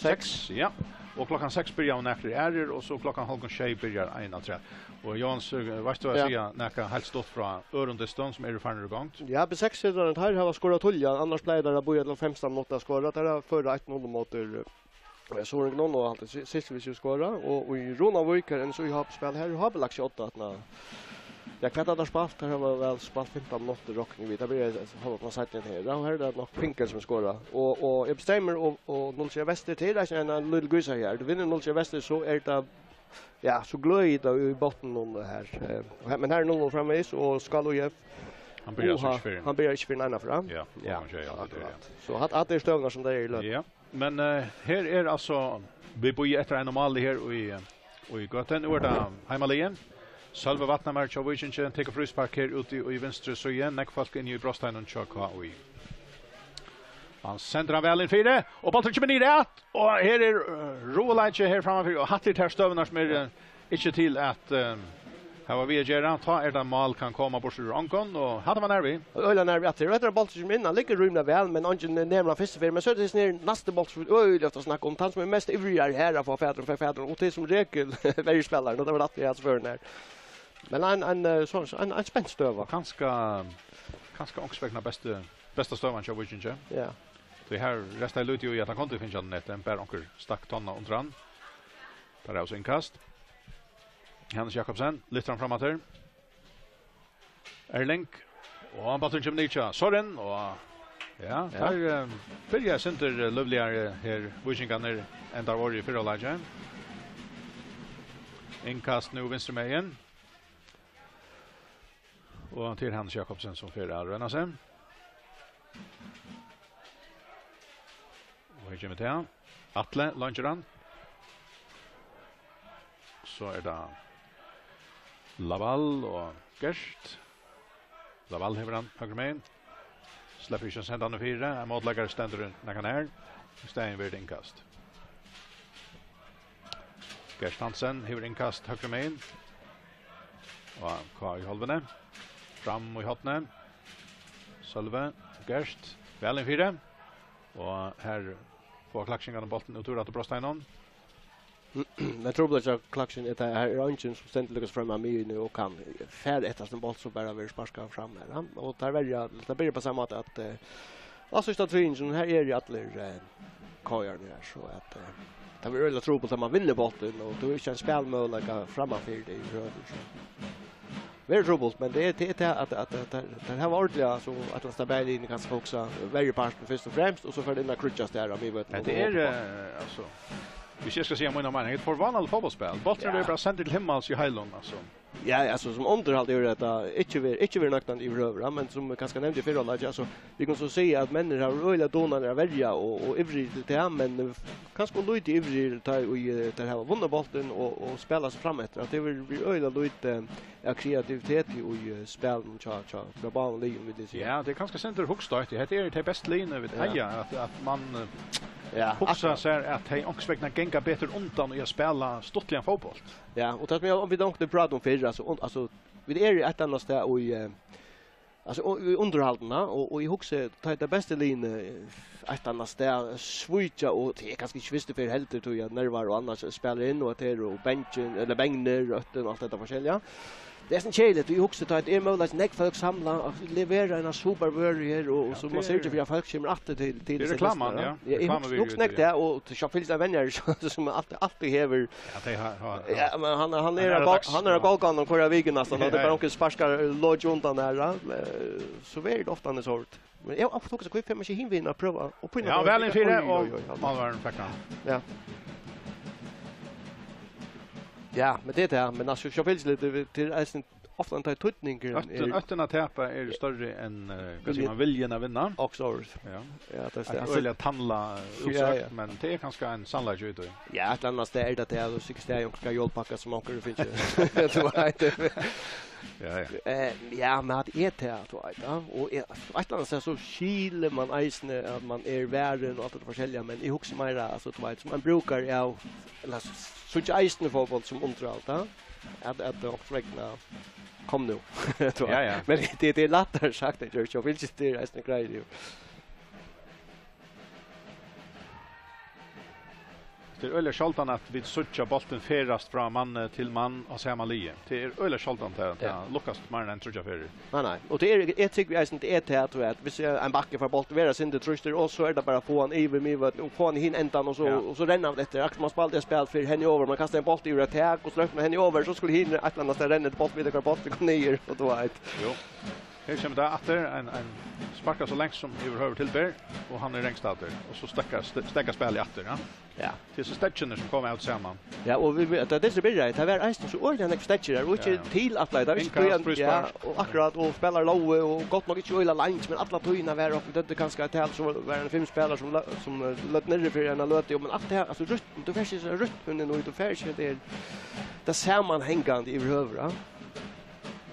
seks, ja. Og klokkan seks byrja nakrir aðrir, og so klokkan hálvgum sjey byrjar ein afturat. Og Jóhannes, eh, veitst tú at Ja. siga nakað heilt stutt frá øðrum dystum sum eru farnir í gongd? Ja, B seks, teir hava skorað tíðliga, annars pleiga teir at bíða til fimtan minuttir at skora. Teir hava ført eitt null móti, eh, Suðuroyingunum, og alt er si-, sist vit skora, og, og í Runavík, her enn so í hoppspæl, her hava lagt seg åtta, at ná. Ja, hvat er tað spælt? Her hava væl spælt fimtan minuttir, rokni vit. Tað blir, eh, hálvt seinni her. Ja, og her er tað nokk Pinkel sum skorar. Og, og eg bestemmi, og, og null sjey Vestur, til er ein, ein lítil grísur her. Vinnur null sjey Vestur, so er tað, ja, so gløðir tað í botninum her. Eh, og her, men her er null null framvegis, og skal U F Hann byrjar so Oha, ikki fyrr enn hann byrjar ikki fyrr enn eina fram. Ja, Ja, hálvgum sjey, ja, tað er akkurát. So hatta, hatta er støðurnar sum tað er í løtuni. Ja. Men, eh, her er altso, vit bíða eftir einum máli her í, í Gøtu. Nú er tað heimaliðið. Sølvi Vatnamar hjá Víkingi tekur fríspark her úti í vinstru síðu. Nógv fólk inni í brotsteiginum hjá K I. Hann sendir hann væl inn fyri, og bólturin kemur niður aftur. Og her er, eh, ruðuleiki her frammanfyri, og hatta er tær støðurnar sum er, eh, ikki til at, eh, hava við at gera. Tá er tað mál kann koma burtur úr ongum, og hatta var nær við. Og øgiliga nær við aftur. Og hetta er bóltur sum innan liggur rímiliga væl, men eingin nemur hann fyrstu ferð. Men so er tað hesin her næsti bóltur sum er øgiliga ofta snakk um. Tann sum er mest ivrigur her at fáa fatur, fær fatur, og til sum regul verjuspælarin, og tað var aftur í hasi førini her. Men ein, ein, eh, so, ein, ein spent støða. Og kanska, kanska onkursvegna besti, besta støðan hjá Víkingi. Ja. Tí her restaði lítið í, at hann kundi fingið hann í netið, bara onkur stakk tonna undir hann. Tað er altso innkast. Hannes Jakobsen lyftir hann fram aftur. Erling. Og hann bólturin kemur niður hjá Sorin, og ja, Ja. her, eh, byrjar sindur, eh, lívligari her, Víkingarnir enda orðið í fyrra hálvleiki. Innkast nú vinstru megin. Og til Hannes Jakobsen, sum fer at royna seg. Og her kemur tað. Atli, leinkir hann. So er tað Laval og Gert. Laval hevur hann høgru megin. Sleppur ikki at senda hann fyri. Ein mótleikari stendur nakað nær. Í staðin verður tað innkast. Gert Hansen hevur innkast høgru megin. Og K í hálvuni. Fram í hornið. Sølvi. Gert. Væl inn fyri. Og her fáa Klaksvíkingarnir bóltin út úr aftur brotsteiginum. Men trupulleikin hjá Klaksvík er, at her er eingin sum stendur líka fram av miðjuni og kann fara eftir sum bólt, so bara verður sparkað fram her, ja. Og tað verður, tað byrjar á sama máta at, eh, á síðsta triðingin, her eru allir, eh, K-arnir her, so at, eh, tað verður øgiliga trupult at mann vinnur bóltin, og tú hevur ikki ein spælmøguleika frammanfyri teg í høvdið, so. Verður trupult, men tað er, tað er tað at, at, at, at teir hava ordiliga, so at hann stabilt inn kanska hugsa verjupartin fyrst og fremst, og so fer tað inn at krúkjast har á miðvøllinum. Hetta er, eh, altso, hvis eg skal siga mína meining, eitt forvanaligt fótbóltsspæl. Bólturin Ja. verður bara sendur til himmals í heilum, altso. Ja, altso, sum undirhald er hetta ikki ver-, ikki verið nøktandi yvirhøvur, ja, men sum eg kanska nevndi í fyrra hálvleiki, altso, vit kunnu so siga, at menn eru øgiliga dugnaligir at verja og, og ivrigir til tað, men, eh, kanska ov lítið ivrigir, tá ið, eh, teir hava vunnið bóltin og, og spæla seg fram eftir, at tað verður, verður øgiliga lítið av kreativiteti í, eh, spælinum hjá, hjá, hjá báðum liðum, vil eg siga. Ja, tað er kanska eitt sindur hugstøtt. Hetta eru tey bestu liðini, vit Ja. eiga, at, at mann, eh, Ja, hugsar akkurát. sær, at tey onkursvegna ganga betur undan í at spæla stuttligan fótbólt. Ja, og tað sum eg, vit onkuntíð prata um fyrr, altso, un-, altso, vit eru eitt ella annað stað í, eh, altso, og, í undirhaldinum, og, og eg hugsi, tá ið tey bestu liðini, eh, eitt ella annað stað svíkja, og tað er kanska ikki fyrstu ferð heldur, tí at nervar og annað spælir inn, og at tað eru bangin, ella bangnir, røttin og alt hetta forskelliga. Tað er sovorðið keðiligt, eg hugsi, tá ið tað er møguliga nógv fólk samlað, og levera eina supervøru her, og, og Ja, so tað man syrgir er fyri, at fólk kemur aftur til, til tað er reklaman, ja. Ja, eg hugsi, Reklamuvirði hugsi nógv út í tað, og til sjálvt fylgja venjarar, sum altíð, altíð hevur Ja, tey ha-, ha-, Ja, men hann, hann hann er er á gó-, dags, hann er á ja. góðganum hvørja viku næstan, og tað er Ja, bara ja. onkur sparkar, eh, lokið undan her, ja. Eh, so verður tað ofta annars sort. Men eg havi ofta hugsað, hví fer man ikki hin vegin at prøva, og pína Ja, bara vel inn fyri, Oj, oj, og oj, hann málverjin fekk hann. Ja. Ja, men tað er tað, men altso, sjálvfylgiliga, tað er, tað er eisini ofta ein týdningur Óttin, er óttin at tapa er størri enn, eh, hvat Viljin. sigur man, viljin at vinna. Og so Ja. Ja, tað er Eitt tað. øgiliga tannlað Ja, útsøgn, ja. men tað er kanska ein sannleiki í tí. Ja, eitt ella annað stað er tað, at tú sikkurt stað í onkra jólapakka sum onkur hevur fingið. Tú veit. Ja, ja. Eh, ja, men at er tað, tú veit, ja. Og er, eitt ella annað stað so skilir man eisini at man er varin og alt det forskellige, men eg hugsi meira, altso, tú veit, sum ein brúkari av, ella s-, síggja eisini fótbólt sum undirhald, ja. At, at tað onkursvegna kom nú. Tú veit. Ja, ja. Men tað, tað er lættari sagt enn gjørt, og fylgist er eisini greiður, jú. Tað er øgiliga sjáldan, at vit síggja bóltin ferðast frá manni til mann á sama liði. Tað er øgiliga sjáldan, tað, Ja. tað lukkast meir enn tríggjar ferðir. Nei, nei. Og tað er, eg trúgvi eisini, tað er tað, tú veit, viss ein bakki fær bóltin, vera sindur trýstur, og so er tað bara at fáa hann yvir miðvøllin, og fáa hann í hin endan, og so, Ja. og so renna vit eftir. Akkurát sum man spældi eitt spæl fyrr, henni over, man kastar ein bólt yvir eitt tak, og so løpur man henni over, so skuldi hin eitt ella annað stað renna eftir bóltin, vita hvar bóltin kom niður, og tú veit. Jú. Her kemur tað aftur, ein, ein sparkar so langt sum yvirhøvur til ber, og hann er rangstaddur, og so steðgar, ste-, steðgar spælið aftur, ja. Ja. Tað er so steðgarnir sum koma av saman. Ja, og vit, vit, tá tað byrjaði, tað var eisini so øgiliga nógv steðgar her, og ikki Ja, ja. tilætlað, tað var ikki Innkast, tí, ja, fríspark. og akkurát, og spælarar lógu, og gott nokk ikki øgiliga langt, men alla tíðina var okkurt, tað er kanska eitt tal, so var ein fimm spælarar sum lø-, sum, eh, løgdu niðri fyri eina løtu, men alt tað her, altso, rytm-, tú fært ikki hesa rytmuna inn í, tú fært ikki tað her, tað samanhangandi yvirhøvur, ja.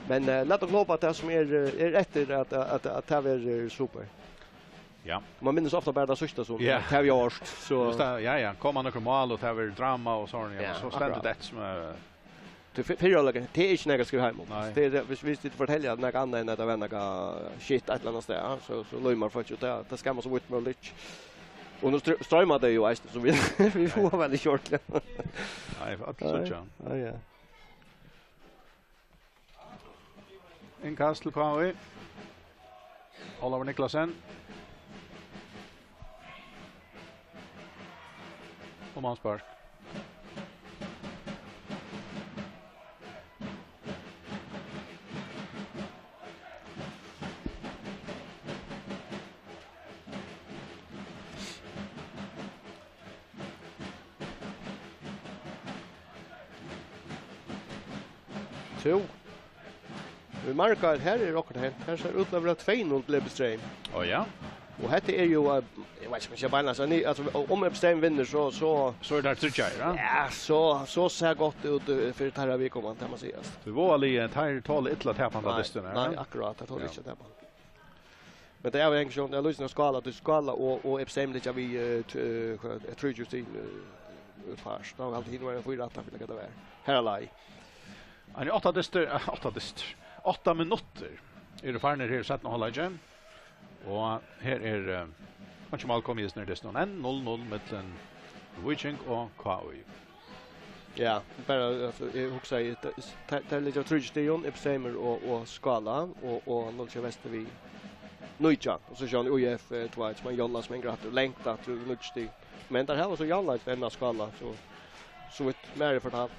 Men, eh, lat okkum hopa, at tað sum er, eh, er eftir, at, at, at tað verður, eh, super. Ja. Man minnist ofta bara tað síðsta sum Ja. tað var gjørt, so Just tað, ja, ja. Koma nøkur mál, og tað verður drama og sovorðið, ja, Ja, men so stendur akkurát. tað sum, eh, Tí fy-, fyrra hálvleikur, tað er ikki nakað at skriva heim um. Nei. Tað er, viss, viss tit fortelja nakað annað enn at tað var nakað shit eitt ella annað stað, ja, so, so límar fólk út tað, tað skal man so vítt møguligt ikki. Og nú str-, stroymar tað jú eisini, so vit, vit fáa væl ikki ordiliga. Nei, for øll Nei. síggja. Ja, ja. Innkast til K H I. Ólavur Niklasen. Og mannspark. Tú. Vit marka, at her er okkurt hent. Her sær út til at vera tvey null til Ebstrem. Ó, ja. Og hetta er jú, eh, eg veit ikki, um eg skal beinleiðis, nei, altso, um Ebstrem vinnur, so, so So er tað tríggjar, ja? Ja, so, so sær gott út, eh, fyri teirra viðkomandi, tað má sigast. Tí Vágaliðið, teir tola illa tapandi Nei, dystin, nei, ja? akkurát, teir tola Ja. ikki at tapa. Men tað er jú eingin sjón, tað er lýsandi av Skála, tí Skála og, og Ebstrem liggja við, eh, t-, eh, hvat er, tríogtjúgu stig, eh, út fast. Tá var altíð hin var ein fýra aftan fyri hvat tað var. Her er leið. Ein átta dystir, eh, átta dystir. Átta minuttir eru farnir her í seinna hálvleiki. Og her er, eh, einki mál komið í dystin enn. Null null millum Víking og K I. Ja, bara, altso, eg hugsaði, ta-, ta-, teir liggja tríggjar stigum, Ipsemur og, og Skála, og, og Nólsoyar Vestur við nítjan, og so sjálvandi U F, eh, tvey, sum ein jolla, sum ein grættur, langt aftur við níggju stig. Men teir hava so javnleik við Skála, so, so vítt mær er fortalt.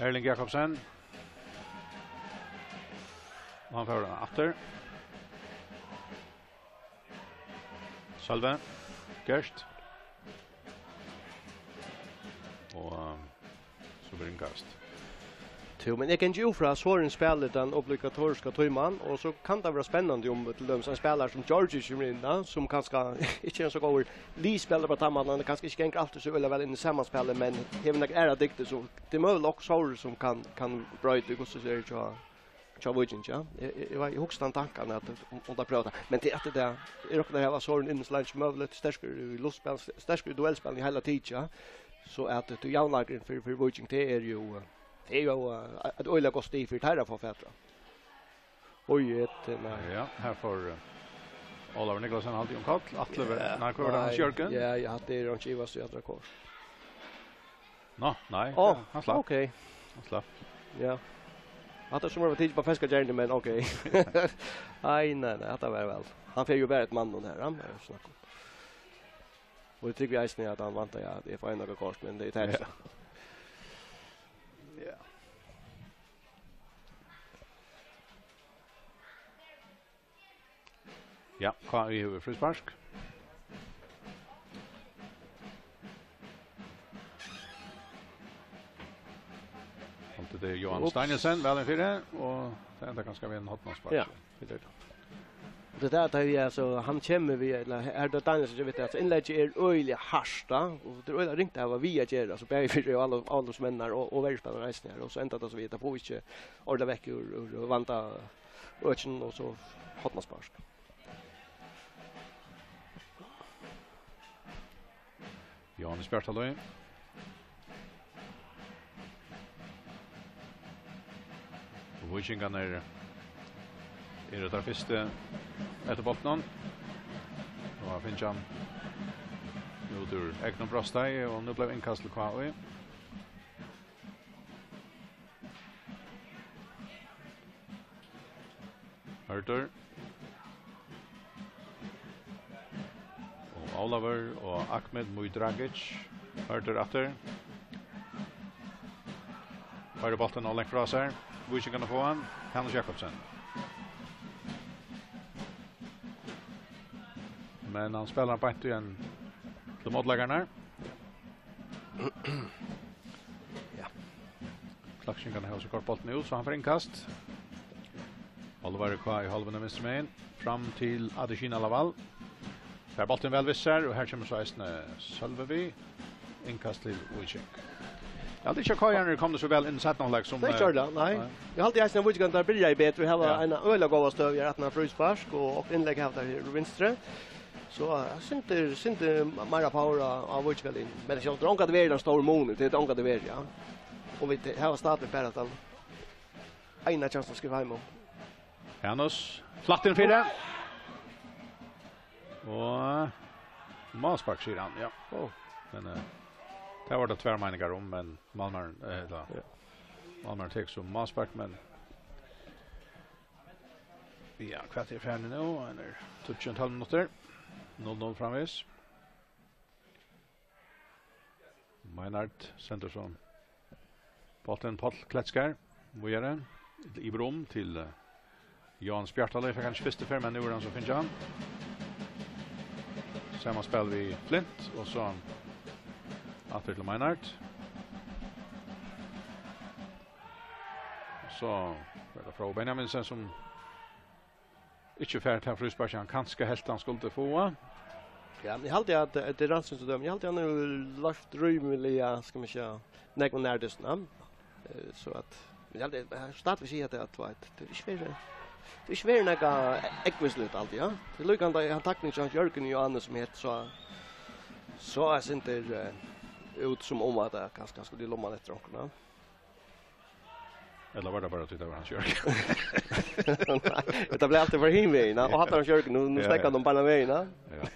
Erling Jakobsen. Og hann fær hann aftur. Sølvi. Gert. Og, um, so verður innkast. Jú, men eg gangi út frá, at Sorin spælir tann obligatoriska tíman, og so kann tað vera spennandi, um til dømis ein spælari sum Georgi kemur inn, ja, sum kanska ikki er so góður liðspælari á tann mátan, hann kanska ikki gongur altíð so øgiliga væl inn í samanspælið, men hevur nakrar aðrar dygdir, so tað er møguligt, Sorin sum kann, kann broyta, hvussu er hjá, hjá Víkingi, ja. Eg, eg, eg var, eg hugsaði tann tankan, at um, um tað prøva tað, men tað er aftur tað, eg rokni at hava Sorin inn so leingi sum møguligt, sterkur í luftspæli, sterkur í duellspæli í heila tikið, ja. So at, eh, javnleikurin fyri, fyri Víking, tað er jú, eh, tað er jú, eh, eitt øgiliga gott stig fyri teir at fáa fatur á. Oj, eitt, eh, nei. Ja, her fór, eh, Ólavur Niclasen haldi um koll. Atle ver-, Ja, nei, hvar var tað, Hans nei, Jørgen? Ja, ja, tað er hann ikki ivast í, at tað er kort. Nå, nei, Ó, hann slapp. Ok. Hann slapp. Ja. Hatta sum var tikið upp á feska gerðina, men ok. Nei, nei, nei, hatta var væl. Hann fer jú bara eitt mann her, hann er snakk um. Og eg trúgvi eisini, at hann væntar, ja, at eg fái nakað kort, men tað er tað Ja. ikki. Ja. Ja, K I hevur fríspark. Og tað er Johan Ups. Steinesen, væl inn fyri, og tað endar kanska við ein hornaspark. Ja, vit eru tað. Og tað er tað, at, ja, so hann kemur við, ella, her er tað Danielsen, eg veit, at innlegget er øgiliga hart, da, og tað er øgiliga ringt at hava við at gera, so bæði fyri og alla, alla menn her, og, og verjuspælarar eisini her, og so endar tað so við, at tað fáa ikki ordiliga vekk úr, úr vanda økinum, og so hornaspark. Jóhannes Bjartalíð. Og víkingarnir eru teir fyrstu eftir bóltinum. Og hann fekk hann út úr egnum brotsteigi, og nú bleiv innkast til K I. Hørður. Og Ólavur og Ahmed Mudragic. Hørður aftur. Fær bóltin av langt frá sær. Víkingarnir fáa hann. Hanus Jakobsen. Men hann spælir hann beint í ein til mótleikararnar. Ja. Klaksvíkingarnir hava so koyrt bóltin út, so hann fær innkast. Álvarið K í hálvuni vinstru megin. Fram til Adesina Lawal. Fær bóltin væl við sær, og her kemur so eisini Sølvi við. Innkast til Víking. Ja, tað er ikki K I-arnir komnir so væl inn í seinna hálvleik sum, Nei, eh, klart, nei. nei. Eg haldi eisini at Víkingarnir byrjaðu betri og hava Ja. eina øgiliga góða støðu her, aftan á fríspark og, og innlegg her, her úr vinstru. So, eh, sindur, sindur meira power á, á Víkingarliðini. Men tað er ongantíð verið ein stór munur, tað er ongantíð verið, ja. Og vit hava stadig bara tann eina kjansin at skriva heim um. Janus, flatt inn fyri. Og málspark, sigur hann, ja. Ó. Men, eh, tað var tað tvær meiningar um, men málmaðurin, eh, ella, Ja. málmaðurin tekur so málspark, men ja, hvat er ferðin nú? Ein er tíggju, tólv minuttir. Null null framvegis. Meinhard sendir so bóltin, Páll Kletskar, víðari, yvir um til, eh, Jóhannes Bjartalíð, fekk hann ikki fyrstu ferð, men nú er hann so fingið hann. Sama spæl við Flint, og so aftur til Meinhard. So er tað Fróði Benjaminsen, sum ikki fær tað fríspark, hann kanska helt hann skuldi fáa. Ja, men eg haldi at, at tað er rannsins dømi. Eg haldi, hann hevur loyvt rímiliga, skal man siga, nógv nær dystin, ja. Eh, so at, men eg haldi, eg stadigvæk siga at, at, at tað er ikki verið, tað er ikki verið nakað ógvusligt alt, ja. Tað er líka hann, hann takning til Hans Jørgen Johannes, sum helt so, so er sindur, eh, út sum um at tað kanska, kanska skuldi lomma eftir onkrum, ja. Ella var tað bara tí tað var Hans Jørgen? Nei, tað bleiv altíð fyri hin vegin, ja. Og hatta er Hans Jørgen, nú, nú Ja, steðgar ja. hann bara vegin, ja. Ja.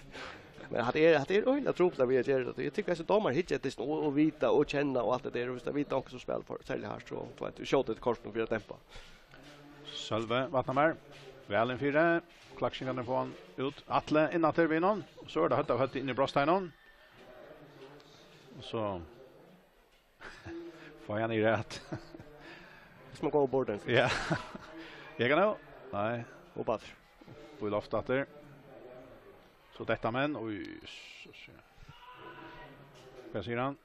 Men hatta er, hatta er øgiliga trupult at vit gera tað. Eg tykki, at dómarar hyggja eftir og, og vita og kenna og alt tað har. Og viss teir vita onkran sum spælir for, serliga hart, so, tú veit, skjóta eftir kortinum fyri at dempa. Sølvi Vatnamar. Væl inn fyri. Klaksvíkingarnir fáa hann út. Atle inn aftur við honum. So er tað høvd av høvd inn í brotsteiginum. Og so Fái hann í rætt. Hvis man går over bordenden. Ja. Jeg kan jo. Nei. Upp aftur. Upp í loft aftur. So detta menn. Oj, so, so. Hvat sigur hann?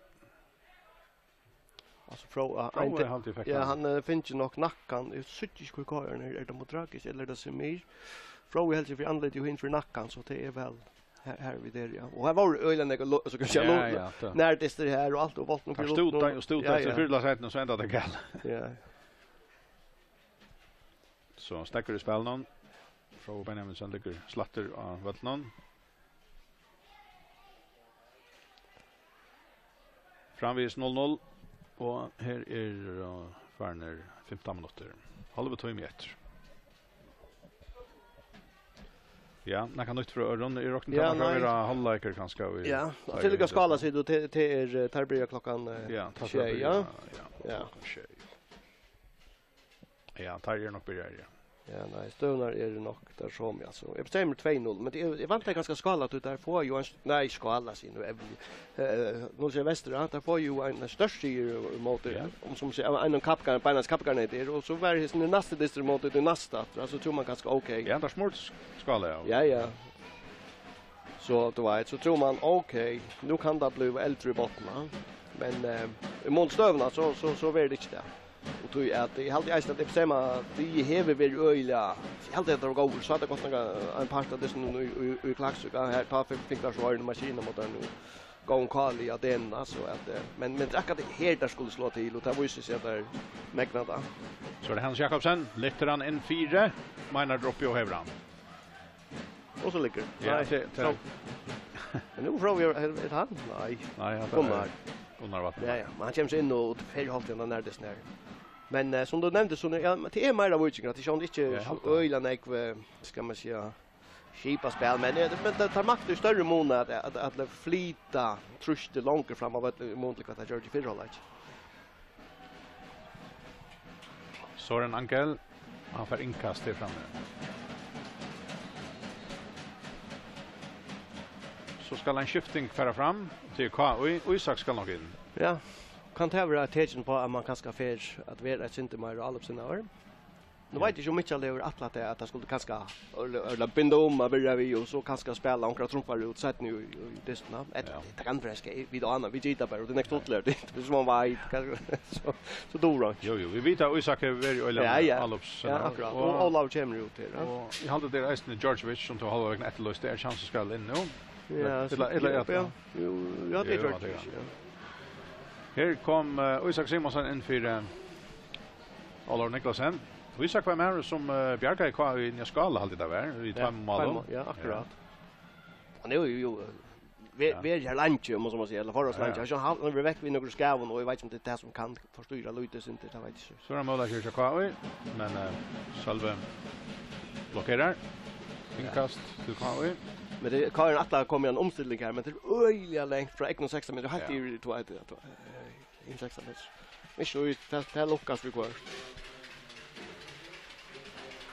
Altso, Frá, ja, Fróði ein, haldi eg fekk ja, hann. Hann eh, fingið nokk nakkan. Eg síggi ikki, hvør koyrin er. Er tað Modrakis, ella er tað Semir? Fróði heldur fyri andlitið og hin fyri nakkan, so tað er væl her, her við der, ja. Og her var øgiliga nógv lo-, so kan Ja, ja, ja, tað. Nærdystir her og alt, og bólturin Teir flytur stúta rundan og stúta Ja, eftir ja. Fyrirliðaseinum, so endar tað galið. Ja. So, steðgur í spælinum. Fróði Benjaminsen liggur slættur á vøllinum. Framvegis null null, og her er uh, farnir fimtan minuttir. Hálvur tími eftir. Ja, nakað nýtt frá øðrum. Eg rokni Ja, tað nei. Vera hálvleikur kanska. Í Ja, og til líka skála, sigur tú, til, til er, eh, teir byrja klokkan eh, Ja, takk sjey, fyri ja. Ja, Ja. Klokkan sjey. Ja, teir eru nokk byrjaðir, ja. Ja, nei, støðurnar eru nokk tær somu, altso. Eg bestemmi tvey null, men eg, eg væntaði kanska skála, tí teir fáa jú ein st-, nei, skála, sigur nú, Evli. Eh, nú sigur Vestur, ja, teir fáa jú ein størst sigur móti, Ja. um sum sigur, ein av kappgarn-, beinans kappgarnið er, og so var hesin næsti dystur móti, tí næsta, altso, trúr man kanska, ok. Ja, teir smurt skála, ja. Ja, ja. So, tú veit, so trúr man, ok, nú kann tað bliva eldur í botni, men eh, í mun støðuna, so, so, so verður tað ikki tað. Og tí at eg haldi eisini at Ipsema, tí hevur verið øgiliga, eg haldi at tað var góður, so at tað gott nok ein part av tysum í, í, í Klaksvík, ja, her tá fekk, fekk tær so ein maskin og måtte nú gå en kall í Adena, so at, eh, men, men akkurát her tær skulu slá til, og tað vísir seg at tær megna tað. So er tað Hans Jakobsen, lyftir hann inn fyri, meinar droppi og hevur hann. Og so liggur. Ja, Nei, tað, tað so. Men nú prøvi eg, er, er hann? Nei. Nei, ja, tað Gunnar. Er Gunnar Vatn. Ja, ja, men hann kemur seg inn og fer í hálvtíðina nær dystin her. Men eh, sum tú nevndi, so ja, men tað er meira Víkingar, at tað er ikki Ja, eg so haldi. Øgiliga nógv, eh, skal man siga, skipa spæl, men, eh, men tað, tað maktar í størri mun at, at, at flyta trýstið longur fram á vøll í mun til hvat tað gjørdi í fyrra hálvleik. Søren Angel, hann fær innkast her frammi. So skal ein skifting fara fram, og tað er K I, Ísak skal nokk inn. Ja, kann tað vera eitt tekin uppá, at man kanska fer at vera eitt sindur meira álopssinnaður? Nú Ja. veit eg ikki, um Mikkjal hevur ætlað tað, at hann skuldi kanska, ella, ella binda um at vera við, og so kanska spæla onkra trumfar út seinni í, í dystin, ja. Ella, Ja. tað kann vera, skal, vit ána, vit gita bara, og tað er nógv stuttligari, tað er sum man veit, kanska, so, so dugir hann. Jú, jú, vit vita, at Ísak hevur verið í Ja, ja. Álops, Ja, akkurát. Og, Og Ólavur kemur út her, ja. Og eg haldi, tað er eisini Djordjevic, sum tú hálva vegna eftirlýsti, er sjansin skal inn nú. Ja, Ella, so, ella, ja, ja. Jú, ja, tað er Jú, Djordjevic, tað er ja. Her kom eh, Ísak Simonsen inn fyri eh, Ólavur Niklasen. Og Ísak var maður sum eh, bjargaði K I í Nýja Skála, haldi eg tað var, í Ja, tveimum tveim málum. Mál, ja, akkurát. Hann er jú, jú eh, ver, Ja. Verið her leingi, um man so má siga, ella forholdsvis Ja, ja. Leingi. Hann, hann er vekk við nøkrum skævum, og eg veit ikki um tað er tað sum kann forstýra lítið sindur, tað veit eg ikki. So er hann møguleiki hjá K I, men eh, Sølvi blokkerar. Ja. Innkast til K I. Men tað, K I ætlar at koma í ein umstilling her, men tað er øgiliga langt frá egnum sekstan metrum, heilt Ja. Yvir í tvey, tvey, tvey, eh, inn sekstan metrum. Ikki so, tað, tað lukkast við hvørt.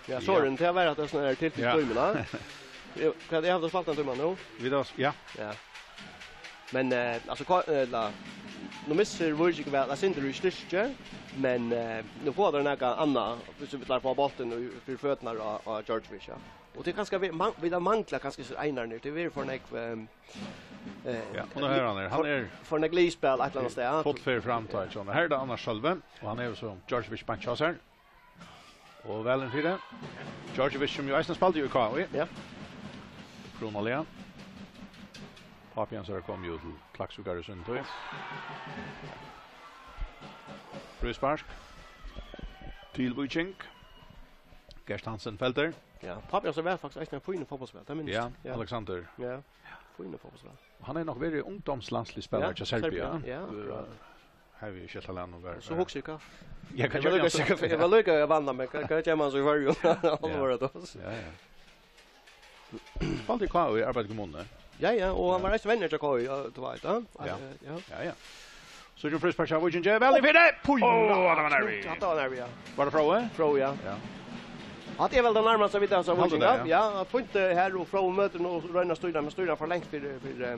Ja, Ja. Søren, tað var at tað er sånn her til, til Ja. Tímuna. Eg, hvat, eg havi spælt ein tíma nú. Vit hava s-, ja. Ja. Men eh, altso, hva, eh, la, nú missir Víkingur væl, altso, sindur í styrki, men eh, nú fáa teir nakað annað, hvis vit læra fáa bóltin í, fyri føturnar á, á Djordjevic, ja. Og tað er kanska, vit, man, vit hava manglað kanska sær einarnir, tað verður for nógv, eh, eh, Ja, og nú her hann er. Hann for, er for nógv liðspæl eitt ella annað stað, ja. Full ferð fram, tá, Ja. Ikke sant? Her er tað annars Sølvi, og hann er jú so Djordjevic beint hjá sær. Og væl inn fyri. Djordjevic, sum jú eisini spældi í K I. Ja. Upprunaliga. Pápi hansara kom jú til Klaksvíkar í síni tíð. Fríspark. Til Víking. Gert Hansen feltir. Ja, pápi hansara var faktiskt eisini ein fínur fótbóltsspæl, tað minnist Ja, eg. Ja. Alexander. Ja. Fínur fótbóltsspæl. Og hann er nokk verið ungdómslandsliðsspælari Ja, hjá Serbia. Serbia, ja, akkurát. Eh, Har við Skeltaland og var Og so hugsi eg, hvat Ja, hvat Eg var gjørdi líka hann? Sikkurt, eg var líka at vanna meg, hvat, hvat ger man so í Føroyum? Hann Ja. Var tað. Ja, ja. Spældi í K I, arbeiddi í kommununi. Ja, ja, og hann Ja. Var eisini venjari hjá K I, ja, tú veit, ja. Ja. Eh, ja. Ja, ja. So er fríspark hjá Víkingi, væl inn fyri! Púi! Ó, hatta var nervi. Hatta var nervi, ja. Var tað Fróði? Fróði, ja. Ja. Hatta er væl tað nærmasta vit hava Haldi Víkingi, tað, ja. Ja, fínt eh, her og Fróði møtir nú Røyna stýra, men stýra for langt fyri, fyri, eh,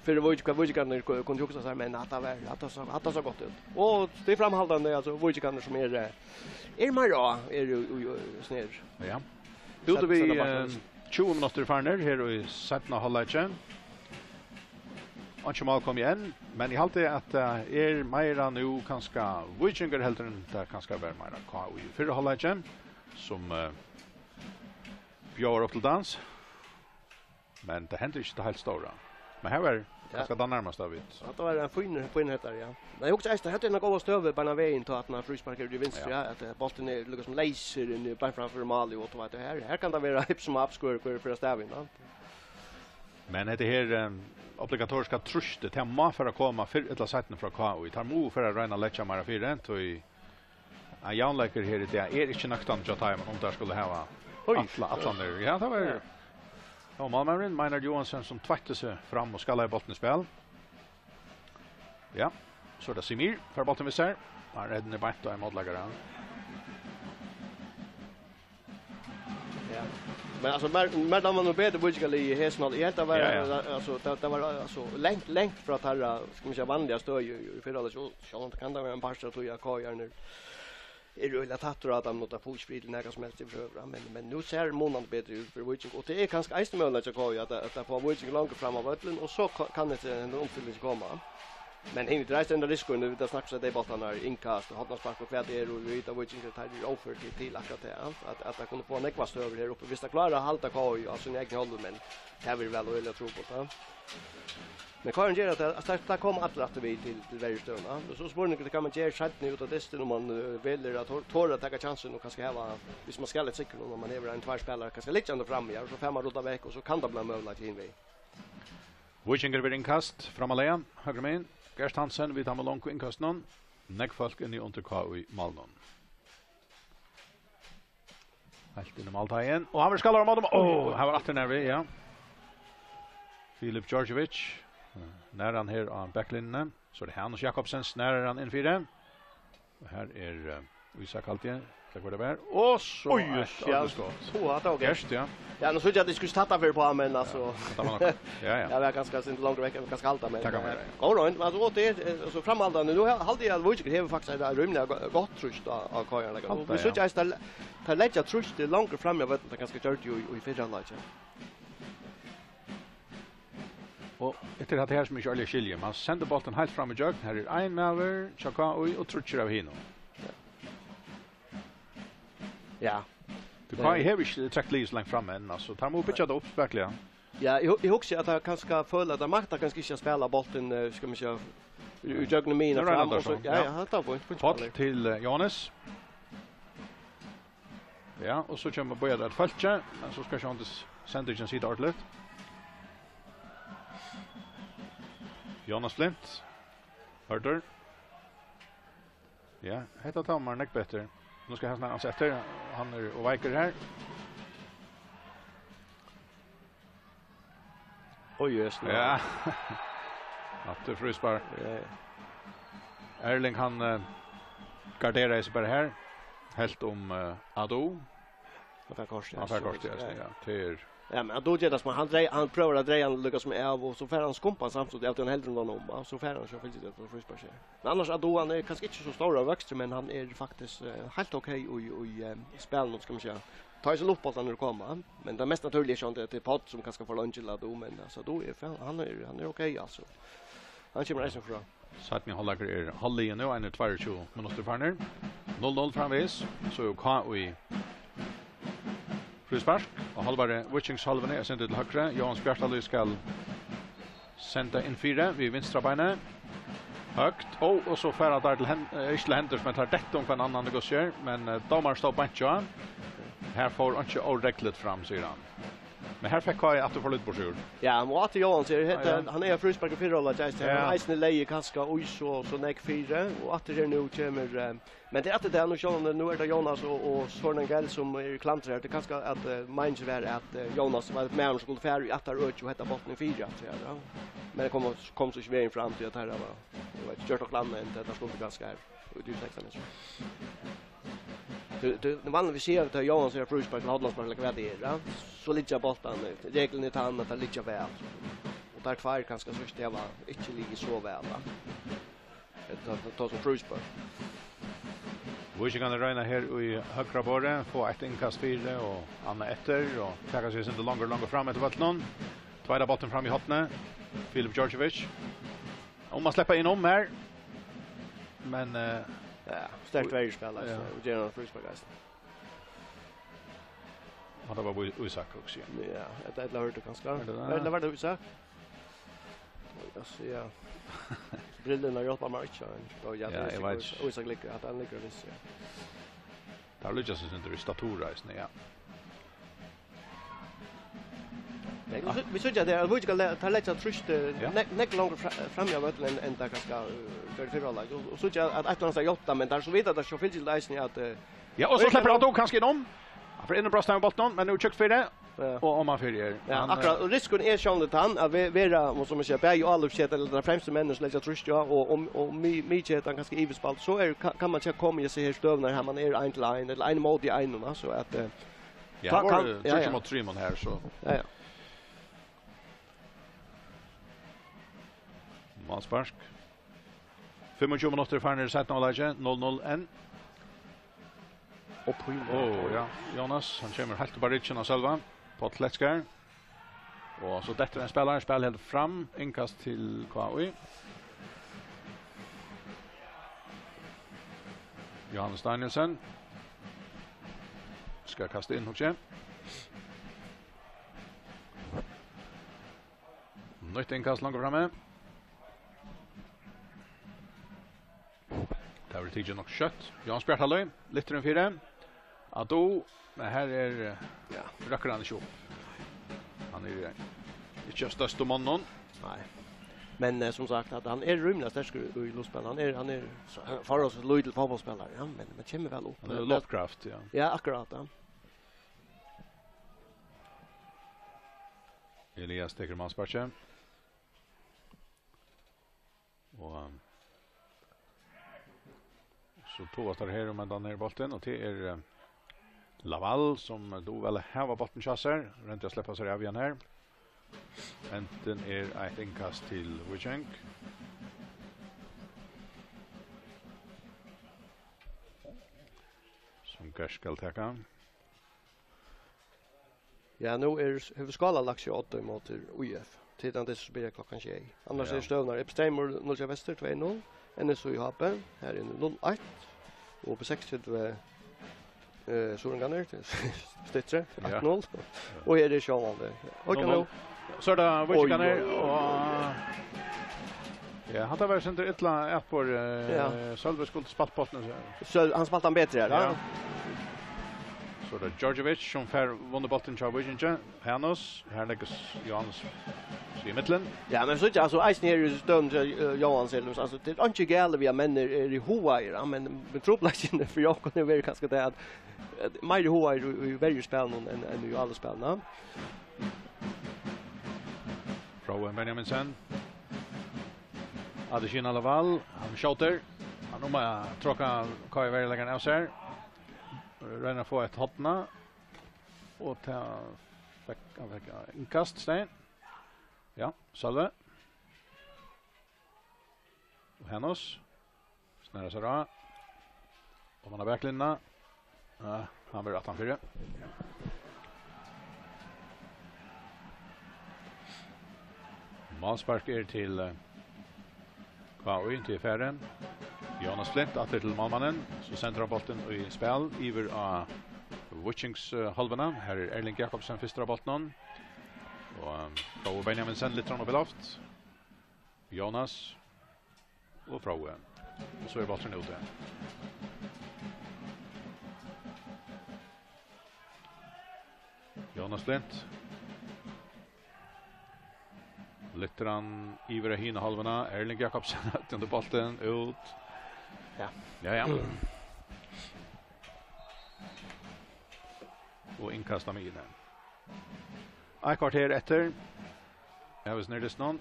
fyri Víkingar, Víkingarnir ku-, kundu hugsa seg, men hatta var, hatta sá, hatta sá gott út. Og tað er framhaldandi, altso, Víkingarnir sum er, eh, er meira á, er jú, jú, jú, snær. Ja. Úti Sett-, við, sett á bakkan. Eh, tjúgu minuttir farnir her í seinna hálvleiki. Einki mál komið enn, men eg haldi, at tað er meira nú kanska Víkingur heldur enn tað kanska var meira K I í fyrra hálvleiki, sum, eh, bjóðar upp til dans. Men tað hendir ikki tað heilt stóra. Men her var Ja. kanska tað nærmasta vit. Ja, tað var ein fín, fín hettari, ja. Nei, eg hugsi eisini, hetta er ein góð støðu, bara vegin til at hann fríspark er í vinstri, Ja. ja, at, eh, boltin er líka sum leysur inn í beint framfyri málið, og tú veit, her, her kann tað vera hipp sum happ, skør, hvør fer av stað við, ja. Men hetta her, eh, obligatoriska trýstið, tað má fara at koma fyrr ella seinni frá K I. Teir mugu fara at royna at leggja meira fyri, tí ein javnleikur her í dag er ikki nøktandi hjá teimum, um teir skulu hava Oj. ætla-, ætlanir. Ja, tað var Ja. Ja, málmaðurin, Meinar Johansen, sum tveitti seg fram og skallaði bóltin í spæl. Ja, so er tað Simir, fær bóltin við sær. Hann rednir beint á ein mótleikara. Ja. Men, altso, mær, mær dámar nú betur Víkingarliðið í hesum, eg helt, tað var, Ja, ja. altso, tað, tað var, altso, langt, langt frá teirra, skal man siga, vanliga støði í, í fyrra, so, sjálvandi kann tað vera ein partur av tí at K I-arnir eru øgiliga tættir á teimum, og teir fáa ikki frí til nakað sum helst yvirhøvur, men, men nú sær munandi betur út fyri Víking, og tað er kanska eisini møguleiki hjá K I at, at, at fáa Víking longur fram á vøllin, og so ka-, kann hetta, henda umstillingin koma. Men hin, tað er eisini ein risiko, nú vit hava snakka um, at tey bóltarnir, innkast og hornaspark og hvat tað er, og vit vita, Víking, at teir eru óførir til, til akkurát tað, at, at teir kunnu fáa nógvar støður her uppi. Viss teir klára at halda K I á síni egnu hálvu, men tað verður væl øgiliga trupult, ja. Men K R ger at, at, at tað koma allir aftur við til, til verjustøðuna. Og so spurningur, hvat man ger seinni út av dystin, um man, eh, velur at tor-, tora at taka kjansin og kanska hava, viss man skal eitt sikkur, um man hevur ein, tveir spælarar kanska liggjandi frammi, ja, og so fær man rulla vekk, og so kann tað blíva møguleiki hin vegin. Víkingur við innkast, fram á lagan, høgru megin. Gert Hansen við teimum longu innkastunum. Nógv fólk inni undir K I-málinum. Heilt inn í málteigin. Og hann verður skallaður á móti. Ó, her var aftur nær við, ja. Filip Djordjevic. Nær hann her á baklinjuni. So er tað Hanus Jakobsen, snærir hann inn fyri. Og her er, eh, Ísak Halldór, ella hvar tað var. Og so Oj, eitt ja. Øvrig skot. Ó, hatta var gert. Gert, ja. Ja, nú síggi eg at eg skuldi tatt hann fyri på, men altso. Ja, tað var nokk. Ja, ja. Ja, vit eru kanska eitt sindur longur vekk, vit kanska halda, men, Tað kann eh, vera, ja. Góð roynd, men altso, og tað er, eh, altso, framhaldandi, nú hal-, haldi eg at Víkingur hevur faktiskt eitt rímiliga go-, gott trýst á, á K R-leikararnar. Halda, Vit síggja ja. eisini, teir, teir leggja trýstið longur fram á vøllin, enn teir kanska gjørdu í, í fyrra hálvleiki. Og eftir hatta her sum eg ikki ordiliga skilji, man sendir bóltin heilt fram ígjøgnum, her er ein maður hjá K I og tríggir av hinum. Ja. Tí K I Eh. hevur ikki trekt liðið so langt fram enn, altso, teir mugu byggja tað upp spakuliga. Ja, eg hu-, eg hugsi at teir kanska føla at teir makta kanska ikki at spæla bóltin, eh, skal man siga, í, í gjøgnum miðjuna Nú royna fram, teir og so, so, ja, ja. ja, hatta var fínt, fínt Páll spælað. Til, eh, Jóhannes. Ja, og so kemur Bói Edvard Fólki, men so skal sjálvandi s-, sendingin sita ordiligt. Jónas Flint. Hørður. Ja, hetta dámar mær nógv betur. Nú skal hann snara ansa eftir. Hann er og veikir her. Oj, jøss, nú. Ja. Aftur fríspark. Ja, ja. Erling, hann, eh, garderaði seg bara her. Helt um, eh, Adu. Hann fær kortið, Hann fær ja, kortið, ja, ja, ja. ja. Tað er Ja, men Adu ger tað sum hann drei-, hann prøvar at dreiga hann líka sum av, og so fær hann skumpa samstundis, av tí hann heldur honum um, og so fær hann so fylgir tað fríspark her. Men annars, Adu, hann er kanska ikki so stórur av vøkstri, men hann er faktiskt, eh, heilt ok í, í, eh, spælinum, skal man siga. Tá ið so luftbóltarnir koma, men tað mest natúrliga er sjálvandi, at tað er Páll, sum kanska forlangir Adu, men, altso, Adu er fa-, hann er, hann er ok, altso. Hann kemur eisini frá. Seinni hálvleikur er hálvliðin nú, ein og tveyogtjúgu minuttir farnir. Null null framvegis, so er K I fríspark á hálvari Víkings hálvuni, er sendur til høgru. Jóhannes Bjartalíð skal senda inn fyri við vinstra beini. Høgt, ó, og so fara teir til hen-, eh, ikki til hendurs, men teir detta um hvønn annan, tað gott sær, men, eh, dómarin stóð beint hjá. Her fór einki óregluligt fram, sigur hann. Men her fekk K I aftur for lítið burtur úr. Ja, og aftur Jóhannes her, hetta, Ja, ja. hann er fríspark í fyrra hálvleik, eisini. Ja. Hann eisini legði kanska í so, so nógv fyri, og aftur her nú kemur, eh, men tað er aftur tað, nú sjálvandi, nú er tað Jónas og, og Søren Engel sum er klantur her. Tað er kanska at, eh, meiningin var at, eh, Jónas var maðurin sum skuldi fara í aftarøki og hetta bóltin í fyri aftur her, ja. Men hann kom, kom so ikki vegin fram til at her var, eg veit, gjørt okkurt annað enn tað, tað skuldi kanska her, út í sekstan, so. Tú, tú, vanligvis siga vit at Jóhannes er fríspark til hornaspark, ella hvat tað er, ja? So liggja bóltarnir, reglan er tann at teir liggja væl. Og teir tveir kanska so ikki hava ikki ligið so væl, ja. Tað, tað, tað sum fríspark. Víkingarnir royna her í høgra borði, fáa eitt innkast fyri og annað eftir, og taka seg eitt sindur longur, longur fram eftir vøllinum. Tveita bóltin fram í hornið. Filip Djordjevic. Hon má sleppa inn um her. Men, eh, Ja, sterkt verjuspæl, altso, ja, og ger hann fríspark eisini. Og tað var Í-, Ísak, hugsi eg. Ja, ella, ella hørdu kanska. Er tað tað? Ella var tað Ísak? Oj, altso, ja. Brillurnar hjálpa mær ikki, men, ja, Ja, tað er eg sikkurt veit. Ísak liggur, at hann liggur og vinstra, ja. Tað er líka sum sindur í statur eisini, ja. Ja, vit sí-, vit síggja, at tað er, at Víkingar le-, teir leggja trýst, eh, Ja. nógv, nógv longur fra-, framman á vøllinum enn, enn teir kanska, eh, gjørdu í fyrra hálvleik. Og, og síggja, at eitt ella annað skal hjálpa, men tað er so vitandi, at tað er so fylgilegt eisini, at, eh, Ja, og so Oj, sleppur nú. Hann Dó kanska inn um. Hann fer inn og brosnar við bóltin, men nú er tjúkt fyri. Ja. Og um hann fer her. Ja, Hann, akkurát. eh, Og riskurin er sjálvandi tann at ve-, vera, sum man sigur, bæði álopsketa ella teir fremstu menn sum leggja trýst á, og, og, og mi-, mikið hetta kanska yvirspælt, so er, kann, kann man ikki koma í hesi her støðurnar her, man er ein til ein, ella ein móti einum, altso at, eh, Ja, Tá hann var, kann eh, ja, tríggir ja. Móti trímum her, so. Ja, ja. Málspark. Fimmogtjúgu minuttir farnir í seinna hálvleiki, null null enn. Og pín. Ó, ja, Jónas, hann kemur heilt upp á ryggin á Sølva. Páll Kletskar. Og so dettur ein spælari, spæl heldur fram, innkast til K I. Johannes Danielsen. Skal kasta inn, hugsi eg. Nýtt innkast langt frammi. Tað verður tikið nokk skjótt. Jóansbjørn Halløy, Litturin fyri. Adu, men her er, eh, Ja. røkkur hann ikki upp. Hann er, eh, ikki av størstu monnum. Nei. Men, eh, sum sagt, at hann er rímiliga sterkur í luftspæli. Hann er, hann er s-, hann er forholdsvis lítil fótbóltsspælari, ja, men, men kemur væl upp. Hann hevur Men, lopkraft, ja. Ja, akkurát, ja. Elias tekur málsparkið. Og, um, so toast teir her um hendan her bóltin, og tað er, eh, Laval, sum dugir væl at hava bóltin hjá sær. Royndi at sleppa sær av við hann her. Hendin er eitt innkast til Víking, sum Gerst skal taka. Ja, nú er, hevur Skála lagt seg á odda ímóti ÍF. Til tann dyst sum byrjar klokkan sjey. Annars Ja. eru støðurnar Ipstreymoy null sjey Vestur tvey null, N S Í H B, her er null eitt, og B seksogtretivu, eh, Suðuroyingarnir, Stittre, Ja. eitt null. Og her er sjálvandi. Oj, Null null. nú. So er tað Víkingarnir, Oj, oj, oj. og, ja, hatta var sindur illa atburð, eh, Ja. Sølvi skuldi spælt bóltin, so So hann spældi hann betri her, ja. Ja. So er tað Djordjevic sum fær vunnið bóltin hjá Víkingi. Hanus, her leggur s-, Jóhannes seg í millum. Ja, men so, altso, eisini her í støðuni til, eh, Jóhannes, altso, tað er ikki galið við at menn eru, eru hugaðir, ja, men, men trupulleikin fyri okkum hevur verið kanska tað at, at meiri hugaðir í, í verjuspælinum enn, enn í áloppsspælinum. Fróði Benjaminsen. Adesina Laval, hann skjótur. Hann um at trókka K I-verjuleikararnar av sær. Roynir at fáa eitt horn. Og tað fekk, hann fekk innkast, Stein. Ja, Sølvi. Og Hanus. Snara sær á. Og man har baklinna. Ja, hann verður aftan fyri. Málspark er til, eh, K I, til farin. Jonas Flint, aftur til málmannin. So sendir hann bóltin í spæl, yvir á Víkings, eh, hálvuna. Her er Erling Jakobsen fyrstur á bóltinum. Og, eh, Fróði Benjaminsen lyftir hann upp í loft. Jonas og Fróði. Og so er bólturin úti. Jonas Flint. Lyftir hann yvir á hina hálvuna. Erling Jakobsen, høgt undir bóltin, út. Ja. Ja, ja. Og innkast á miðjuni. Eitt korter eftir. Ja, vit snýra dystin.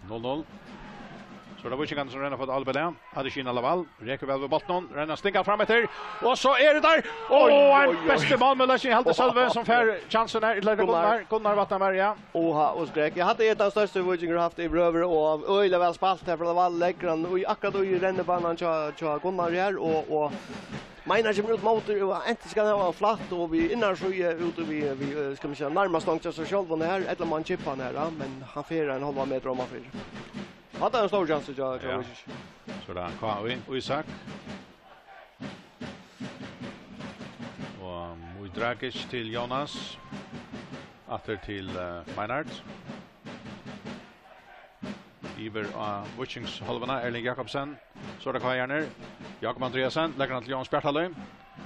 Null null. So er tað Víkingarnir sum royna at fáa eitt álop í dag. Adesina Laval rekur væl við bóltinum, roynir at stinga fram eftir. Og so er tað har! Oj, Ó, ein oj, oj. Besti málmøguleikin, eg haldi Sølvi sum fær kjansin her. Ella er tað Gunnar. Gunnar, Gunnar Vatnamar, ja. Oha, og skrekk. Ja, hatta er tann størsta Víkingur hevur havt yvirhøvur, og øgiliga væl spælt her frá Laval. Leggur hann í akkurát í rennibanan hjá, hjá Gunnari her, og, og Meinar kemur út móti, og enten skal hann hava hann flatt og við innarsíðu út við, við, eh, skal man siga, nærmast langt seg sjálvan her, ella má hann kippa hann her, ja, men hann fer ein hálvan metur oman fyri. Hatta er ein stór chance, ja, ja. Kan. So er tað K I, Isak. Og Mudragic til Jonas. Aftur til, eh, Meinhard. Yvir á Víkings hálvuna, Erling Jakobsen. So er tað K I-arnir. Jakob Andreasen, leggur hann til Jónas Bjartalíð.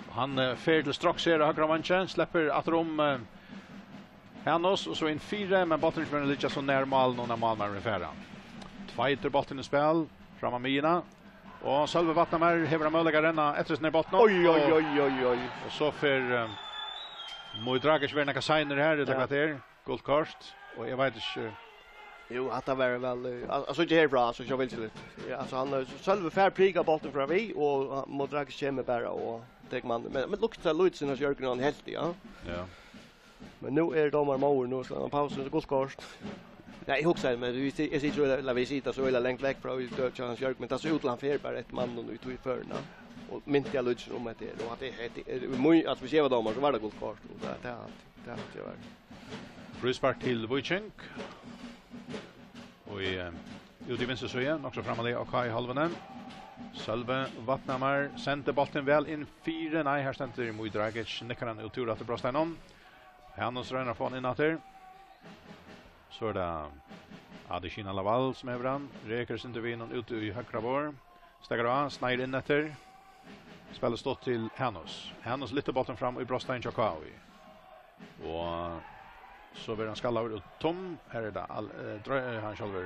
Og hann, eh, fer til stroks her á høgra vangi, sleppur aftur um, eh, Hanus, og so inn fyri, men bólturin fer at liggja so nær málinum, og nær málmaðurin fer hann. Tveitur bólturin í spæl, fram á miðjuna. Og Sølvi Vatnamar hevur ein møguleika at renna eftir sínum í botn. Oj, oj, oj, oj, oj. Og so fer, eh, Mudragic verið nakað seinur her, ella hvat er? Gult kort, og eg veit ikki. Jú, hatta var væl, eh, al-, altso, ikki herfrá, altso, ikki vilja litt. Ja, altso, hann, eh, Sølvi fær prikað bóltin fram við, og, ah, Mudragic kemur bara og tekur mann. Men, men luktar lítið sum Hans Jørgen, hann helt, ja. Ja. Men nú er dómarin móður, nú skal hann pausa, gult kort. Ja, eg hugsaði, men eg, eg siti so, ella vit sita so illa langt vekk frá í dø-, hjá Hans Jørgen, men tað sær út til hann fer bara eftir manninum í tí føruna. Og minti eg lítið um hetta her, og at tað, hetta er, mø-, at vit séu dómar, so var tað gult kort, og tað, tað, tað, tað var. Fríspark til Víking. Og í, eh, út í vinstru síðu, nokk so framarliga á K I-hálvuni. Sølvi Vatnamar sendir bóltin væl inn fyri. Nei, her stendur Mudragic, nikkar hann út túr aftur brotsteininum. Hanus roynir at fáa hann inn aftur. So er tað Adesina Lawal sum hevur hann. Rekur eitt sindur við honum út í høgra borð. Steðgar á, sneiðir inn eftir. Spælir stutt til Hanus. Hanus lyftir bóltin fram í brotstein hjá K I. Og so verður hann skallaður út tom. Her er tað al-, eh, drøy-, eh, hann sjálvur,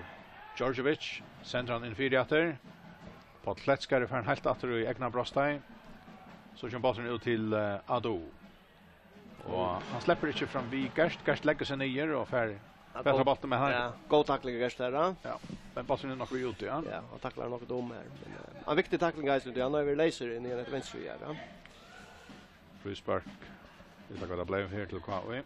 Djordjevic. Sendir hann inn fyri aftur. Páll Kletskari fær hann heilt aftur í egna brotstein. So kemur bólturin út til, eh, Adu. Og hann sleppur ikki fram við Gert. Gert leggur seg niður og fær Ja, betra góð, bóltin, men hann ja, góð takling, Gert, her, ja. Ja, men bólturin er nokk við út, ja. Ja, hann taklar nokk dum her. Men, eh, ein viktig takling, eisini, tí hann hevur verið leysur inn í ein vinstru her, ja. Fríspark. Vit taka tað bleyv her til K I.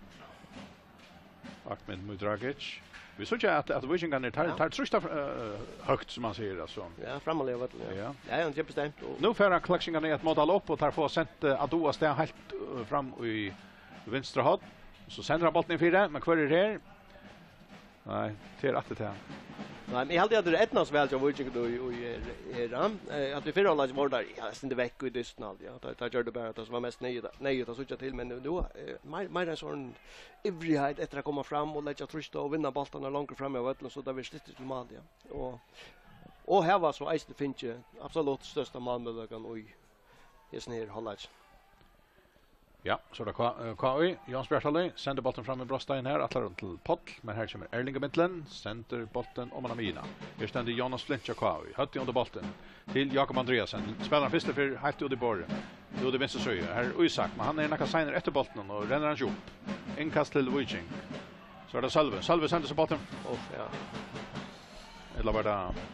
Ahmed Mudragic. Vit síggja at, at víkingarnir, teir, ja, teir trýsta, eh, høgt, sum man sigur, altso. Ja, framarliga vøllin, ja. Ja. Ja, ja, tað er bestemt, og nú fara klaksvíkingarnir at mótala upp, og teir fáa sent, eh, Adu avstað heilt, eh, fram í vinstra horn. So sendir hann bóltin inn fyri, men hvør er her? Nei, tað er aftur til hann. Nei, men eg haldi, at tað er eydnast væl hjá Víking, og, og er, er, eh, at í fyrra hálvleiki vóru teir, ja, eitt sindur vekk í dystin, haldi eg. Ja. Teir, teir gjørdu bara tað sum var mest neyðugt, neyðugt at síggja til, men nú, eh, meir, meir ein sånn ivrigheit eftir at koma fram og leggja trýst á og vinna bóltarnar longur fram á vøllinum, so tað verður styttri til mál, ja. Og, og hava so eisini fingið absolutt størsta málmøguleikan í hesum her hálvleiki. Ja, so er tað K-, eh, K I, Jónas Bjartalíð, sendir bóltin fram í brotstein her, ætlar hann til Páll, men her kemur Erling í millum, sendir bóltin oman á miðjuna. Her stendur Jónas Flinta hjá K I, høvdið undir bóltin, til Jákup Andreasen, spælir hann fyrstu ferð heilt út í borðið, út í vinstru síðu, her er Ísak, men hann er nakað seinur eftir bóltinum og rennir hann ikki upp. Innkast til Víking. So er tað Sølvi, Sølvi sendir so bóltin. Uff, ja. Ella var tað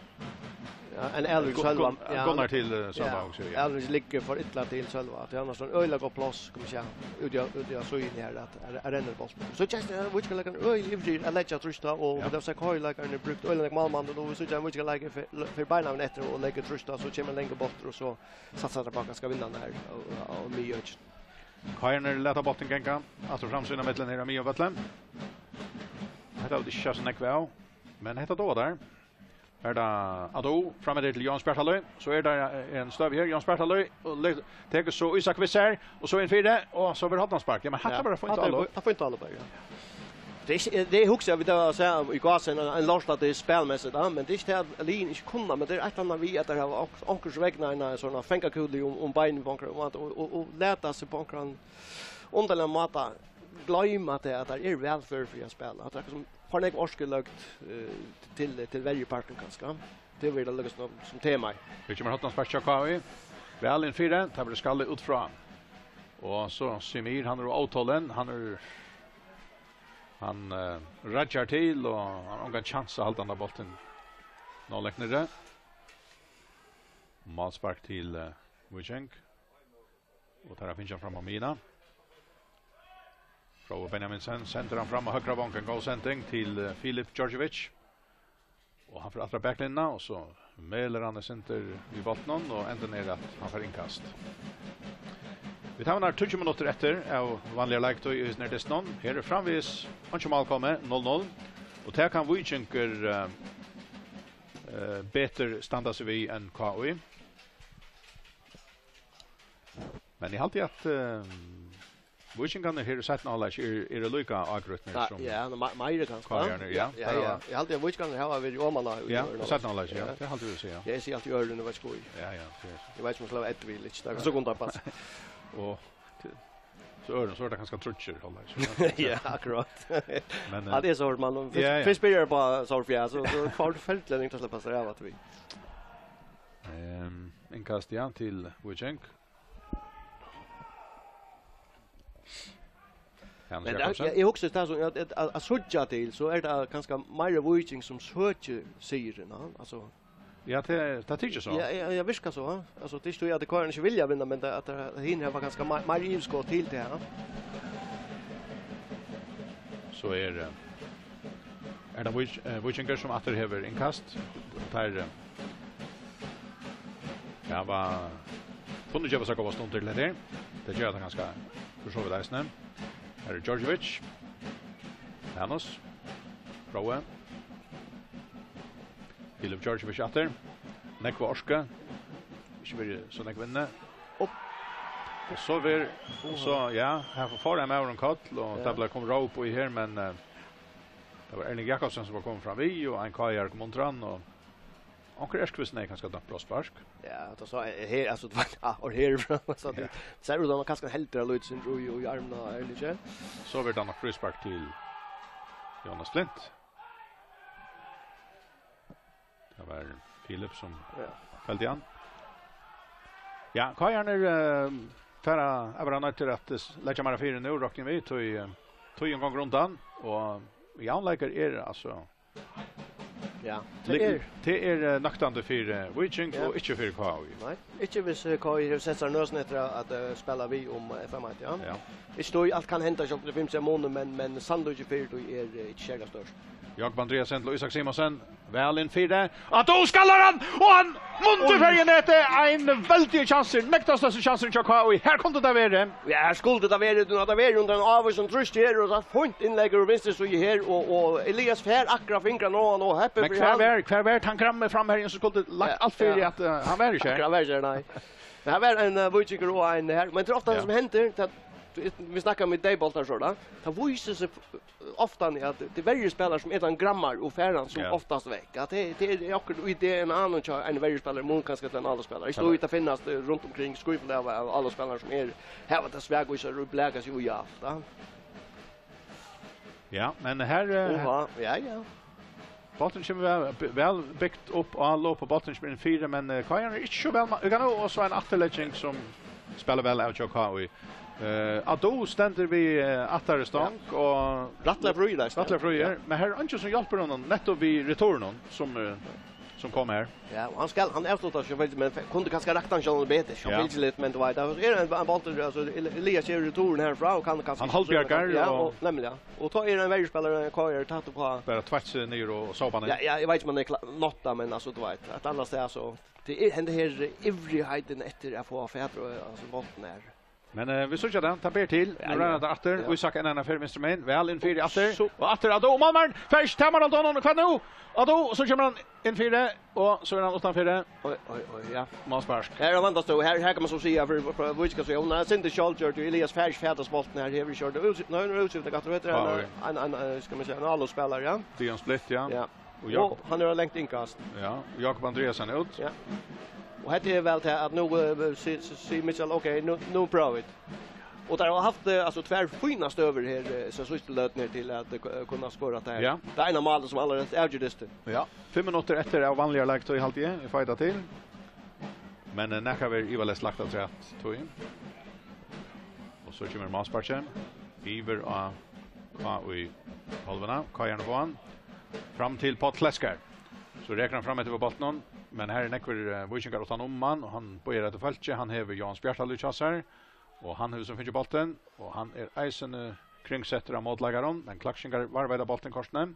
Ja, ein Elvik Gu-, Sølva, Gun-, ja, Gunnar til, eh, Sølva ja, hugsi eg, ja. Elvik liggur for illa til Sølva. At hann hevur sovorðið øgiliga gott pláss, skal man siga, úti á, úti á síðuni her, at, at, at renna bóltin. So kennist tað, at Víkingar eru øgiliga ivrigir at leggja trýst á, og ja, vit hava sæð K I-leikararnir brúkt øgiliga nógv málmann, og nú vit síggja, at Víkingar leggja fyri, fyri beinanvegin eftir og leggja trýst á, so kemur ein langur bóltur, og so satsar teir á, at skal vinna hann her, og, og, og miðøkið. K I-arnir lata bóltin ganga, aftur fram sín á millum her á miðjum vølli. Hetta vil ikki sjá so nógv av, men hetta dámar teir. Er tað Adu, fram eftir til Jónas Bjartalíð. So er tað, eh, ein støð her, Jónas Bjartalíð, og le-, tekur so Ísak við sær, og so inn fyri, og so verður hornaspark. Ja, men hatta ja, bara fínt hatta er álop. Fí-, hatta er fínt álop, ja. Tað er ikki, tað er, hugsi eg, vit hava sæð í gás ein, ein lort at tað er spælmessigt, ja, men tað er ikki tað at liðini ikki kunnu, men tað er eitt annað við at teir hava onk-, onkursvegna ein, ein sånn fangakúlu um, um beinini á onkran, og, og, og, og lata seg á onkran undarligan máta gloyma tað, at teir eru væl førir fyri at spæla. At tað er sum for nógv orku løgd, eh, til, til verjupartin kanska. Tað verður tað líka sum, sum tema. Her kemur hornaspark hjá K I. Væl inn fyri, tað verður skallað út frá. Og so Semir, hann er ótolin, hann er, hann, eh, raggjar til, og hann hevur ongan kjans at halda handa bóltin nóg langt niðri. Málspark til, eh, Víking. Og teir hava fingið hann fram á miðjuna. Fróði Benjaminsen sendir hann fram á høgra vong, ein góð sending til, eh, Filip Djordjevic. Og hann fer aftur á baklinjuna, og so melir hann eitt sindur við bóltinum, og endin er, at hann fær innkast. Vit hava nær tíggju minuttir eftir av vanligari leiktíð í hesum her dystinum. Her er framvegis einki mál komið, null null. Og tað kann Víkingur, eh, eh, betur standa seg við enn K I. Men eg haldi, at, eh, Víkingarnir her í seinna hálvleiki eru, eru líka ágrýtnir Ja, sum ja, me-, meiri kanska. K I-arnir, ja, ja, ja, tað ja. var Eg haldi, at Víkingarnir hava verið oman á í Ja, øðrum í seinna hálvleiki, ja, Ja. tað haldi eg, ja. Ja, eg sigi altíð øðrum, eg veit ikki hví. Ja, ja, tað er Eg veit ikki, um eg skal hava eitt vil, ikki. Tað er so undan pass. Og til, til øðrum, so er tað kanska tríggir hálvleikir. Ja, akkurát. Men, Ja, eh, tað er so, man, fyrst, ja, ja. fyrst byrjar bara so, ja, so, so forferdelig ringt at sleppa seg av at vi. Ehm, innkast, ja, til Víking. Hanus Men Jakobsen. Eg, eg hugsi tað sum at, at, at, at síggja til, so er tað kanska meira Víking sum søkir sigurin, ja? Altso, Ja, tað, tað tykist so. Ja, ja, ja, virkar so, ja. Altso, tað er ikki tí at K R ikki vilja vinna, men tað, at, at hin hava kanska mei-, meira yvirskot til tað, ja. So er, eh, er tað Vík-, eh, Víkingur sum aftur hevur innkast. Teir, eh, Ja, hava kunnu geva sær góðar stundir til hetta her. Tað gera tey kanska fyri so vidt eisini. Her er Djordjevic. Hanus. Rói. Filip Djordjevic aftur. Nógva orku. Ikki verið so nógv inni. Upp. Og so ver-, og so, ja, her fær ein maður ein koll, og Ja. tað bleiv komið róp í her, men, eh, tað var Erling Jakobsen sum var komin fram við, og ein K R kom undir hann, og Onkur erkvisin er kanska dømt brotsspark. Ja, tað so er her, altso, tað var, ja, og her, so Ja. tað sær út sum hann kanska heldur har lítið sindur í, í armin á Erlingi. So verður tað nokk fríspark til Jonas Flint. Tað var Filip sum Ja. feldi hann. Ja, K R-arnir, eh, fara at vera noyddir at, eh, leggja meira fyri nú, rokni eg við, tí, eh, tíðin gongur undan, og javnleikar er, altso, Ja, tað Lik-, er tað er, eh, nøktandi fyri, eh, Víking Ja. og ikki fyri K I. Nei, ikki viss, eh, K I hevur sett sær nøsina eftir at, at, eh, spæla við um, eh, F M eitt, ja. Ja. Ikki tí alt kann henda, sjálvt um tað er fimm stig munur, men, men sannlíkindin fyri tí er, eh, ikki serliga stórt. Jakob Andreasen til Ísak Simonsen. Væl inn fyri. Ado skallar hann, og hann mundur Oj. fer í netið. Ein veldigur kjansur, næstan størsti kjansurin hjá K I. Her kundi tað verið. Ja, her skuldi tað verið, nú hevði tað verið undir ein ávísum trýsti her, og so fínt innlegg úr vinstru síðu her, og, og Elias fær akkurát fingrarnar á hann, og heppið Men fyri hvar hann. var, hvar var tann grammi fram her, sum skuldi lagt Ja, alt fyri ja. at, eh, hann var ikki her? Akkurát var ikki her, nei. Men her var ein, eh, Víkingur og ein her, men tað er ofta Ja. tað sum hendir, tað, vit snakka um í dayboltar so, tá. Tað vísir seg f-, ofta at tað er verri spælarar sum eta hann grammar og fær hann sum Ja. oftast vekk. At tað, tað er akkurát í D N A-num hjá einum verri spælara, mun kanska til ein álagsspælara. Eg Ja. stóð út at finnast, eh, runt umkring, skífulið av, av álagsspælarar sum er, hava tað svakvísar og blaka seg í alt, ja. Ja, men her, eh, Oha, ja, ja. Bólturin kemur væl, by-, væl bygt upp á lop, og bólturin kemur inn fyri, men, eh, K R er ikki so væl ma-, og so ein afturlegging sum spælir væl av hjá K I. Eh, Ado stendur við, eh, aftari stong, Ja. og Rættiliga fríur, eisini. rættiliga fríur, Ja. men her er eingin sum hjálpir honum, nettupp við returinum, sum, eh, sum kom her. Ja, og hann skal, hann avsluttar sjálvfylgiliga, men fe-, kundi kanska rakt hann sjálvum betur, Ja. sjálvfylgiliga, men tú veit, tað er ein, ein bóltur, altso, El-, Elias gevur returin herfrá, og kann kanska Hann hálvbjargar, ja, og og, nemliga. Og tá er ein verjuspælari, K R, tætt uppá. Bara tveitt seg niður og, og sópa hann inn. Ja, ja, eg veit ikki, um hann er kla-, nátt, men, altso, tú veit, eitt annað stað, so, tað er, hendir her, eh, ivrigheiten eftir at fáa fatur á, altso, bóltin her. Men, eh, vit síggja tað, tað ber til. Ja, Nú ja. rennur tað aftur. Ja. Ísak enn eina ferð vinstru megin. Væl inn fyri aftur. So Og aftur Ado. Og málmaðurin fær ikki tamarhald á honum. Hvat nú? Ado, og so kemur hann inn fyri. Og so er hann uttan fyri. Oj, oj, oj, ja. Málspark. Her er vandast, og her, her kann man so siga, for, for, for, Víkingar, so, hon er sindur sjálvgjørd, og Elias fær ikki fatur á bóltin her, hevur ikki ordan útsip-, nei, hon er útsipta, hvat heter Ja, hann? oj. Ein, ein, ein, skal man siga, ein álagsspælari, ja. Dion Splitt, ja. Ja. Og Og Jakob hann er langt innkast. Ja, og Jakob Andreasen út. Ja. Og hetta er væl til at nú, eh, si-, si-, sigur Mikkjal, ok, nú, nú prøva vit. Og teir hava havt, eh, altso, tvær fínar støður her, eh, so síðstu løtuni her til at, eh, ku-, kunna skora tað her. Ja. Tað eina málið sum allarhelst avgjørdi dystin. Ja. Fimm minuttir eftir av vanligari leiktíð, haldi eg, eg fái tað til. Men, eh, nakað verður ivaleyst lagt afturat, tí. Og so kemur málsparkið. Yvir á K I hálvuna. K I-arnir fáa hann. Fram til Páll Klesker. So rekur hann fram eftir við bóltinum, men her eru nógvir, eh, víkingar uttan um hann, og hann boðar eftir fólki. Hann hevur Jóan Bjartalíð hjá sær, og hann hevur so fingið bóltin, og hann er eisini kringsettur av mótleikarum, men Klaksvíkingar varðveita bóltin kortini.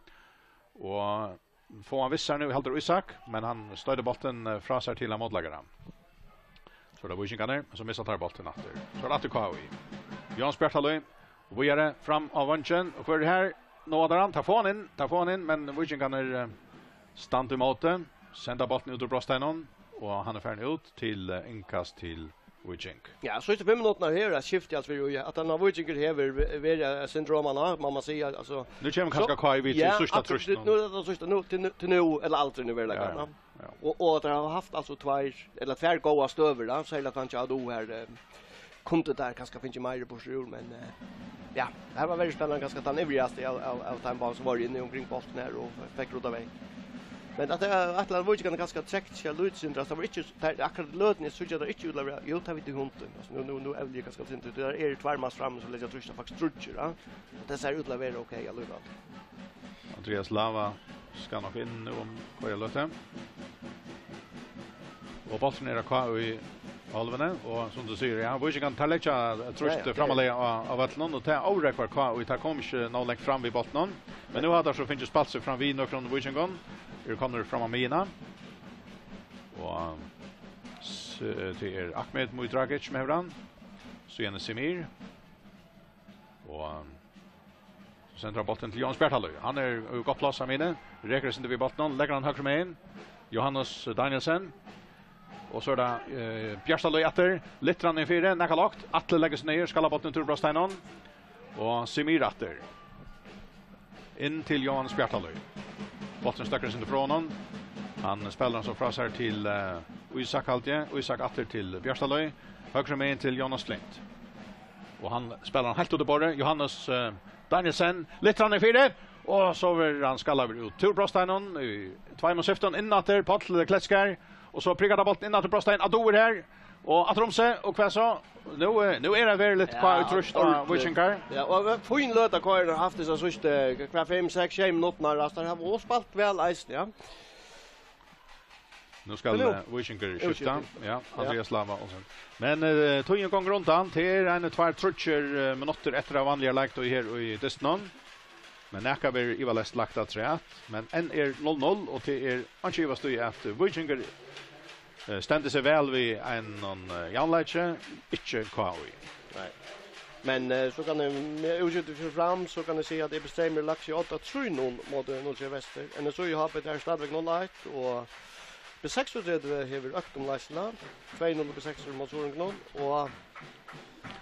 Og fáa hann við sær nú, heldur Ísak, men hann stoytir bóltin, eh, frá sær til ein mótleikara. So er tað Víkingarnir, so missa teir bóltin aftur. So er tað aftur K I. Jóanes Bjartalíð, víðari, fram á vongin, og hvør er her? Nú er hann, teir fáa hann inn, teir fáa hann inn, men Víkingarnir, eh, standa ímóti, senda bóltin út úr brotsteininum, og hann er farin út til, eh, innkast til Víking. Ja, síðstu fimm minuttirnar her er skift, altso, fyri at hann av Víkingur hevur ve-, verið, eh, syndroman á, má man siga, altso. Nú kemur kanska So, K I við til ja, síðsta absolutt, trýst nú. Nú er tað síðsta, nú, til nú, til nú, ella aldri nú, verður Ja, tað, ja, ja. Og, og at hann hevur havt, altso, tveir, ella tvær góðar støður, da, serliga kanska Adu her, eh, kundi teir kanska fingið meira burtur úr, men, eh, ja, her var veldig spennandi, kanska tann ivrigasti av, av, av teimum báðum sum var inni umkring bóltin her og fekk ruddað vekk. Men at tað er at Víkingarnir kanska trekt seg lítið sindur, altso, tað var ikki, tað er akkurát í løtuni, eg síggi, at tað ikki út til at vera, jú, tað veit eg hundin, altso, nú, nú, nú evni eg kanska til, tað er tveir manns frammi sum leggja trýst, faktiskt tríggir, ja. Tað sær út til at vera ok allíkavæl. Andreas Lava skal nokk inn nú um hvørja løtu. Og bólturin er á K I-hálvuni, og sum tú sigur, ja, Víkingarnir, teir leggja trýst Ja, ja, tað er framarlega á, á vøllinum, og tað órógvar K I, teir koma ikki nóg langt fram við bóltinum. Men nú hava teir so fingið spælt seg fram við nøkrum Víkingum, eru komnir fram á miðjuna. Og s-, tað er Ahmed Mudragic sum hevur hann, síðani Semir. Og so sendir hann bóltin til Jóanes Bjartalíð. Hann er í gott pláss, hann vinur. Rekur eitt sindur við bóltinum, leggur hann høgru megin. Jóhannes Danielsen. Og so er tað, eh, Bjartalíð aftur. Lyftir hann inn fyri, nakað lágt. Atli leggur seg niður, skallar bóltin út úr brotsteininum. Og Semir aftur. Inn til Jóanes Bjartalíð. Bólturin støkkur eitt sindur frá honum. Hann spælir hann so frá sær til, eh, Ísak, haldi eg. Ísak aftur til Bjartalíð. Høgru megin til Jónas Klint. Og hann spælir hann heilt út í borðið. Jóhannes, eh, Danielsen, lyftir hann inn fyri. Og so verður hann skallaður út úr brotsteininum í tveimum skiftum. Inn aftur, Páll Kletskar. Og so prikar hann bóltin inn aftur brotstein. Adu er her. Og aftur um seg. Og hvat so? Nú, eh, nú er tað veruliga Ja, K I-trýst á ordentligt. Víkingar. Ja, og fín løta K I hevur havt hesa síðstu, hvat, fimm, seks, sjey minuttirnar, altso, teir hava og spælt væl eisini, ja. Nú skal, Men nú, eh, Víkingur skifta. Útskifting. Ja, Ja. Andreas Lava og so. Men, eh, tíðin gongur undan. Tað er ein, tveir, tríggir, eh, minuttir eftir av vanligari leiktíð her í dystinum. Men nakað verður ivaleyst lagt afturat. Men enn er null null, og tað er ikki ivast í, at Víkingur, eh, stendur seg væl við einum, eh, javnleiki, ikki K I. Nei. Men, eh, so kann eg, við útskifti fyri fram, so kann eg siga, at E B Streymur er lagdur í odda trý null móti null trý Vestur. N S Í H B, tað er stadigvæk null eitt, og B seksogtretivu hevur økt um leiðsluna. Tvey null B seksogtretivu móti Suðuroyingunum, og,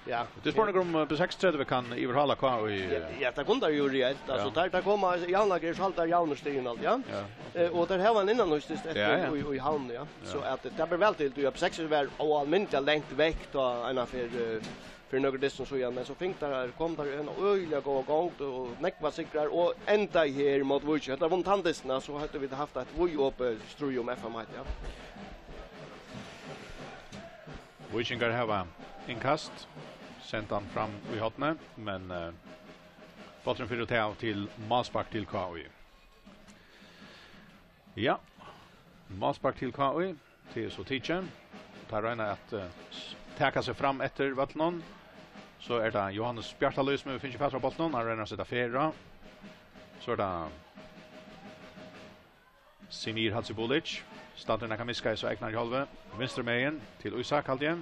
ja. Tað er spurningur um, eh, B seksogtretivu kann yvirhala K I, Ja, eh, ja, tað kunnu teir jú reelt. Altso, Ja. teir, teir koma, javnleiki er so halda javnir stigini alt, ja. Ja. Eh, og teir hava ein innanhýsdyst eftir Ja, ja. í, í Havn, ja. Ja. So at tað ber væl til, tí at B seksogtretivu var óalmindiliga langt vekk, tá eina ferð, eh, fyri nøkur dystin síðan, men so fingu teir, kom teir eina øgiliga góða gongd og nógvar sigrar og endaðu her móti Víkingi. Høvdu teir vunnið tann dystin, so høvdu vit havt eitt víðopið stríð um F M heitið, ja. Víkingar hava innkast, senda hann fram í hornið, men, eh, bólturin fer út av til málspark til K I. Ja, málspark til K I, tað er so tikið. Teir royna at, eh, s-, taka seg fram eftir vøllinum. So er tað Jóhannes Bjartalíð sum hevur fingið fatur á bóltinum, hann roynir at seta ferð á. So er tað Semir Hadzibulic. Staddur nakað miskaði so egnar í hálvuni. Vinstru megin til Ísak, haldi eg.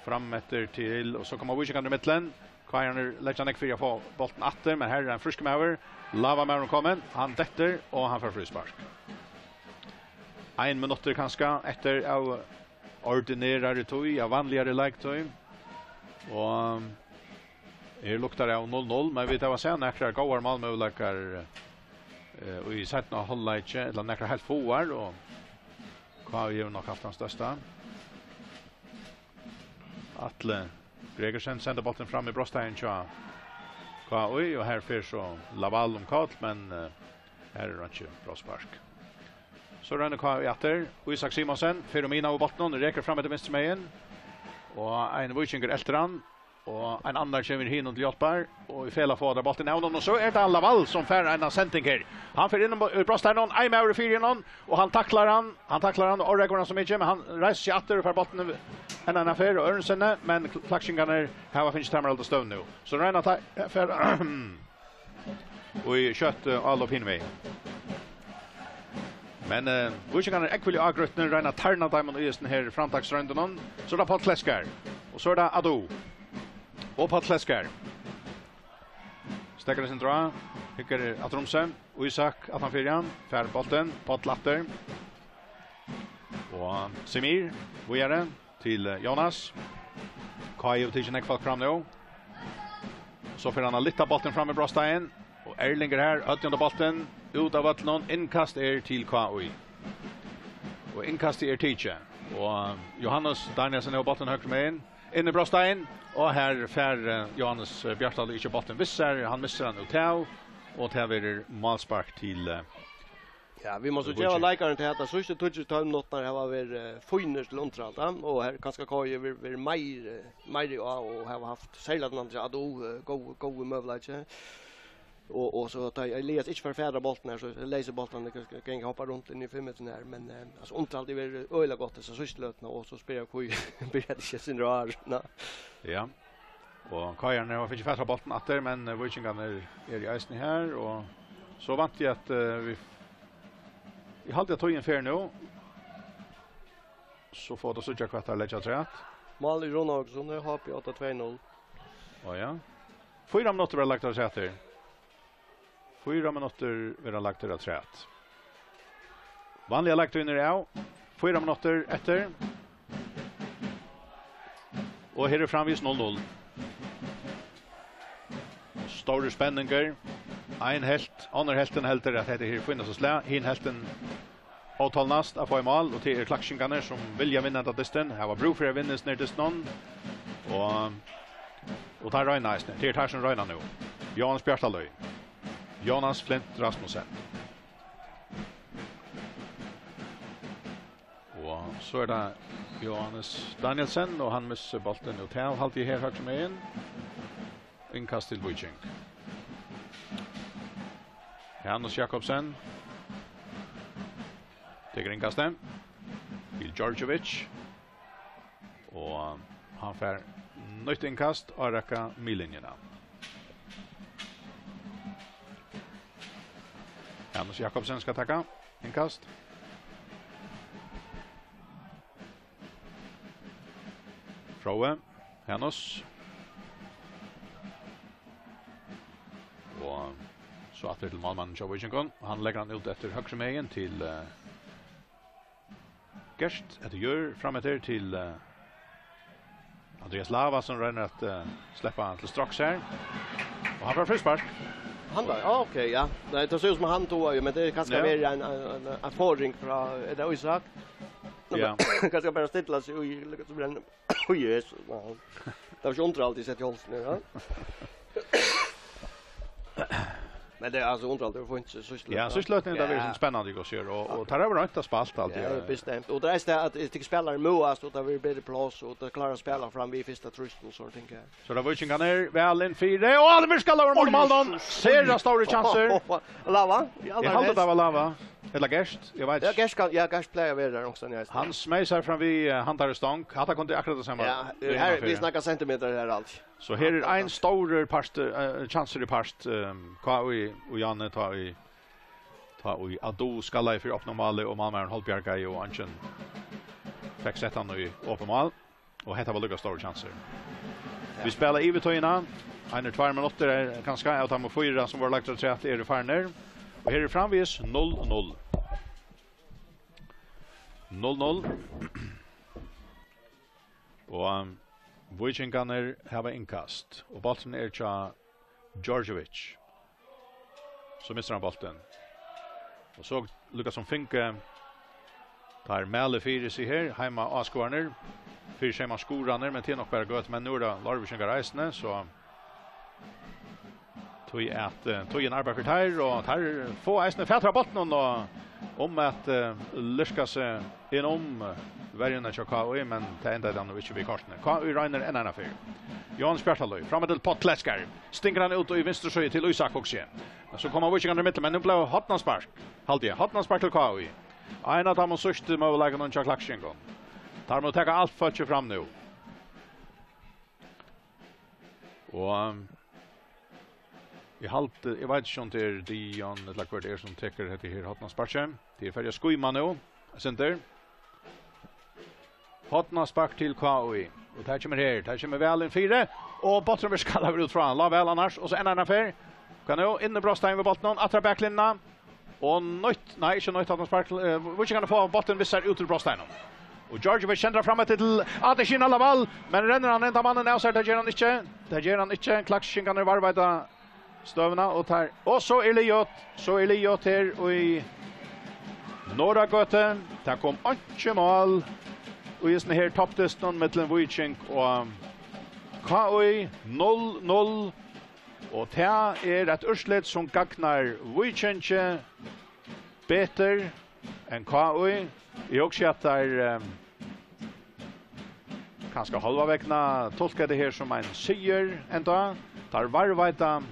Fram eftir til, og so koma Víkingarnir í millum. K I-arnir leggja nógv fyri at fáa bóltin aftur, men her er ein frískur maður. Lava maðurin komin, hann dettur, og hann fær fríspark. Ein minuttur kanska eftir av ordinerari tíð, av vanligari leiktíð. Og her luktar av null null, men vit hava sæð nakrar góðar málmøguleikar, eh, í seinna hálvleiki, ella nakrar heilt fáar, og K I hevur nokk havt tann størsta. Atli Gregersen sendir bóltin fram í brotsteigin hjá K I, og her fer so Laval um koll, men, eh, her er einki brotsspark. So roynir K I aftur. Ísak Simonsen fer um miðjuna við bóltinum, rekur fram eftir vinstru megin. Og ein víkingur eltir hann. Og ein annar kemur hinum til hjálpar. Og í felag fáa teir bóltin av honum. Og so er tað Laval sum fær eina sending her. Hann fer inn um, í brotsteigin, ein maður er fyri honum. Og hann taklar hann. Hann taklar hann og órógvar hann so mikið. Men hann reisir seg aftur og fær bóltin enn eina ferð og øðrum sinni. Men Klaksvíkingarnir hava fingið teimum at halda støvn nú. So royna teir, fer, Og í skjótt, eh, álop hinvegin. Men uh, víkingarnir eru ógvuliga ágrýtnir, royna at tarna teimum í hesum her framtaksroyndunum. So er tað Páll Klesker, og so er tað Adu. Og Páll Klesker. Steðgar eitt sindur á. Hyggur aftur um seg. Ísak aftan fyri hann. Fær bóltin. Páll aftur. Og Semir víðari til eh, Jonas. K I hevur tikið nógv fólk fram nú. So fer hann at lyfta bóltin fram í brotsteigin. Og Erling er her. Høvdið undir bóltin. Út av vøllinum. Innkast er til K I. Og innkastið er tikið. Og Johannes Danielsen hevur bóltin høgru megin. Inn í brotsteigin, og her fær eh, Johannes eh, Bjartali ikki bóltin við sær, hann missir hann út av, og tað verður málspark til eh, Ja, vit mugu so geva Víking. Leikarunum til at síðstu tíggju til tólv minuttirnar hava verið eh, fínir til undirhald, ja, og her kanska K I verið verið meir eh, meiri á og hava havt serliga tann andra at eh, góð góð møguleiki. Og, og so tá Elias ikki fær fatur á bóltin her, so leysir bóltin, hann kann, kann hoppa runt inn í fimm metrar her, men eh, altso, undirhaldið verður øgiliga gott hesa síðstu løtuna, og so spyrja hví byrjar tað ikki eitt sindur áður, no. Ja. Og K I-arnir hava fingið fatur á bóltin aftur, men eh, víkingarnir eru eisini her, og so vænti eg at eh, vit, eg haldi at tíðin fer nú. So fáa vit at síggja hvat teir leggja afturat. Mál í Runavík, so nú er H B átta tvey null. Á ja. Fýra minuttir verða lagdir afturat her. Fýra minuttir verða lagdir afturat. Vanliga leiktíðin er av. Fýra minuttir eftir. Og her er framvegis null null. Stórur spenningur. Ein helt, annar helvtin heldur at hetta her er fínasta slag. Hin helvtin ótolnast at fáa í mál, og tað eru Klaksvíkingarnir, sum vilja vinna henda dystin, hava brúk fyri at vinna hesum her dystinum, og, og teir royna eisini. Tað eru teir, sum royna nú. Jóhannes Bjartalíð. Jónas Flint Rasmussen. Og so er tað Jóhannes Danielsen, og hann missir bóltin út av, haldi eg, her høgru megin. Innkast til Víking. Hanus Jakobsen. Tekur innkastið. Til Djordjevic. Og hann fær nýtt innkast og rakka miðlinjuna. Hanus Jakobsen skal taka innkast. Fróði, Hanus. Og so aftur til málmannin hjá Víkingum. Hann leggur hann út eftir høgru megin til eh, Gert, eftir Jørð, fram eftir til eh, Andreas Lava, sum roynir at eh, sleppa hann til straks her. Og hann fær fríspark. Hann var, ja, ok, ja. Nei, tað sær út sum hann tog, men tað er kanska Ja. meira ein, ein, ein, ein erfaring frá, er tað Ísak? Ja. Kanska bara stilla seg og líka sum ein, oj, Jesus, ja. Tað var ikki undir alt, eg sett í hálsin, ja. Men tað er altso undir alt, tað var fínt, so síðst Ja, løtuni. Síðst løtuni, tað var Ja. Spennandi, eg sær, og, og tað var roynt at spæla alt, Ja, ja. Bestemt. Og tað er tað at eg tykker spælarar møðast, og tað blir betri pláss, og tað klárar at spæla fram við fyrsta trýstin og sovorðin ting her. So er tað Víkingarnir væl inn fyri, og hann virkar Lava mot Oj, málmann. Jesus. Sera stórir kjansir. Lava? Ja, Eg haldi, tað var Lava. Ella Gert, eg veit Ja, ikki. Gert skal, ja, Gert pleier å være der også, ja. Hann smeisar fram við eh, handari stong. Hatta kundi akkurat tað sama. Ja, Við her, hann vi fyri. Snakker centimeter her, alt. So her er ein stórur partur, eh, kjansur í part, eh, K I og Janne tá í, tá í Adu skallaði fyri opna máli og málmaðurin holdbjargaði og eingin fekk sett hann í opið mál. Og hetta var líka stórur kjansur. Vit spæla yvirtíðina. Einir tveir minuttir er kanska av teimum fýra sum vóru lagdir afturat eru farnir. Og her er framvegis null null. Null null. Og um, Víkingarnir hava innkast. Og bólturin er hjá Djordjevic. So missir hann bóltin. Og so líka sum fingu teir mæli fyri seg her, heima áskoðararnir, fyri seg heima skurðararnir, men tað er nokk bara gott, men nú er tað Leirvíkingar eisini, so tí at eh, tíðin arbeiðir fyri teir, og teir fáa eisini fatur á bóltinum, og um at eh, lirka seg inn um verjuna hjá K I, men tað endaði tað nú ikki við kortini. K I roynir enn eina ferð. Jóhannes Bjartalíð, fram til Páll Klesker. Stingur hann út í vinstru síðu til Ísak Huxi. Men so koma Víkingarnir í millum, men nú bleiv hornaspark, haldi eg. Hornaspark til K I. Ein av teimum síðstu møguleikunum hjá Klaksvíkingum. Teir mugu taka alt fólkið fram nú. Og Eg haldi, eg veit ikki, um tað er Dion ella hvør tað er, sum tekur hetta her hornasparkið. Tað er farið at skýma nú, eitt sindur. Hornaspark til K I. Og tað kemur her, tað kemur væl inn fyri. Og bólturin verður skallaður út frá. Lá væl annars, og so enn eina ferð. Hvat nú? Inn í brotstein við bóltinum, aftur á baklinjuna. Og nýtt, nei, ikki nýtt hornaspark. Eh, Víkingarnir fáa bóltin við sær út úr brotsteininum. Og Djordjevic sendar fram eftir til Adesina Lawal, men rennir hann enda mannin av sær? Tað ger hann ikki. Tað ger hann ikki. Klaksvíkingarnir varðveita støðuna, og tær, og so er liðugt, so er liðugt her í Norðragøtu. Tað kom einki mál í hesum her toppdystinum millum Víking og K I, null null, og tað er eitt úrslit, sum gagnar Víkingi betur enn K I. Eg hugsi, at teir, eh, kanska hálva vegna tulka tað her sum ein sigur enda. Teir varðveita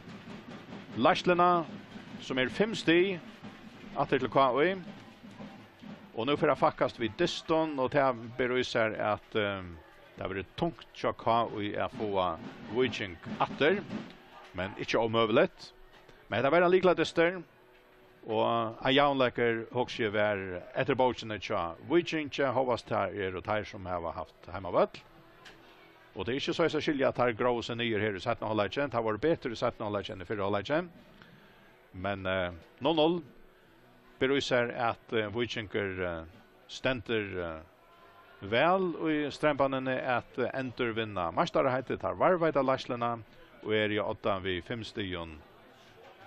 leiðsluna, sum er fimm stig, aftur til K I. Og nú fer at fakkast við dystin, og tað ber í sær, at, eh, tað verður tungt hjá K I at fáa Víking aftur, men ikki ómøguligt. Men hetta var ein lykladystur. Og ein javnleikur, hugsi eg, var eftir bókini hjá Víkingi, hóast tað eru teir, sum hava havt heimavøll. Og tað er ikki soleiðis at skilja, at teir gróvu seg niður her í seinna hálvleiki. Teir vóru betur í seinna hálvleiki enn í fyrra hálvleiki. Men, eh, null null ber í sær, at, eh, Víkingur, eh, stendur, eh, væl í strembanini at endurvinna meistaraheitið. Teir varðveita leiðsluna og eru á odda við fimm stigum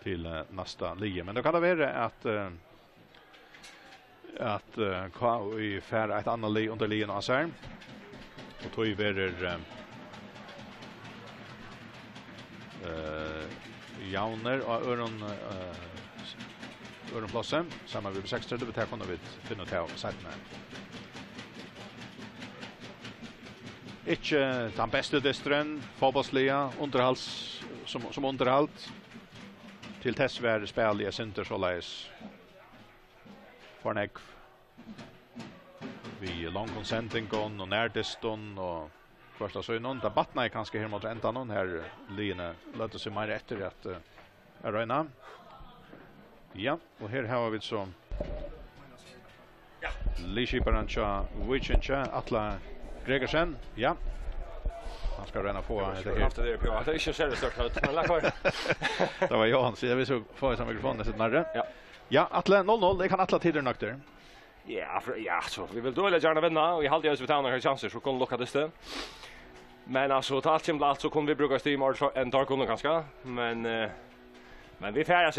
til, eh, næsta liðið. Men nú kann tað vera, at, eh, at, eh, K I fær eitt annað lið undir liðini á sær. Og tí verður, eh, eh, javnir á øðrum, eh, øðrum plássi, saman við seksogtretivu, tað kunnu vit finna út av seinni. Ikki tann besti dysturin, fótbóltsliga, undirhalds-, sum, sum undirhald. Til tess var spælið eitt sindur soleiðis for nógv. Við longum sendingum og nærdystum og hvørt av sínum. Tað batnaði kanska her móti endanum, har liðini løgdu seg meira eftir at, eh, at royna. Ja, og her hava vit so liðskiparan hjá Víkingi, Atla Gregersen. Ja. Hann skal royna at fáa hetta her. Haft tað her, ja. Tað er ikki serliga stórt høvd, men lat vera. Tað var Johan, so eg vil so fáa hesa mikrofonin litt nærri. Ja. Ja, Atli, null null, eg kann Atla, tit eru nøgdir. Ja, for, ja, so, vit vildu øgiliga gjarna vinna, og eg haldi, at viss vit hava nakrar kjansir, so kunnu vit lukka dystin. Men altso, tá alt kemur til alt, so kunnu vit brúka stig meir enn teir kunnu kanska. Men, eh, men vit fara